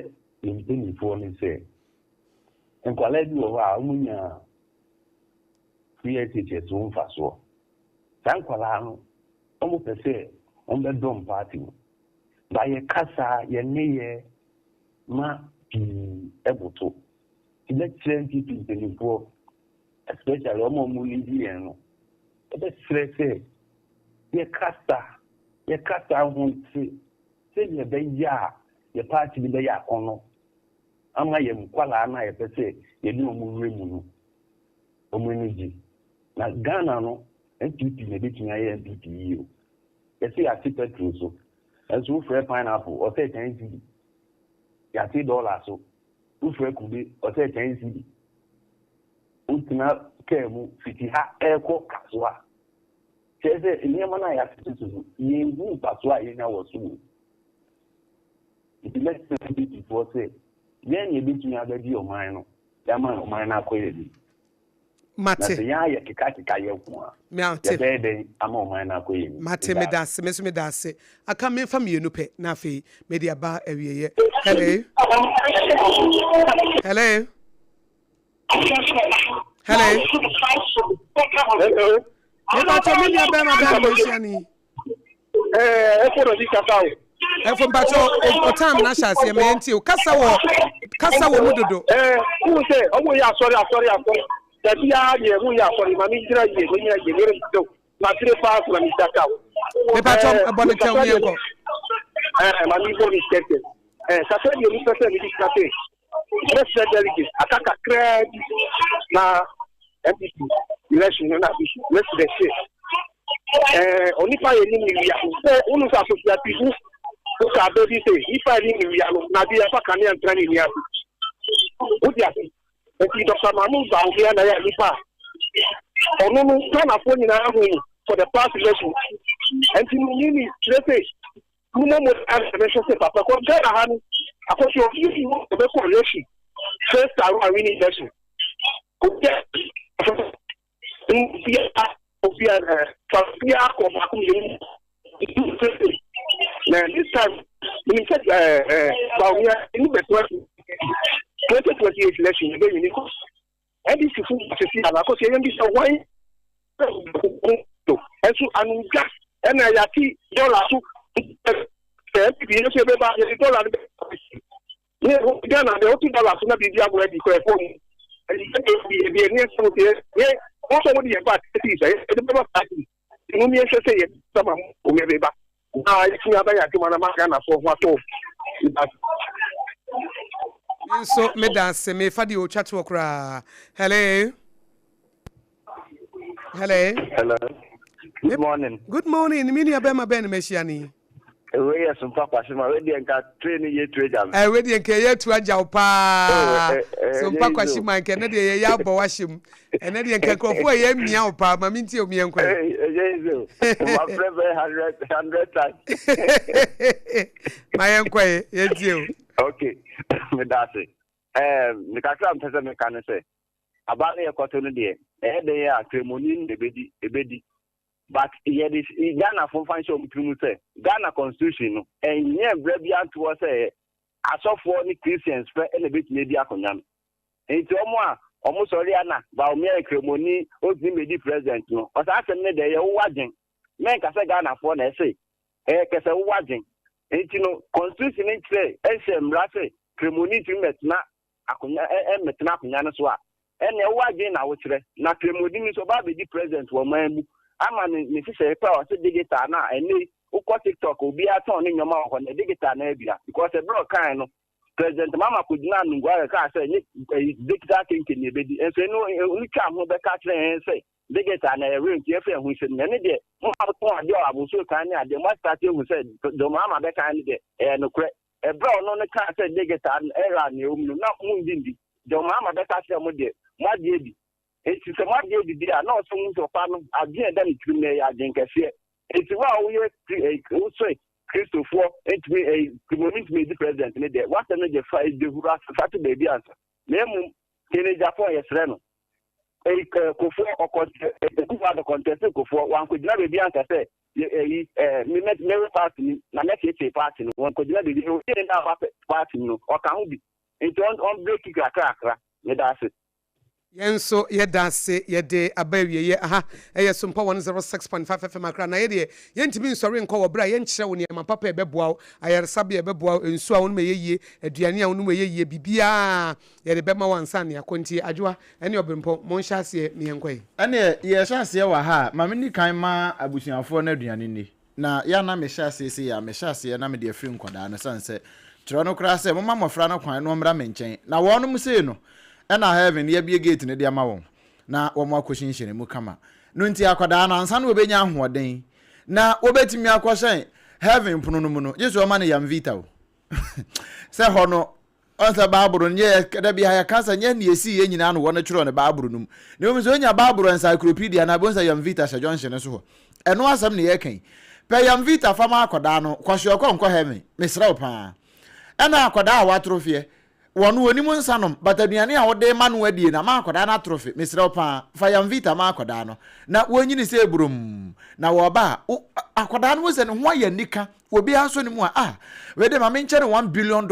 yɛn mpanimfoɔ no sɛ nkwadaa bi wɔ hɔ a wɔnya free SHS ho mfasoɔ. Saa nkwadaa no wɔpɛ sɛ wɔbɛdɔm party no. Ba yɛ kasa, yɛn nneyɛɛ ma pii boto. Nti mɛkyerɛ NPP mpanimfoɔ especially wɔn a wɔn leadi yɛn no, yɛbɛsrɛ sɛ yɛkasa, yɛkasa ho nte sɛdeɛ ɛbɛyɛ a yɛ party no bɛyɛ akɔnnɔ ama yɛn nkwadaa no a yɛpɛ sɛ yɛde wɔn wura mu no, wɔn ani gye. Na Ghana no, NPP na ɛbɛtumi ayɛ NPP yie o. Yɛse yɛate petrol so, nanso wofrɛ pineapple, ɔsɛ 10 cedi. Yɛate dollar so, Wofrɛ kube ɔsɛ ten cedi. Wotena kaa mu fiti ha ɛrekɔ Kasoa. Kyerɛ sɛ nneɛma no a yɛatete so no, yɛnhu mfasoɔ a yɛnya wɔ so o. Nti mɛsrɛ NPP foɔ sɛ yɛn na yɛbɛtumi abɛgye ɔman no de ama ɔman no akɔ yɛn anim. Mate. Na sɛ yɛn ayɛ kekakeka yɛn ho a, Mate. yɛbɛyɛ dɛn ama ɔman no akɔ yɛn anim? Mate, Meda meda ase. ase. Me nso meda ase. Aka memfa mmienu pɛ na afei mede aba awieeɛ. Hello. Hello. Hello. Hello. Mepakyɛ me nua bɛrima bɛn na mehyia no yi? Ɛfo na ɔdi kasa o. Ɛfo mpakyɛ ɔtam na ahyɛ aseɛ ma yɛntie o. Kasa wɔ kasa wɔ mu dodo. Ɛɛ wohu sɛ ɔmo yɛ asɔre asɔre asɔre dabi ara deɛ mo yɛ asɔre ma me gyina yie me nyina yie mere ntew ma tire paa so na me gya ka o. Mepakyɛ ɛbɔ ne tɛw yɛn kɔ. Ɛɛ ma me bɔ ne tɛtɛ. Ɛɛ kakra deɛ mi pɛ sɛ mi di ka sɛ mɛsrɛ delegate aka kakraa bi na NPP election no na bi mɛsrɛ sɛ ɛɛ onipa yɛ nim wia sɛ wonu sɛ asosiatifu woka abɛ bi sɛ nipa yɛ nim wia no na bi afa kanea ntra ne ni ase wodi ase nti Dr. Mahmoud Bawumia na yɛ nipa a ɔno no Ghanafoɔ nyinaa hu for the past election nti no mini kyerɛ sɛ Mo mo answer me hwɛ sɛ papa kɔ Ghana ha no akɔso obi yi wo ɔbɛ kɔ election first time a winning election obi a obi a obi a fa obi a kɔ baako mmienu na this time menim sɛ ɛɛ ɛɛ Bawumia ɛni bɛtɔ 2028 election yɛbɛ wini kɔ NDC fo sisi ana akɔso yɛn bi sɛ wɔn to ɛnso anodwa ɛna yɛate dɔla so sɛ NPP yɛn nso yɛbɛba yɛde dɔla no bɛ ne Ghana deɛ wote dɔla so na biribi aboa di kɔ ɛfɔ mu ɛbi ɛni ɛsɛ mo yɛ wɔn sɛ wɔde yɛn ba thirty sɛ yɛde bɛba thirty ɛmu mi ɛhwɛ sɛ yɛ sama mo wɔn yɛbɛba na yɛtumi abɛyɛ adwuma na ma Ghanafoɔ ho atɔ. Me nso meda ase mefa deɛ ɔtwa toɔ koraa. Hello. Hello. Hello. Good morning. Good morning. Me nua bɛrima bɛn na mahyia ni? Wei yɛ sompa kwahye ma wei deɛ nka train no yɛ tu agya me. Ɛɛ wei deɛ nka yɛyɛ atu agya wo paa. Oh, eh, eh, Sompa kwahye ma nka ɛnɛ deɛ yɛyɛ abɔ wahyɛ mu. Ɛnɛ deɛ nka nkurɔfoɔ a yɛ mia wo paa ma me ntie omi yɛn kwan. Ɛyɛ easy o. Ma frɛ bɛ hundred times. Ma yɛn kɔ yɛ yɛn tie o. Okay, me da ase. Ɛɛ me kakra mpɛ sɛ meka ne sɛ aba no yɛ kɔto no deɛ ɛyɛ dɛn a kremoni no na ebedi ebedi. But yɛde Ghana fo mfa nhyɛ wɔn tirim sɛ Ghana constitution no ɛnyɛ mmara biara nto hɔ sɛ asɔfoɔ ne Christians pɛ na ebetumi adi akonnwa no. Nti wɔn a wɔn sɔre a na Bawumia yɛ Kramoni ontumi mmedi president no, ɔsaa asɛm no deɛ ɛyɛ wo adwen. Mɛnka sɛ Ghana foɔ na ɛse, ɛyɛ kɛsɛ wo adwen. Nti no constitution no nkyerɛ ɛnhyɛ mmara sɛ Kramoni ntumi mmɛtena akonya mmɛtena akonya no so a, ɛnneɛ wo adwene na wokyerɛ. Na Kremodini nso ɔba abɛdi president wɔ ɔman mu ama ne ne nhyehyɛeɛ koraa a ɔse digital no a ɛnnɛ yi wokɔ TikTok a obiara tɔn ne nneɛma wɔ hɔ no digital no abira because ɛberɛ a ɔkaeɛ no President Mahama kɔgyinaa Nungua kaa sɛ ɛnyɛ ɛyi digital kenke na ɛbɛdi nso ɛno ɔno twaa ho bɛka kyerɛ yɛn sɛ digital na ɛyɛ real nti yɛmfa yɛn ho nhyɛ mu na ɛno deɛ mo a motɔn adeɛ wɔ abonsuo kan ne adeɛ mo astate ahu sɛ John Mahama bɛkae no deɛ ɛyɛ nokorɛ. Ɛberɛ a ɔno no kaa sɛ digital era na ɛwɔ mu no, na monnye nni. Deɛ Mahama bɛka akyerɛ mo deɛ, moagye adi. Enti sɛ moagye adi deɛ a, na ɔsɛ mohu sɛ ɔfa no, adwene a ɛda ne tirim no, ɛyɛ adwene kɛseɛ. Enti wo a woyɛ Kri eh, wosɛ Kristofoɔ ntumi eh, Krimoni ntumi ndi president no deɛ, w'asɛm no deɛ fa dehuru ase, fa to baabi ansa. Na mmom, Kenegyafoɔ, yɛsrɛ no, eh, Kofoɔ, ɔkɔntɛ, eh, Akufo-Addo kɔntɛste Kofoɔ, wankɔgyina baabi anka sɛ, yɛ ɛyi ɛɛ me mɛ mɛwɔ party ni na mɛkyekyere party no wɔn kɔgyina baabi na obi na aba party no ɔka ho bi nti ɔn ɔn breki kakrakra meda ase. Yɛn nso yɛda ase yɛde aba awieɛ aha ɛyɛ Sompa 106.5 FM Accra na yɛdeɛ yɛntumi nsɔre nkɔ wɔ berɛ a yɛnkyerɛ wo nneɛma papa a ɛbɛboa wo ayaresabea a ɛbɛboa wo nsuo a wonom ɛyɛ yie aduane a wonom ɛyɛ yie biribiara yɛde bɛma wo ansa na yɛakɔ nti Adwoa ɛne Ɔberempɔn monhyɛ aseɛ na yɛnkɔ ɛ. Ɛneɛ yɛhyɛ aseɛ wɔ ha a, ma menni kan ma abusuafoɔ no aduane nni. Na yɛ a na mehyɛ aseɛ sei a, mehyɛ aseɛ na mede afiri nkwadaa no, ɛsiane sɛ twerɛ no koraa sɛ, Momma mmɔfra no kwan na wɔmmra me nkyɛn, na wɔnom sei no, ɛna heaven yɛabue gate no de ama wɔn, na wɔn akɔhyinhyɛne mu kama. No nti akwadaa no, ansa na wɔbɛnya ahoɔden na wɔbɛtumi akɔhyɛn heaven pono no mu no, gye sɛ wɔma no Yamvita o. Sɛ hɔ no, Ɔn sɛ Baaboro no, nyɛ da biara yɛka sɛ nyɛ nea esii yɛ nyinaa na wɔn kyerɛw no Baaboro no mu. Na mmom sɛ onya Baaboro encyclopedia no a, bohu sɛ Yamvita hyɛ junction no so hɔ. Ɛno asɛm na yɛreka yi. Pɛ Yamvita fa ma akɔdaa no, kwashiorkor nkɔ heaven. Mesrɛ wo paa. Ɛna akɔdaa a watrofeɛ, wɔn wɔnim nsa nom, but aduane a wode ma no adie no ama akɔdaa no atrofe. Mesrɛ wo paa, fa Yamvita ma akɔdaa no, na wɔnyini sɛ burom. Na wɔba a, wo, akɔdaa no hu sɛ ne ho ayɛ anika. Obiara nso ne mu a, ah, wei de ma menkyɛ no $1 billion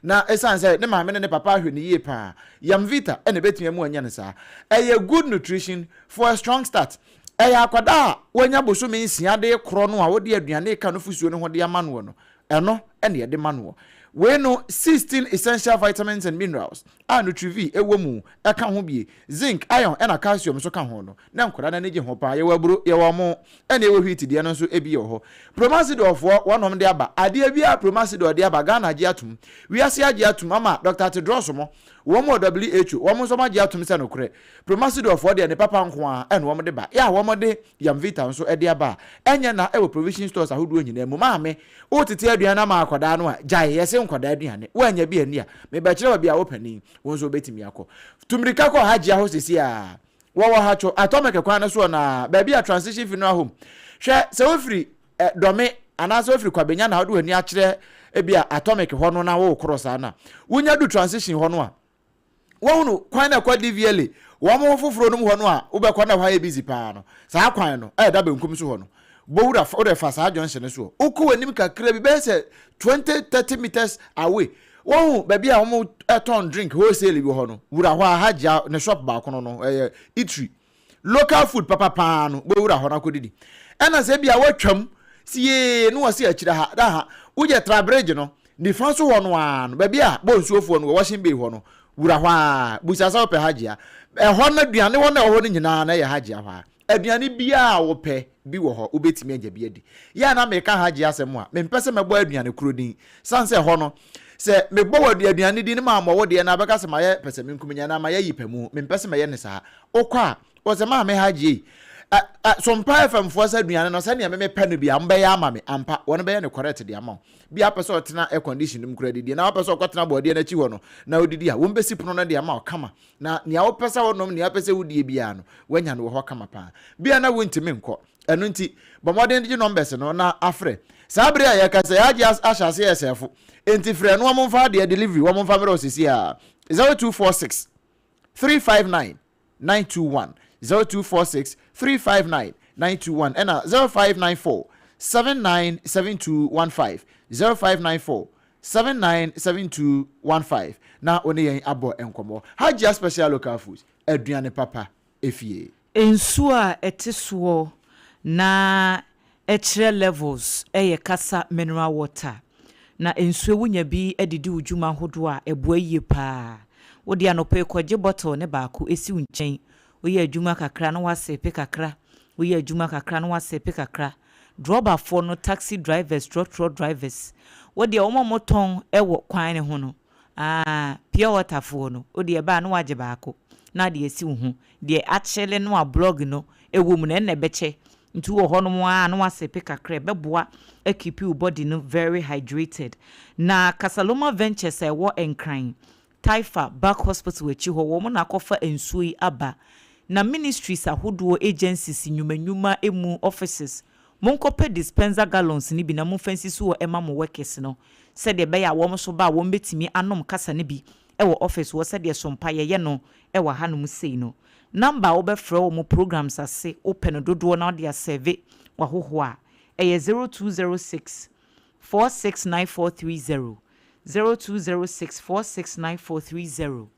na ɛsiane sɛ ne maame ne ne papa ahwɛ no yie paa. Yamvita na ɛbɛtumi ama wanya no saa. Ɛyɛ good nutrition for a strong start. Ɛyɛ akwadaa a wanya bosome nsia de rekorɔ no a wode aduane reka nufosuo no ho de ama noɔ no, ɛno na yɛde ma noɔ. Wei no, 16 essential vitamins and minerals a Nutrivie wɔ mu ka ho bie, zinc, iron ɛna calcium nso ka ho no, na nkwadaa no ani gye ho paa. Yɛwɔ aburo, yɛwɔ ɔmo, ɛna ɛwɔ wheat deɛ no nso ebi wɔ hɔ. Promasidor foɔ wɔnom de aba. Adeɛ biara Promasidor de aba, Ghana agye atom. Wiase agye atom ama Doctor Tedros mo, wɔn wɔ WHO, wɔn nso wɔn agye atom sɛ nokorɛ. Promasidor foɔ deɛ ne papa nko ara ɛna wɔn de ba. Yɛ a wɔn de Yamvita nso de aba a, ɛnyɛ na ɛwɔ provision stores ahodoɔ nyinaa mu. Maame, woretete aduane ama akwadaa no a, gyae, yɛse nkwadaa aduane. Woannya bi anni a, mebɛkyerɛ baabi a wo panin, wo nso wobɛtumi akɔ. Tu mmirika kɔ Hajia hɔ seesei ara. Wɔwɔ Hatcho Atomic kwan no soɔ no ara, baabi a Transition Funeral Home. Hwɛ, sɛ wofiri eh, Dɔme anaasɛ wofiri Kwabenya na wode w'ani akyerɛ ebi a Atomic hɔ no na worekorɔ saa no a, wonya du Transition hɔ no a, woahunu kwan no a ɛkɔ DVLA, wɔn ho foforɔ no mu hɔ no a wobɛkɔ na ɛhɔ ayɛ busy paa no, saa kwan no a ɛda benkum so hɔ no, bɔwura fa, wode fa saa junction no soɔ. Wokɔ w'anim kakra bi, bɛyɛ sɛ 20, 30 meters away, Wohu baabi a wɔtɔn drink wholesale bi wɔ hɔ no, wura hɔ a, Hajia ne shop baako no no, ɛyɛ eatery. Local food papa paa no, bɛwura hɔ na akɔdidi. Ɛna sɛ bi a woatwam si yee na wɔsi akyire ha, da ha, wogyɛ tra bridge no, nifa so hɔ no ara no, baabi a bɔ nsuofoɔ no wɔ washing bay hɔ no, wura hɔ ara, busa sɛ wopɛ Hajia. Ɛhɔ no aduane hɔ no ɛwɔ hɔ no nyinaa no ɛyɛ Hajia hɔ ara. Aduane biara a wopɛ bi wɔ hɔ, wobɛtumi anya bi adi. Yɛ a na meka Hajji asɛm a, mempɛ sɛ mɛbɔ aduane koro din. Sane sɛ ɛhɔ no, sɛ mebɔ wɔ aduane din no mammɔ wo deɛ no a, bɛka sɛ mayɛ pɛsɛmenkominya anaa mayɛ ayi pa mu. Mempɛ sɛ mɛyɛ no saa. Wokɔ a, wɔ sɛ, Maame Hajji ei, Ɛ ɛ Sompa FM foɔ sɛ aduane no sɛnea me mepɛ no bia wɔbɛyɛ ama me ampa wɔn bɛyɛ no correct de ama wo. Bia wopɛ sɛ ɔtena air condition no mu koraa didi anaa wopɛ sɛ ɔkɔtena bɔɔdeɛ no akyi hɔ no na odidi a wɔbɛsi pono no de ama wo kama na nea wopɛ sɛ wonom nea wopɛ sɛ wodie biara no woanya no wɔ hɔ kama paa. Bia na wontumi nkɔ ɛno nti bɔ mmɔden gye numbers no na afrɛ. Saa bere a yɛkasa yi agye ahyɛ ase yɛ sɛɛfo enti frɛ no wɔn mfa adeɛ delivery wɔn mfa mmerɛ wo seesei ara 0246 359 921, 0246 359 921 ɛna 0594 797215, 0594 797215 na wo ne yɛn abɔ nkɔmmɔ. Hajia Special Local Foods, aduane papa efie. Nsuo a ɛte soɔ na ɛkyerɛ levels yɛ kasa mineral water. Na nsuo wonya bi de di wo dwuma ahodoɔ a, ɛboa yie pa ara. Wo deɛ anɔpa yi kɔgye bottle no baako si wo nkyɛn, woyɛ adwuma kakra na woasepe kakra, woyɛ adwuma kakra na woasepe kakra. Drɔbafoɔ no, taxi drivers, trɔtrɔ drivers, wo deɛ wɔn a wɔtɔn wɔ kwan no ho no, aah, pure water foɔ no, wo deɛ ɛba a na woagye baako na ade asi wo ho. Deɛ akyele no a blog no wɔ mu no, ɛno na ɛbɛkyɛ Nti wowɔ hɔ nom ara a na woasepe kakra, ɛbɛboa akiipi wo body no very hydrated. Na Casaloma Ventures a ɛwɔ Nkran, Taifa Back Hospital akyi hɔ, wɔn na akɔfa nsuo yi aba. Na ministries ahodoɔ, agencies, nnwuma nnwuma mu offices, monkɔpɛ dispenser gallons no bi na momfa nsisi hɔ mma mo workers no, sɛdeɛ ɛbɛyɛ a wɔn nso ba a wɔbɛtumi anom kasa no bi wɔ office hɔ sɛdeɛ sompa yɛyɛ no wɔ hanom sei no. Number a wobɛfrɛ wɔ mo programs ase wopɛ no dodoɔ na wode asɛve w'ahohoɔ a, ɛyɛ 0206 469430, 0206 469430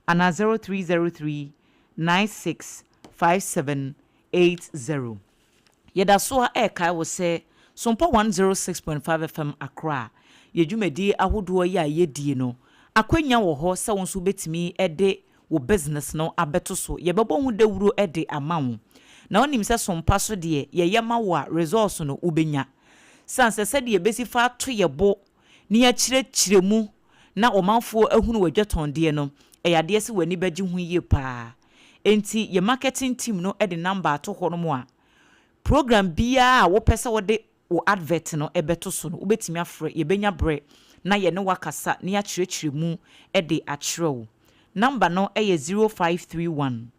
anaa 0303 965780. Yɛda so ara rekae wo sɛ Sompa 106.5 FM Accra, yɛn dwumadie ahodoɔ yi a yɛdie no, akwanya wɔ hɔ sɛ wo nso wobɛtumi de wo business no abɛto so. Yɛbɛbɔ ho dawuro de ama wo. Na wonim sɛ Sompa so deɛ, yɛyɛ ma wo a, results no wobɛnya. Sane sɛ sɛdeɛ yɛbɛsi fa ato yɛn bo na yɛakyerɛkyerɛ mu na ɔmanfoɔ ahunu w'adwatɔndeɛ no, ɛyɛ adeɛ sɛ w'ani bɛgye ho yie pa ara. Enti yɛn marketing team no de number ato hɔ nom a, program biara a wopɛ sɛ wode wo advert no bɛto so no, wobɛtumi afrɛ, yɛbɛnya berɛ na yɛne wo akasa na yɛakyerɛkyerɛ mu de akyerɛ wo. Number no yɛ 0531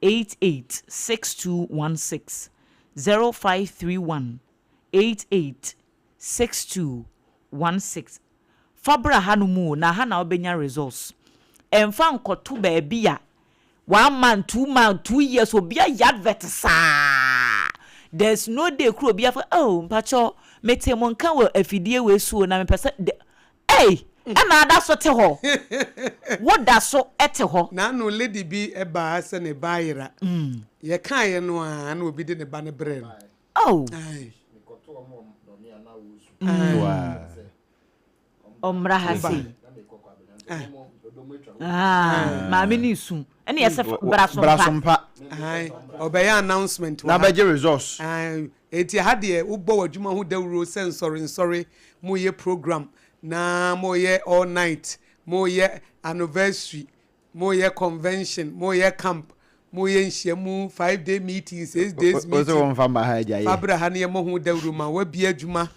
88 6216, 0531 88 6216. Fa bra ha nom o, na ha na wobɛnya results. Ɛmfa nkɔto baabi a one month, 2 month, 2 years obi ayɛ advert saa. There's no day koro obi afa, oh mpakyɛ mete mo nka wɔ afidie wei so o na mepɛ sɛ de, ei ɛna ada so te hɔ. Woda so te hɔ. N'ano lady bi baa sɛ ne ba ayera. Yɛkaeɛ no ara na obi de ne ba no brɛɛ no. Oh. Aye. Ɔmmra ha sei. Ah, maame ne su. Ɛne yɛsɛ bra so mpa. Ɔbɛyɛ announcement wɔ ha. Na bɛgye results. Eti ha deɛ wobɔ w'adwuma ho dawuro sɛ nsɔre nsɔre, moyɛ program na moyɛ all night, moyɛ anniversary, Moyɛ convention, moyɛ camp, moyɛ nhyiamu, 5 day meeting, 6 days meeting. Wosɛ wɔn fa mma ha agya yɛ. Fa bra ha na yɛmmɔ ho dawuro ma wabie adwuma.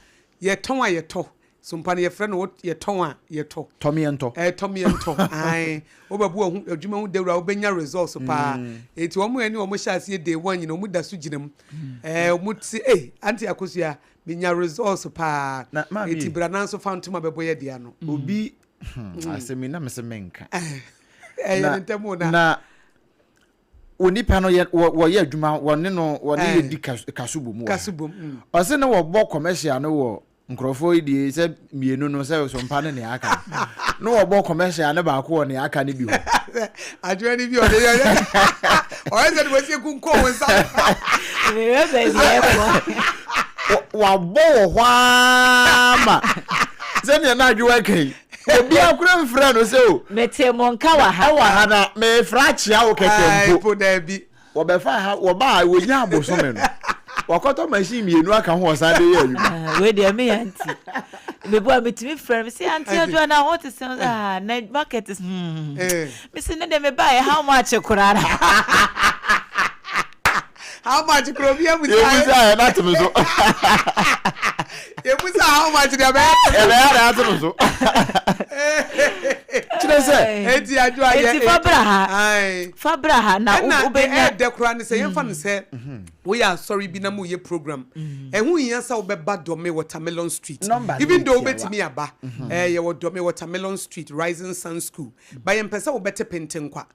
Yɛtɔn a yɛtɔ. Sompa no yɛfrɛ no yɛtɔn a yɛtɔ. Tɔ me yɛntɔ. Ɛɛ tɔ me yɛntɔ. Ae. Wobɛbɔ ho adwuma ho dawuro a wobɛnya results paa. Eti wɔn ɛne wɔn hyɛ aseɛ day one nyina wɔn da so gyina mu. Ɛɛ wɔn te ei Auntie Akosua menya results paa. Eti bra nanso fa ntoma bɛbɔ yɛ dea no. Obi Hmm, mm. Asɛm yi na mese menka. Ɛyɛ ne ntɛm o na. Na onipa no yɛ wɔyɛ adwuma wɔne no wɔne yɛ di kaso bom wɔ. Kaso bom. Mm. Ɔse ne wɔbɔ commercial no wɔ nkurɔfoɔ yi deɛ sɛ mmienu no sɛ sompa ne nea aka no na wɔbɔ commercial ne baako wɔ nea aka no bi hɔ. Adwene no bi ɔde yɛ ɔyɛ sɛ de wɔsi ekunkun wɔn nsa. Mmerɛ baabi ɛkɔ. Wabɔ wɔ hɔ ara ma sɛdeɛ na adwowa ka yi obiara kora mfrɛ no sɛ o. Mete mo nka wɔ ha. Ɛwɔ ha na mefrɛ akyea wo kɛkɛ mpo. Mpo daabi. Wɔbɛfa ha wɔba a wɔnya abosome no wakɔtɔ machine mmienu aka ho ɔsan de yɛ adwuma. Ah, wei deɛ me aunty. Mebo a metumi frɛ no mese aunty adwoa na ho te sɛ ah na market is hmm. Mese ne deɛ mebaeɛ how much koraa na. How How much kuro bi ebusa? Ebusa yɛ na tumi so. Ebusa how much de ɛbɛyɛ. Ɛbɛyɛ de ato no so. Kyerɛ sɛ. Eti adwo ayɛ. Eti fa bra ha. Fa bra ha na wobɛnya. Ɛna ɛdɛ koraa ne sɛ yɛmfa no sɛ woyɛ asɔre bi na moyɛ program. Ɛho hia sɛ wobɛba Dome Watermelon Street. Even though wobɛtumi aba. Yɛwɔ Dome Watermelon Street, Rising Sun School. But yɛmpɛ sɛ wobɛte pentenkwa.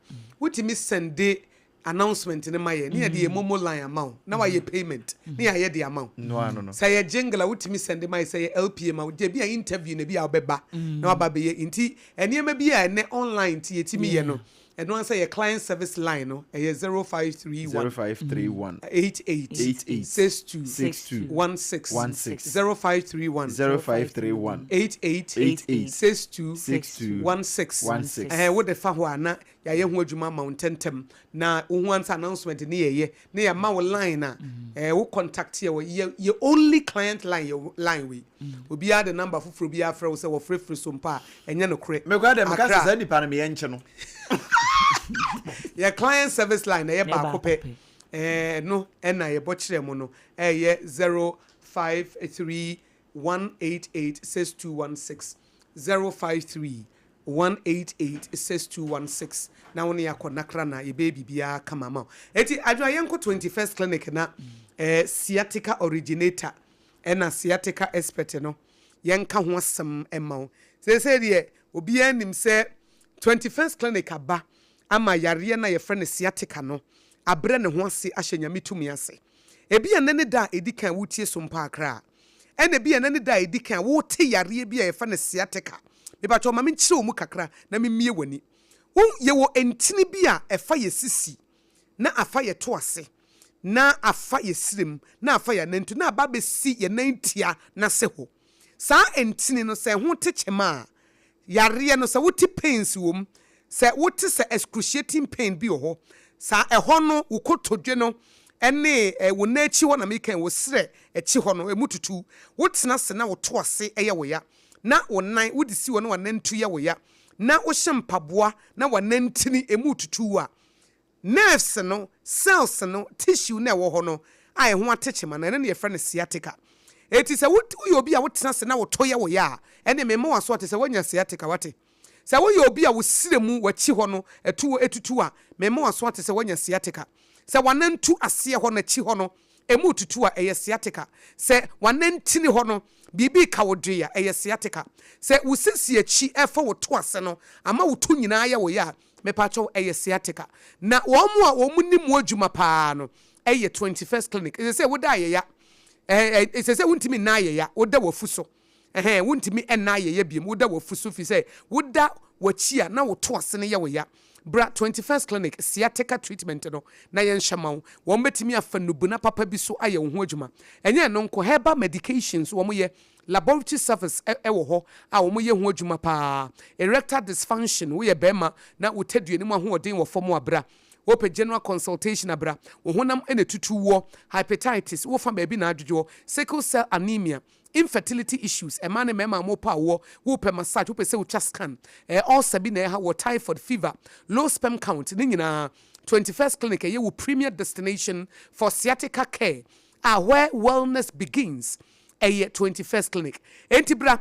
Wotumi sɛnde announcement no ma yɛ ne yɛde yɛ momo line ama wo na wayɛ payment ne yɛayɛ de ama wo. Sɛ yɛ jingle a wotumi sɛnde ma yɛ, sɛ yɛ LPA ma wo, gye bi a interview na bi a wobɛba na waba bɛyɛ. Nti nneɛma bi a ɛnɛ online nti yɛtumi yɛ no, ɛno ara sɛ yɛ client service line no ɛyɛ 0531 0531 88 88 62 62 16 16 0531 0531 88 88 62 62 16 16. Ɛhɛn, wode fa hɔ a na yɛayɛ ho adwuma ama wo ntɛmntɛm na wohu ansa announcement ne yɛyɛ na yɛama wo line a wo contact yɛ wɔ yɛ only client line yɛ line wei. Obiara de number foforɔ biara frɛ wo sɛ wɔfrɛfrɛ so mpo a ɛnyɛ nokorɛ. Mekora deɛ meka sɛ Accra. saa nipa no meyɛ nkye no. Yɛ client service line ɛyɛ Ɛyɛ baako baako pɛ. pɛ. Ɛno ɛna yɛbɔ kyerɛ mu no ɛyɛ 053 188 6216, 053 188 6216 na wo ne yɛakɔ nakra na yɛbɛyɛ biribiara kama ama wo. Enti adwoa yɛnkɔ 21st clinic na sciatica originator ɛna sciatica expert no yɛnka ho asɛm ɛma wo. Seesei deɛ obiara nim sɛ 21st clinic aba ama yareɛ no a yɛfrɛ no sciatica no abrɛ ne ho ase ahyɛ Nyame tumi ase. Ebia nnɛ ne da a ɛdi kan a woretie so mpo akra. Ɛna ebia nnɛ ne da a ɛdi kan a worete yareɛ bi a yɛfrɛ no sciatica. Mepakyɛw ma menkyerɛ wo mu kakra na memmue w'ani. Wo, yɛwɔ ntini bi a ɛfa yɛ sisi, na afa yɛ to ase, na afa yɛ srem, na afa yɛ anantu, na aba abɛsi yɛ nan tia no ase hɔ. Saa ntini no, sɛ ɛho te kyema a, yareɛ no, sɛ wote pains wɔ mu, sɛ wote sɛ excruciating pain bi wɔ hɔ, saa ɛhɔ no, wo kotodwe no ne wo nan akyi hɔ na meka yi, wo serɛ akyi hɔ no, ɛmu tutu. Wotena ase na wo to ase yɛ wo ya, na wo nan, wode si hɔ na w'anantu yɛ wo ya, na wohyɛ mpaboa na w'anantini ɛmu tutu wo a, Nerves no, cells no, tissue no a ɛwɔ hɔ no a ɛho ate kyema no, ɛno na yɛfrɛ no sciatica. Enti sɛ woyɛ obi a wotena ase na wo to yɛ wo ya a, ɛnneɛ memma w'aso ate sɛ woanya sciatica, woate? Sɛ woyɛ obi a wo srɛ mu, w'akyi hɔ no, atuo atutu a, memma w'aso ate sɛ woanya sciatica. Sɛ w'anantu aseɛ hɔ no, akyi hɔ no, ɛmu retutu a, ɛyɛ sciatica. Sɛ w'anantini hɔ no, biribi reka wo dwee a, ɛyɛ sciatica. Sɛ wo sisi akyi refa wo to ase no ama wo to nyinaa yɛ wo ya a, Mepakyɛw, ɛyɛ sciatica. Na wɔn a wɔn nim mu adwuma paa no yɛ 21st Clinic. Ɛsɛ sɛ woda ayɛya. Ɛɛ, ɛsɛ sɛ wontumi nna ayɛya. Woda w'afu so. Ɛhɛn, wontumi nna ayɛya biom. Woda w'afu so fi sɛ woda w'akyi a na wo to ase no yɛ wo ya. Bra 21st Clinic, sciatica treatment no na yɛnhyɛ ma wo. Wɔn bɛtumi afa nnubona papa bi so ayɛ wo ho adwuma. Ɛnyɛ ɛno nko, herbal medications wɔn yɛ. Laboratory service wɔ hɔ a wɔyɛ ho adwuma paa. Erectile dysfunction, woyɛ barima na wo tadua no mu ahoɔden wɔ fam a, bra. Wopɛ general consultation a, bra. Wo honam na etutu woɔ, hypetitis, wo fa baabi na adwodwoɔ, sickle cell anemia, infertility issues, mmaa ne mmarima a wɔpɛ awoɔ, wopɛ massage, wopɛ sɛ wotwa scan, ulcer bi na ɛha woɔ, typhoid, fever, low sperm count, ne nyinaa, 21st Clinic ɛyɛ wo premier destination for sciatica care a where wellness begins. Ɛyɛ 21st Clinic. Enti bra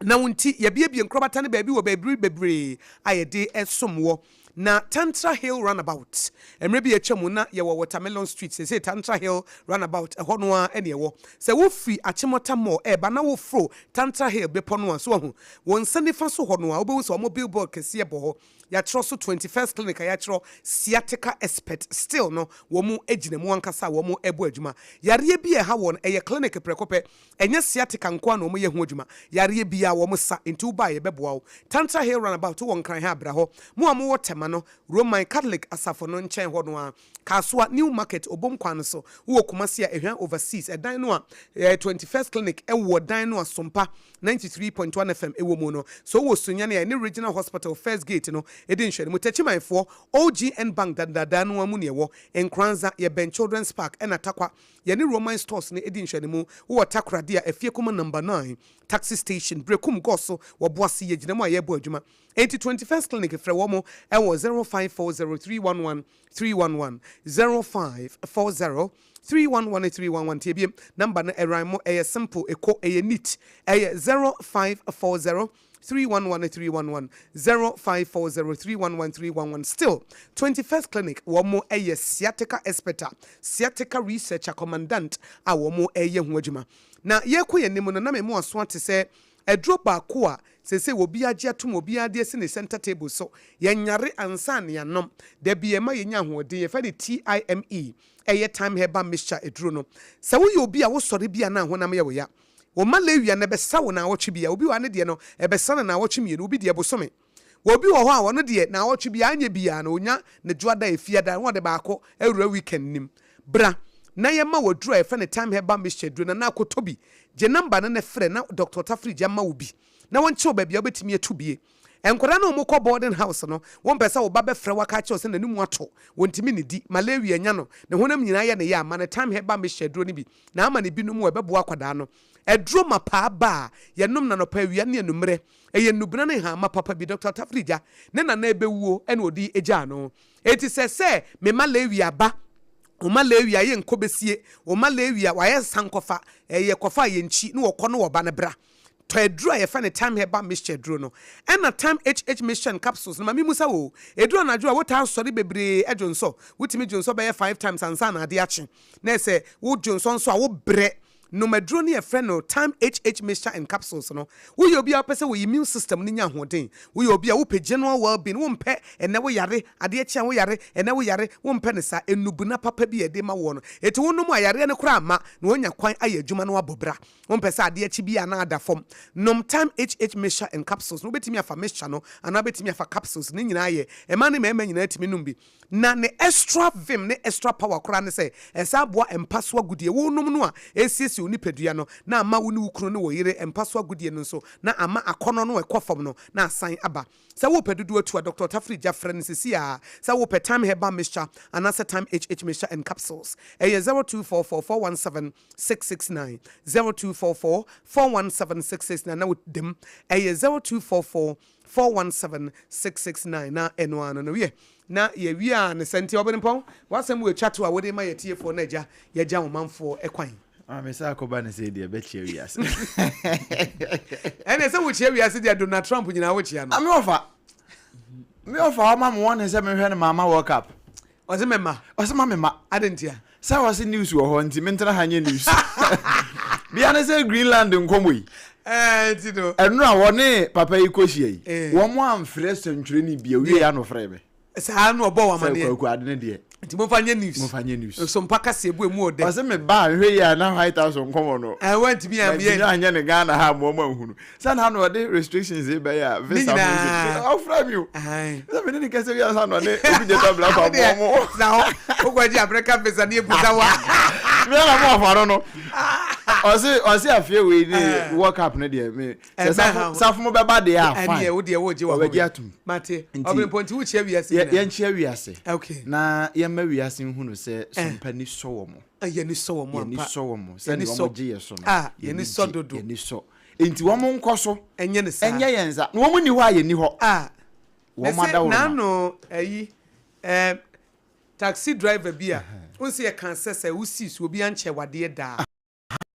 na wo nti yɛabiebie nkorabata no baabi wɔ baabi bebree a yɛde som wɔ. Na Tantra Hill Runabout, mmerɛ bi a atwa mu na yɛwɔ Watermelon Street, seesei Tantra Hill Runabout, ɛhɔ no ara na ɛwɔ. Sɛ wofiri Achimota Mall reba na woforo Tantra Hill bepɔ no a, so wahu? Wo nsa nifa so hɔ no ara, wobɛhu sɛ wɔn billboard kɛseɛ bɔ hɔ. Yɛatwerɛ so 21st Clinic a yɛatwerɛ Sciatica Expert still no wɔn gyina mu ankasa a wɔn bɔ adwuma. Yareɛ bi a ɛha wɔn ɛyɛ clinic prɛko pɛ. Ɛnyɛ sciatica nko ara na wɔn yɛ ho adwuma. Yareɛ biara wɔn sa nti wo ba a yɛbɛboa wo. Tantra Hill Runabout wɔ Nkran ha bra hɔ. Mo a mowɔ Tema no Roman Catholic asafo no nkyɛn hɔ no ara. Kasoa, New Market, Obom kwan no so. Wowɔ Kumasi a, Ehwan Overseas, ɛdan no a 21st Clinic wɔ dan no a Sompa 93.1 FM wɔ mu no. Sɛ wowɔ Sunyani a, ɛne Regional Hospital First Gate no di nhwɛanimu. Techimanfoɔ, OGN Bank dadaada no ara mu na ɛwɔ. Nkoranza, yɛbɛn Children's Park ɛna Tarkwa, yɛne Roman Stores no di nhwɛanimu. Wowɔ Takoradi a, Afiekuma Number 9 Taxi Station, Berekum Gɔso, wɔ Boase, yɛgyina mu a yɛrebɔ adwuma. Enti 21st Clinic frɛ wɔn wɔ. wɔ 0540 311 311, 0540 311 311. Tie biem, number no ɛran mo, ɛyɛ simple, ɛkɔ, ɛyɛ neat, ɛyɛ 0540 311 311, 0540 311 311. Still, 21st Clinic, wɔn mo ɛyɛ sciatica expert a, sciatica researcher commandant a wɔn mo ɛyɛ ho adwuma. Na yɛkɔ yɛn anim no, na me mo aso ate sɛ Aduro baako a seesei obiara gye atom, obiara de asi ne center table so, yɛnyare ansa na yɛanom, da bi ɛma yɛnya ahoɔden, yɛfrɛ no TIME, ɛyɛ Thyme Herbal Mixture aduro no. Sɛ woyɛ obi a wosɔre bi a na honam yɛ wo ya, wo malaria no ɛbɛsa wo naawɔtwe biara, obi wɔ ha ne deɛ no ɛbɛsa no naawɔtwe mmienu, obi deɛ bosome. Obi wɔ hɔ a ɔno deɛ naawɔtwe biara anyɛ biara no ɔnya ne dwoada, efiada na ɔde baako awura weekend no mu. Bra na yɛma wo aduro a yɛfrɛ no Thyme Herbal Mixture aduro no anaa kɔtɔ bi. Gye number no na frɛ na Doctor Tafridge ama wo bi na wɔnkyerɛ wo baabi a wobɛtumi atu bie. Nkwadaa no a wɔkɔ boarding house no, wompɛ sɛ wo ba bɛfrɛ wo aka akyerɛ wo sɛ n'anum ato, ɔntumi nnidi, malaria anya no, ne honam nyinaa yɛ no ya a, ma no Thyme Herbal Mixture aduro no bi na ama no bi nom a ɛbɛboa akwadaa no. Aduro mapaa ba a yɛnom no anɔpa, awia ne anwummerɛ. Ɛyɛ nnubena ne nhahamma papa bi. Dɔkta Tafirigya ne nana rebɛwuo na ɔde gyaa no. Enti sɛ sɛ mema Lewi aba, wɔma Lewi a yɛnkɔ bɛsie, wɔma Lewi a wayɛ sankɔfa, ɛyɛ kɔfa a yɛnkyi na wɔkɔ na wɔba no bra. Tɔ aduro a yɛfrɛ no Thyme Herbal Mixture aduro no, ɛna Thyme HH Mixture and Capsules no. Ma memmusa wo o, ɛduru anadwo a wotaa sɔre bebree dwonsɔ? Wotumi dwonsɔ bɛyɛ five times ansa na adeɛ akye? Na sɛ wodwonsɔ nso a wobrɛ? Nom aduro no yɛfrɛ no Thyme HH Mixture and Capsules no. Woyɛ obi a wopɛ sɛ wo immune system no nya ahoɔden. Woyɛ obi a wopɛ general well being, wompɛ ɛnnɛ wo yare, adeɛ kye a wo yare, ɛnnɛ wo yare, wompɛ no saa. Nnubona papa bi a yɛde ma woɔ no, enti wonom a yareɛ no koraa mma na woanya kwan ayɛ adwuma na woabɔ bra. Wompɛ sɛ adeɛ kye bi a na ada fam. Nom Thyme HH Mixture and Capsules no. Wobɛtumi afa mixture no anaa wobɛtumi afa capsules. Ne nyinaa yɛ. Mmaa ne mmarima nyinaa tumi nom bi. Na ne extra vim ne extra power koraa ne sɛ ɛsan boa mpa so agodie. Wonom no a, ɛsiesie wo nipadua no na ama wo ne wo kunu ne wo yere mpa so agodie no nso na ama akɔnnɔ no a ɛkɔ fam no na asan aba. Sɛ worepɛ dodoɔ atu a, Doctor Tafiri Gya frɛ no seesei ara sɛ worepɛ Thyme Herbal Mixture anaasɛ Thyme HH Mixture and Capsules. Ɛyɛ 0244 417 669, 0244 417 669 na wo da mu. Ɛyɛ 0244 417 669 na ɛno ara no no wiɛ na yɛwie a ne sɛ nti Ɔbenempɔn w'asɛm wɔ ɛtwa to a wode ma yɛtiefoɔ na agya yɛgya wo manfoɔ kwan. Maame sɛ akɔba ne sɛ deɛ bɛkyia wiase. Ɛne sɛ wokyia wiase deɛ Donald Trump nyinaa wokyia no. Me ɔfa me ɔfa ɔma me wɔne sɛ mehwɛ no maama World Cup. Ɔse me mma. Ɔse ma me mma. Adɛn ntia? Sɛ ɔse news wɔ hɔ nti mentena ha nyɛ news. Bia ne sɛ Greenland nkɔmmɔ yi. Ɛɛ nti no. Ɛno a wɔne papa yi kɔhyia yi, wɔn amfrɛ sɛntwerɛni bia, owie ya no frɛ me. Saa na ɔbɔ wɔn amaneɛ. Sɛ kwaku ade ne deɛ. Nti momfa nyɛ news. Momfa nyɛ news. Nsompa kaseɛbu emu ɔdɛ. Ɔse me ba nhwɛ yi a na White House nkɔmmɔ no. Ɛɛ wantumi amyɛ. Mantumi anyɛ ne Ghana ha amoa mu anhunu. Sɛ na na ɔde restrictions yi bɛyɛ a visa ho nsɛm ɔfrɛ mi o sɛ mene ne kɛsɛ bi ansa na ɔne obi gye tɔ bla fa mmoa mo na hɔ wokɔgye America visa ne ebusa wa me na mo afa no no ɔse ɔse afei wei ne World Cup no deɛ me sɛ safo safo mo bɛba deɛ a fine ɛneɛ wo deɛ wogye wɔ ɔbɛgye atum mate ɔbɛn pɔnti wokyia wiase nyinaa yɛnkyia wiase okay na yɛmma wiase nhunu sɛ sompa ni sɔ wɔ mo yɛni sɔ wɔ mo ampa yɛni sɔ wɔ mo sɛdeɛ wɔn gye yɛ so no yɛni sɔ dodo yɛni sɔ Enti wɔn nkɔ so. Nyɛ no saa. Nyɛ yɛn saa. Na wɔn nni hɔ a yɛnni hɔ. Ah. Wɔn adaworoma. N'ano ayi eh, taxi driver bi a, wohu sɛ yɛka sɛ sɛ wosii so obi ankyɛ wadeɛ daa.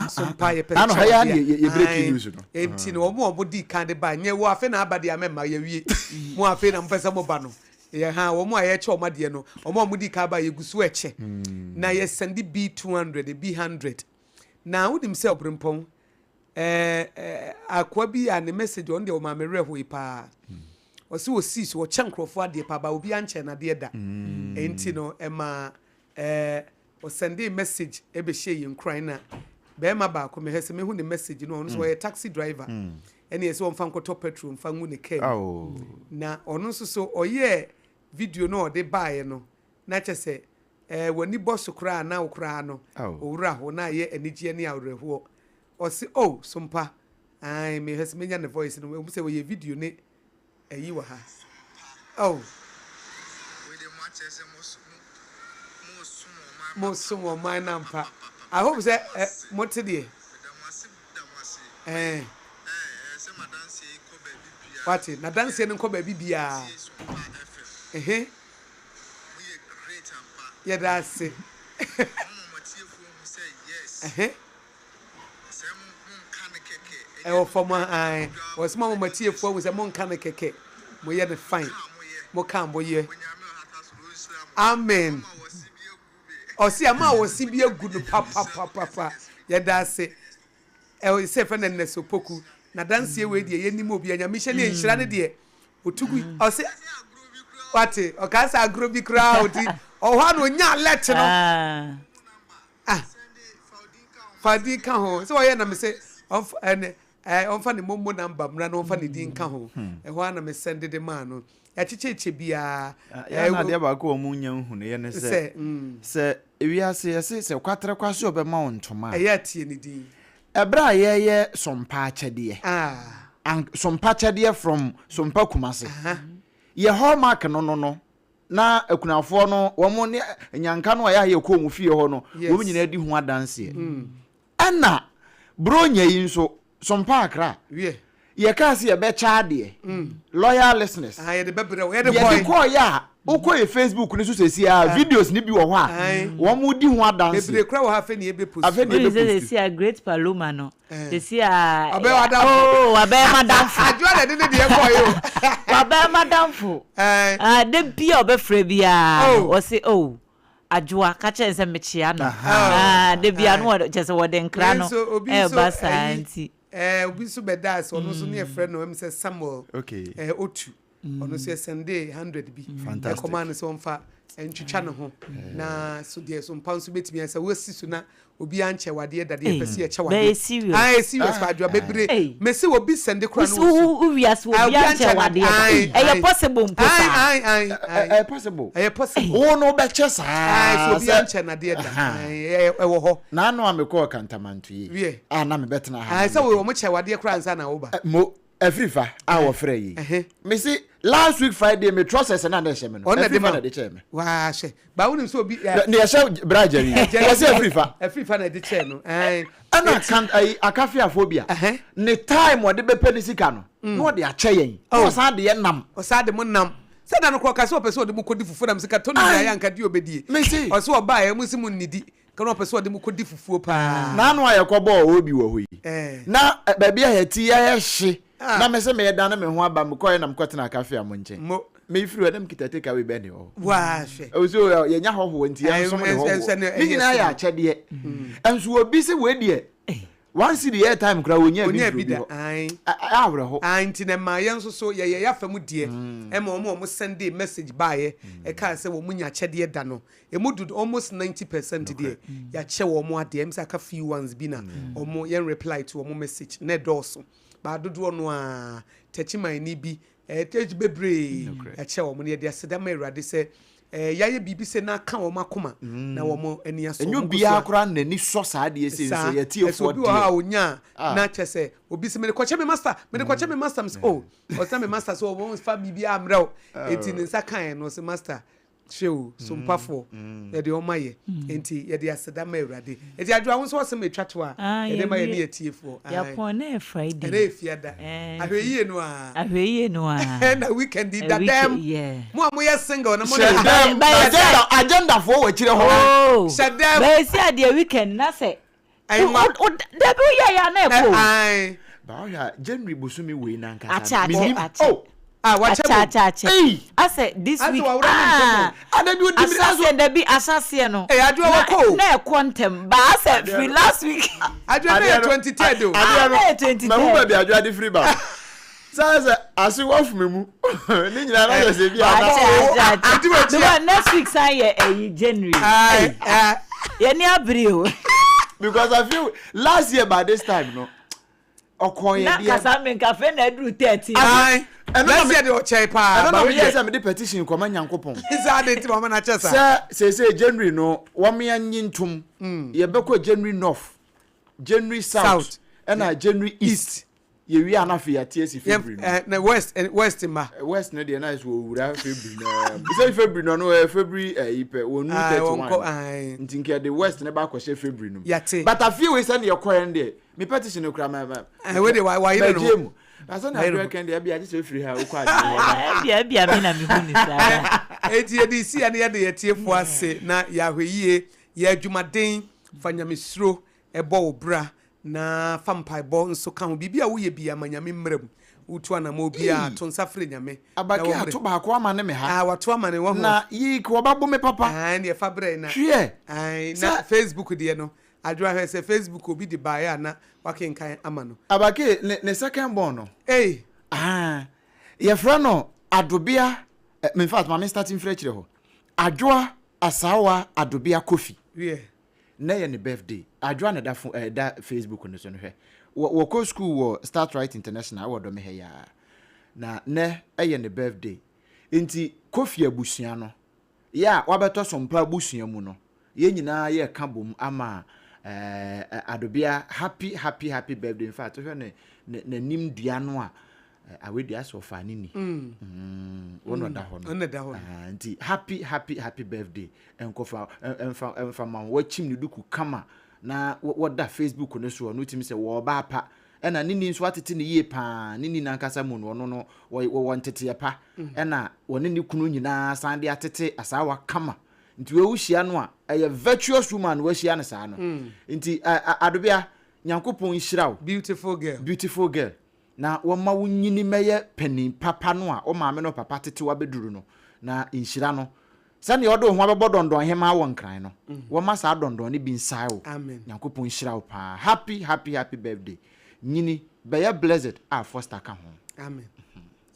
So mpa yɛpɛ sɛ kyɛ wadeɛ. Breaking news no. Enti no wɔn a wɔdi kan de ba nyɛ wo afei na aba deɛ amɛmma yɛwie. Mo afei na mopɛ sɛ moba no. Yɛ ha wɔn a yɛkyɛ wɔn adeɛ no, wɔn a wɔdi kan ba yɛgu so ɛkyɛ. Na yɛsɛnde bi 200, bi 100. Na wonim sɛ ɔbrempɔn Ɛɛ akoa bi a ne message ɔno deɛ ɔmaa me werɛ hoe paa. Ɔse ɔsii so ɔkyɛ nkurɔfoɔ adeɛ paa ba obi ankyɛ no adeɛ da. Ɛnti no ɛmaa ɛɛ ɔsɛndee message ɛbɛhyɛɛ yɛn nkuran na bɛɛma baako mehwɛ sɛ mɛhu ne message no ɔno nso ɔyɛ taxi driver ɛne ɛsɛ ɔmfa nkɔtɔ petrol mfa ngu ne car mu. Na ɔno nso so ɔyɛɛ video no a ɔde baeɛ no na kyɛ sɛ ɛɛ w'ani bɔ so koraa na wo koraa no owura ho na ayɛ anigyeɛ ne awerɛhoɔ. Ɔse oh Sompa ae mehwɛ sɛ menya ne voice no ɛwom sɛ ɔyɛ video ne ayi wɔ ha oh. Mo som ɔman no ampa I hope sɛ eh, mo te deɛ eh. Wate, na danseɛ no nkɔ baabi biara. Ehe. Yɛda ase. Ehe. Ɛwɔ fam a, ae. Wɔse mo ama mo atiefoɔ ahu sɛ monka no kɛkɛ. Moyɛ no fine. Moka a moyɛ. Amen. Ɔse ama a wɔse bi agu no papapapapa. Yɛda ase. Ɛwɔ sɛ yɛfrɛ no Ernest Opoku. N'adanseɛ wei deɛ yɛnim obi a Nyame hyɛ ne nhyira no deɛ ɔtu gu. Ɔse wate ɔkaa sɛ agorɔ bi koraa ɔti ɔhɔ a na ɔnya alert no. Ah fa din ka ho sɛ ɔyɛ na me sɛ ɔmfa ɛnɛ ɛɛ ɔmfa ne momo number mmra na ɔmfa ne din nka ho hmm. ɛhɔ ara na me sɛnde de maa no yɛakyekyɛkyɛ biara. Yɛn na adeɛ baako a wɔn nya nhu no yɛ ne sɛ mm. sɛ ewiase yɛse sɛ kwatere kwase ɔbɛma wo ntoma a ɛyɛ atie ne din. Ɛberɛ a yɛyɛ sompa akyɛdeɛ ah. Sompa akyɛdeɛ from sompa kumase yɛ hallmark no no no Na akunafoɔ no, wɔn ne nyanka no a ɛyɛ a yɛkɔ wɔn fie hɔ no, wɔn nyinaa di ho adanseɛ. Ɛna Buronya yi nso, Sompa Accra, yɛkaa sɛ yɛbɛkyɛ adeɛ, loyal listeners, yɛde kɔɔeɛ a, wokɔ yɛ Facebook no so seesei a, videos no bi wɔ hɔ a, wɔn di ho adanseɛ. Bebree koraa wɔ hɔ afei na yɛbɛpost. Afei na yɛbɛpost. Seesei a Great Paloma no, Sisi a. Ɔbɛyɛ w'adamfo. Oh, wabɛyɛ m'adamfo. Adwoa na ɛde ne deɛ kɔɔ o. Wabɛyɛ m'adamfo. Ah, da bi a ɔbɛfrɛ biara no, oh. ɔse oh. Adwoa, ka kyerɛ no sɛ mekyea no. Ah, da bi a no kyerɛ sɛ wɔde nkra no ɛreba saa nti. Eh, obi nso bɛda ase, ɔno nso ne yɛfrɛ no ɛm sɛ Samuel. Okay. Eh, Otu. Ɔno nso yɛsɛndee 100 bi ɛkɔmaa no sɛ ɔmfa ntwitwa ne ho na so deɛ so mpa nso bɛtumi ayɛ sɛ woasi so na obiara nkyɛ wadeɛ da deɛ yɛpɛ sɛ yɛkyɛ wadeɛ. Bɛyɛ serious. Ah, ɛyɛ serious pa adwoa bebree. Mese obi sɛnde koraa na ɔsu. Wo wiase obiara nkyɛ wadeɛ da. Ɛyɛ possible mpo saa. Ɛyɛ possible. Ɛyɛ possible. Wo no wobɛkyɛ saa. Ae, sɛ obiara nkyɛ nadeɛ da. Ɛwɔ hɔ. N'ano a mekɔɔ Kantamantoye a na mebɛtena ha. Ae, sɛ wɔn kyɛ wadeɛ koraa ansa na woba. Mo. Afirifa a wɔfrɛ yi. Me se last week Friday me trousers na na ɛhyɛ me no. Afirifa na ɛde kyɛɛ me. Waa hwɛ. Ba wonim sɛ obi. Ne ɛhyɛ bra gyari. Wɔsɛ afirifa. Afirifa na ɛde kyɛɛ no. Ɛna kan ayi akafiafoɔ bi a. Ne time ɔde bɛpɛ ne sika no. Na ɔde akyɛ yɛn. Na ɔsan de yɛ nam. Ɔsan de mo nam. Sɛ da no korɔ ɔka sɛ ɔpɛ sɛ ɔde mo kɔdi fufuo na me sika tɔ ne nyinaa yɛ anka di ɔbɛdie. Ɔsɛ ɔbaa yɛ mo se mo nnidi. Ka na ɔpɛ sɛ ɔde mo kɔdi fufuo paa. N'ano a yɛkɔbɔɔ obi wɔ hɔ yi, na baabi a yɛte yi ayɛ hye, na me se meredane me ho aba, mekɔeɛ na mekɔtenaa Cafe a mo nkyɛn. Mefiri hɔ na mekita take away bɛn ne hɔ. Hwɛ. So yɛnya hɔhoɔ nti yɛnsom ne hɔhoɔ. Ne nyinaa yɛ akyɛdeɛ. Nso obi se wei deɛ, one cedi airtime koraa ɔnyaa bi mfiri obi hɔ. Ɛyɛ awerɛho. Nti na ɛmaa yɛn nso so yɛyɛ yɛn afa mu deɛ ɛma wɔn a wɔn sɛndee message baeɛ ɛkaa sɛ wɔn nya akyɛdeɛ da no. Emu dodo almost 90% deɛ yɛakyɛ wɔn adeɛ, ɛm sɛ aka few ones bi na wɔn yɛn reply to wɔn message na ɛdɔɔso, but dodoɔ no ara Techiman bi, ɛɛ bebree yɛakyɛ wɔn na yɛde aseda ma Awurade sɛ ɛɛ yɛayɛ biribi sɛ na aka wɔn akoma na wɔn ani asɔ. Ɛnyɛ obiara koraa na n'ani sɔ saa adeɛ sei nso, yɛn atiefoɔ deɛ. Saa, ɛsɛ obi wɔ hɔ a ɔnya a na kyerɛ sɛ obi sɛ mede kɔkyɛ me master, mede kɔkyɛ me master, mesɛ oh, ɔsɛ me master sɛ ɔmfa biribiara mmrɛ wo, enti ne nsa kaeɛ no ɔsɛ master Hwɛ o, sompafoɔ, yɛde wɔn ayɛ, enti yɛde aseda ma Awurade. Enti Adwoa, wo nso w'asɛm a ɛtwa to a yɛde ma yɛne atiefoɔ. Yɛapɔn, ɛnɛ yɛ Friday. Ɛnɛ yɛ Fiada. Ahwɛyie no ara. Ahwɛyie no ara. Ɛna weekend yi da dɛm. Mo a moyɛ single no, mo na. Hyɛ dɛm. Agenda, agendafoɔ wɔ akyire hɔ. Hyɛ dɛm. Bɛyɛ si adeɛ weekend na sɛ. Ɛnwa. Dabi woyɛ yɛ a na ɛkɔ o. Ae. Ba wohwɛ a January bosome wei nankasa Akyɛ akyɛ menim akyɛ. oh. Ah wakyɛ Akyɛ mom. akyɛ akyɛ. Ei. Asɛ this Asɛ week wawura ne ntɛm ah. o. Ada bi odi mi aso. Ahyɛaseɛ dabi ahyɛaseɛ no. Ei Adwoa Na wakɔ o. na ɛkɔ ntɛm ba asɛ firi last week. Adwoa na yɛ 23rd o. Ah na yɛ 23rd. Mahu baabi Adwoa de firi ba. Saa sɛ ase wafu me mu. Ne nyinaa na sɛ sɛ bi a na. Akyɛ akyɛ akyɛ. Because next week san yɛ ɛyi January. Aye. Yɛni abere o. Because I feel last year by this time no. Ɔkɔ yɛ deɛ. Na kasa mi nka fɛ na aduru 13. Aye. Last year de ɔkyɛe paa. Ɛno na meyɛ sɛ mede petition kɔma Nyankopɔn. Saa de nti mama no akyɛ saa. Sɛ seesei January no wɔn anyi ntom. Yɛbɛkɔ January North, January South, ɛna January East. Yɛwie a na afei yɛate asi February no. Eh, na West, eh, West mma. Eh, West no deɛ na ayɛ sɛ wɔwura February no mu. Sɛ February no ɔno ɛyɛ February ɛyi pɛ, wɔn nu 31. Wɔnkɔ, Nti nka yɛde West no ba akɔhyɛ February no mu. Yɛate. But afei wei sɛ ne yɛkɔɛ no deɛ, me petition no koraa ma, ma, Eh, wei deɛ wayere no ho. Mu. Na sɛ na adwene kɛn deɛ, ɛbi agye sɛ ofiri ha wokɔ adwene hɔ. Ɛbi, ɛbi a me na mehu ne saa. Enti yɛde si a na yɛde yɛn atiefoɔ ase na yɛahwɛ yie, yɛ adwumaden, fa nyamesuro bɔ wo bra na fa mpaebɔ nso ka ho. Biribi a woyɛ biara ma Nyame mmra mu. Wotu anamɔ biara to nsa frɛ Nyame. Na Abake wɔmmrɛ. ato baako ama ne me ha. Ah, wato ama ne wahu. Na yii ka wɔbɛbo me papa. Ah, ɛnneɛ fa brɛ na. Hweɛ. Ae, na Sɛ. Facebook deɛ no, Adwoa hwɛ sɛ Facebook obi de baeɛ a na wakenkan ama no. Abake ne ne second born no. Ei. Ah, yɛfrɛ no Adobea, eh, in fact ma me start mfiri akyire hɔ. Adwoa Asaawa Adobea Kofi. Wiɛ. Nnɛ yɛ ne birthday. Adwoa na ɛda fo eh, ɛda Facebook no so no hwɛ. Wɔ wɔkɔ school wɔ Start Right International wɔ Dɔme ha yi ara. Na nnɛ yɛ ne birthday. Nti Kofi abusua no, yɛ a wabɛtɔ Sompa abusua mu no, yɛn nyinaa yɛreka bom ama eh, Adobea happy happy happy birthday. In fact, wohwɛ ne ne n'anim dua no a, Awedua sɛ ɔfaa ne ni. Mm. Wɔn na ɔda hɔ no. Ɔno na ɛda hɔ no. Ah, nti happy happy happy birthday. Nkɔfa ɛmfa ɛmfa ma wɔn. Wɔakyim ne duku kama na wɔda Facebook no soɔ no wotumi sɛ wɔɔba apa. Ɛna ne ni nso atete ne yie paa. Ne ni nankasa mu no ɔno no wɔwɔ nteteɛ pa. Ɛna wɔne ne kunu nyinaa san de atete asaawa kama. Nti wei wohyia no a ɛyɛ virtuous woman wahyia no saa no. Nti Adobea Nyankopɔn nhyira wo. Beautiful girl. Beautiful girl. na wɔma wo nyini mɛyɛ panin papa no a wo maame ne wo papa tete wo abɛduru no, na nhyira no, sɛdeɛ wode wo ho abɛbɔ dɔndɔn hemaa wɔ Nkran no, wɔma saa dɔndɔn no bi nsae wo. Amen. Nyankopɔn nhyira wo paa. Happy happy happy birthday. Nyini bɛyɛ blessed a Foster ka ho. Amen.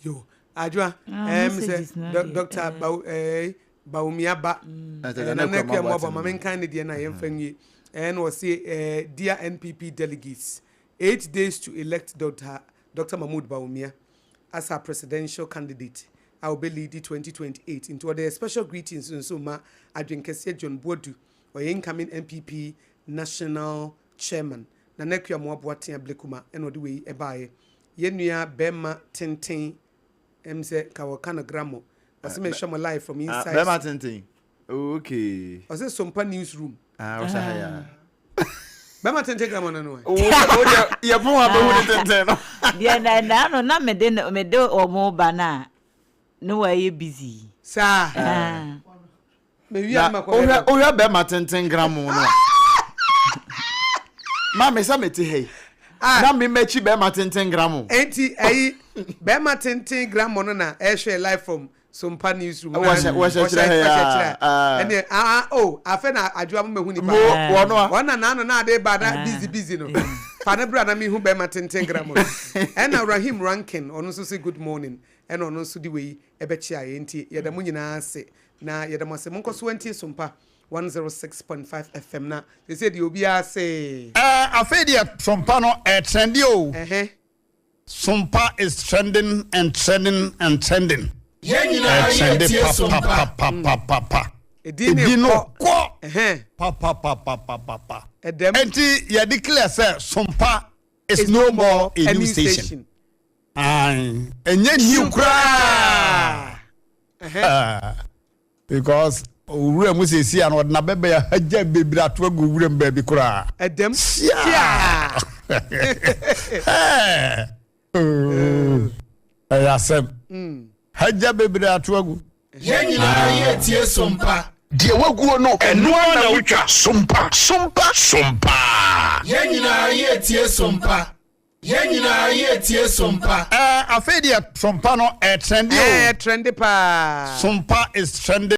Yo, Adwoa, Ah, ɛɛ mi sɛ messages no deɛ, Dr. eh. Baw ɛɛ Bawumia ba, Ɛsɛ ɛɛ Nana Nana Akua Akua Mmoaboa Mmoaboa, ma no. menkan ne deɛ na yɛmfa nwie. Ɛɛ na ɔse ɛɛ dear NPP delegates, 8 days to elect Dr. Dr. Mahmoud Bawumia as our presidential candidate a ɔbɛ leadi 2028 nti ɔde special greetings nso ma Adwenkɛseɛ John Boadu ɔyɛ incoming NPP national chairman Nana Akua Amoah Boateng Ablekuma ɛna ɔde wei ɛbaeɛ yɛn nua bɛɛma tenten ɛm sɛ nka wɔka no gramo ɔse mehwɛ mo live from inside Bɛɛma tenten Oh, okay. Ɔsɛ Sompa news room. Ah, ɔhyɛ ha ya. Bɛma tenten grama no no. Wo deɛ yɛ pon a bɛhu ne tenten no. Deɛ na na no na mede mede wɔn ba no a ne wɔayɛ busy. Saa. Ah. Mewia no makɔ. Wohwɛ wohwɛ bɛma tenten gramo no a. Maame sɛ mete ha yi. Ah. Na me m'akyi bɛma tenten gramo. Enti ayi bɛma tenten gramo no na ɛhwɛ live from Sompa newsroom. Wɔhyɛ wɔhyɛ kyerɛ ha ya. Ɛnɛ ah oh afɛ na adwoa mo mehu nipa. Mo wɔn a. Wɔn na n'ano na ade ba na busy busy no. Fa ne bra na mehu bɛrima tenten gra mo. Ɛna Rahim Rankin ɔno nso se good morning. Ɛna ɔno nso de wei ɛbɛkyɛ ayɛ nti yɛda mo nyinaa ase na yɛda mo ase monkɔ so ntie Sompa 106.5 FM na sese deɛ obiara se. Ɛɛ afei deɛ Sompa no ɛɛtrɛnde o. Ɛhɛn. Sompa is trending and trending and trending. Yɛn nyinaa Ɛtrɛnde yɛretie Sompa. papapapapapa. Edin ne Edin no kɔ. kɔ Ɛhɛn. papapapapapa. Ɛdɛm. Enti yɛ declare sɛ Sompa is no more a new station. Ae, ɛnyɛ new koraa. Ɛhɛn. Because owura mu sɛsi a no ɔde n'abɛbɛn ahagya bebree ato agu owura mu baabi koraa. Ɛdɛm. Siaa. Ɛyɛ asɛm. Hagya bebree ato agu. Yɛn nyinaa yɛretie Sompa. Deɛ waguo no, ɛno ara na wotwa. Sompa, sompa, sompa. Yɛn nyinaa yɛretie Sompa. Yɛn nyinaa yɛretie Sompa. Ɛɛ afei deɛ Sompa no ɛɛtrɛnde o. Ɛɛtrɛnde paa. Sompa is trending.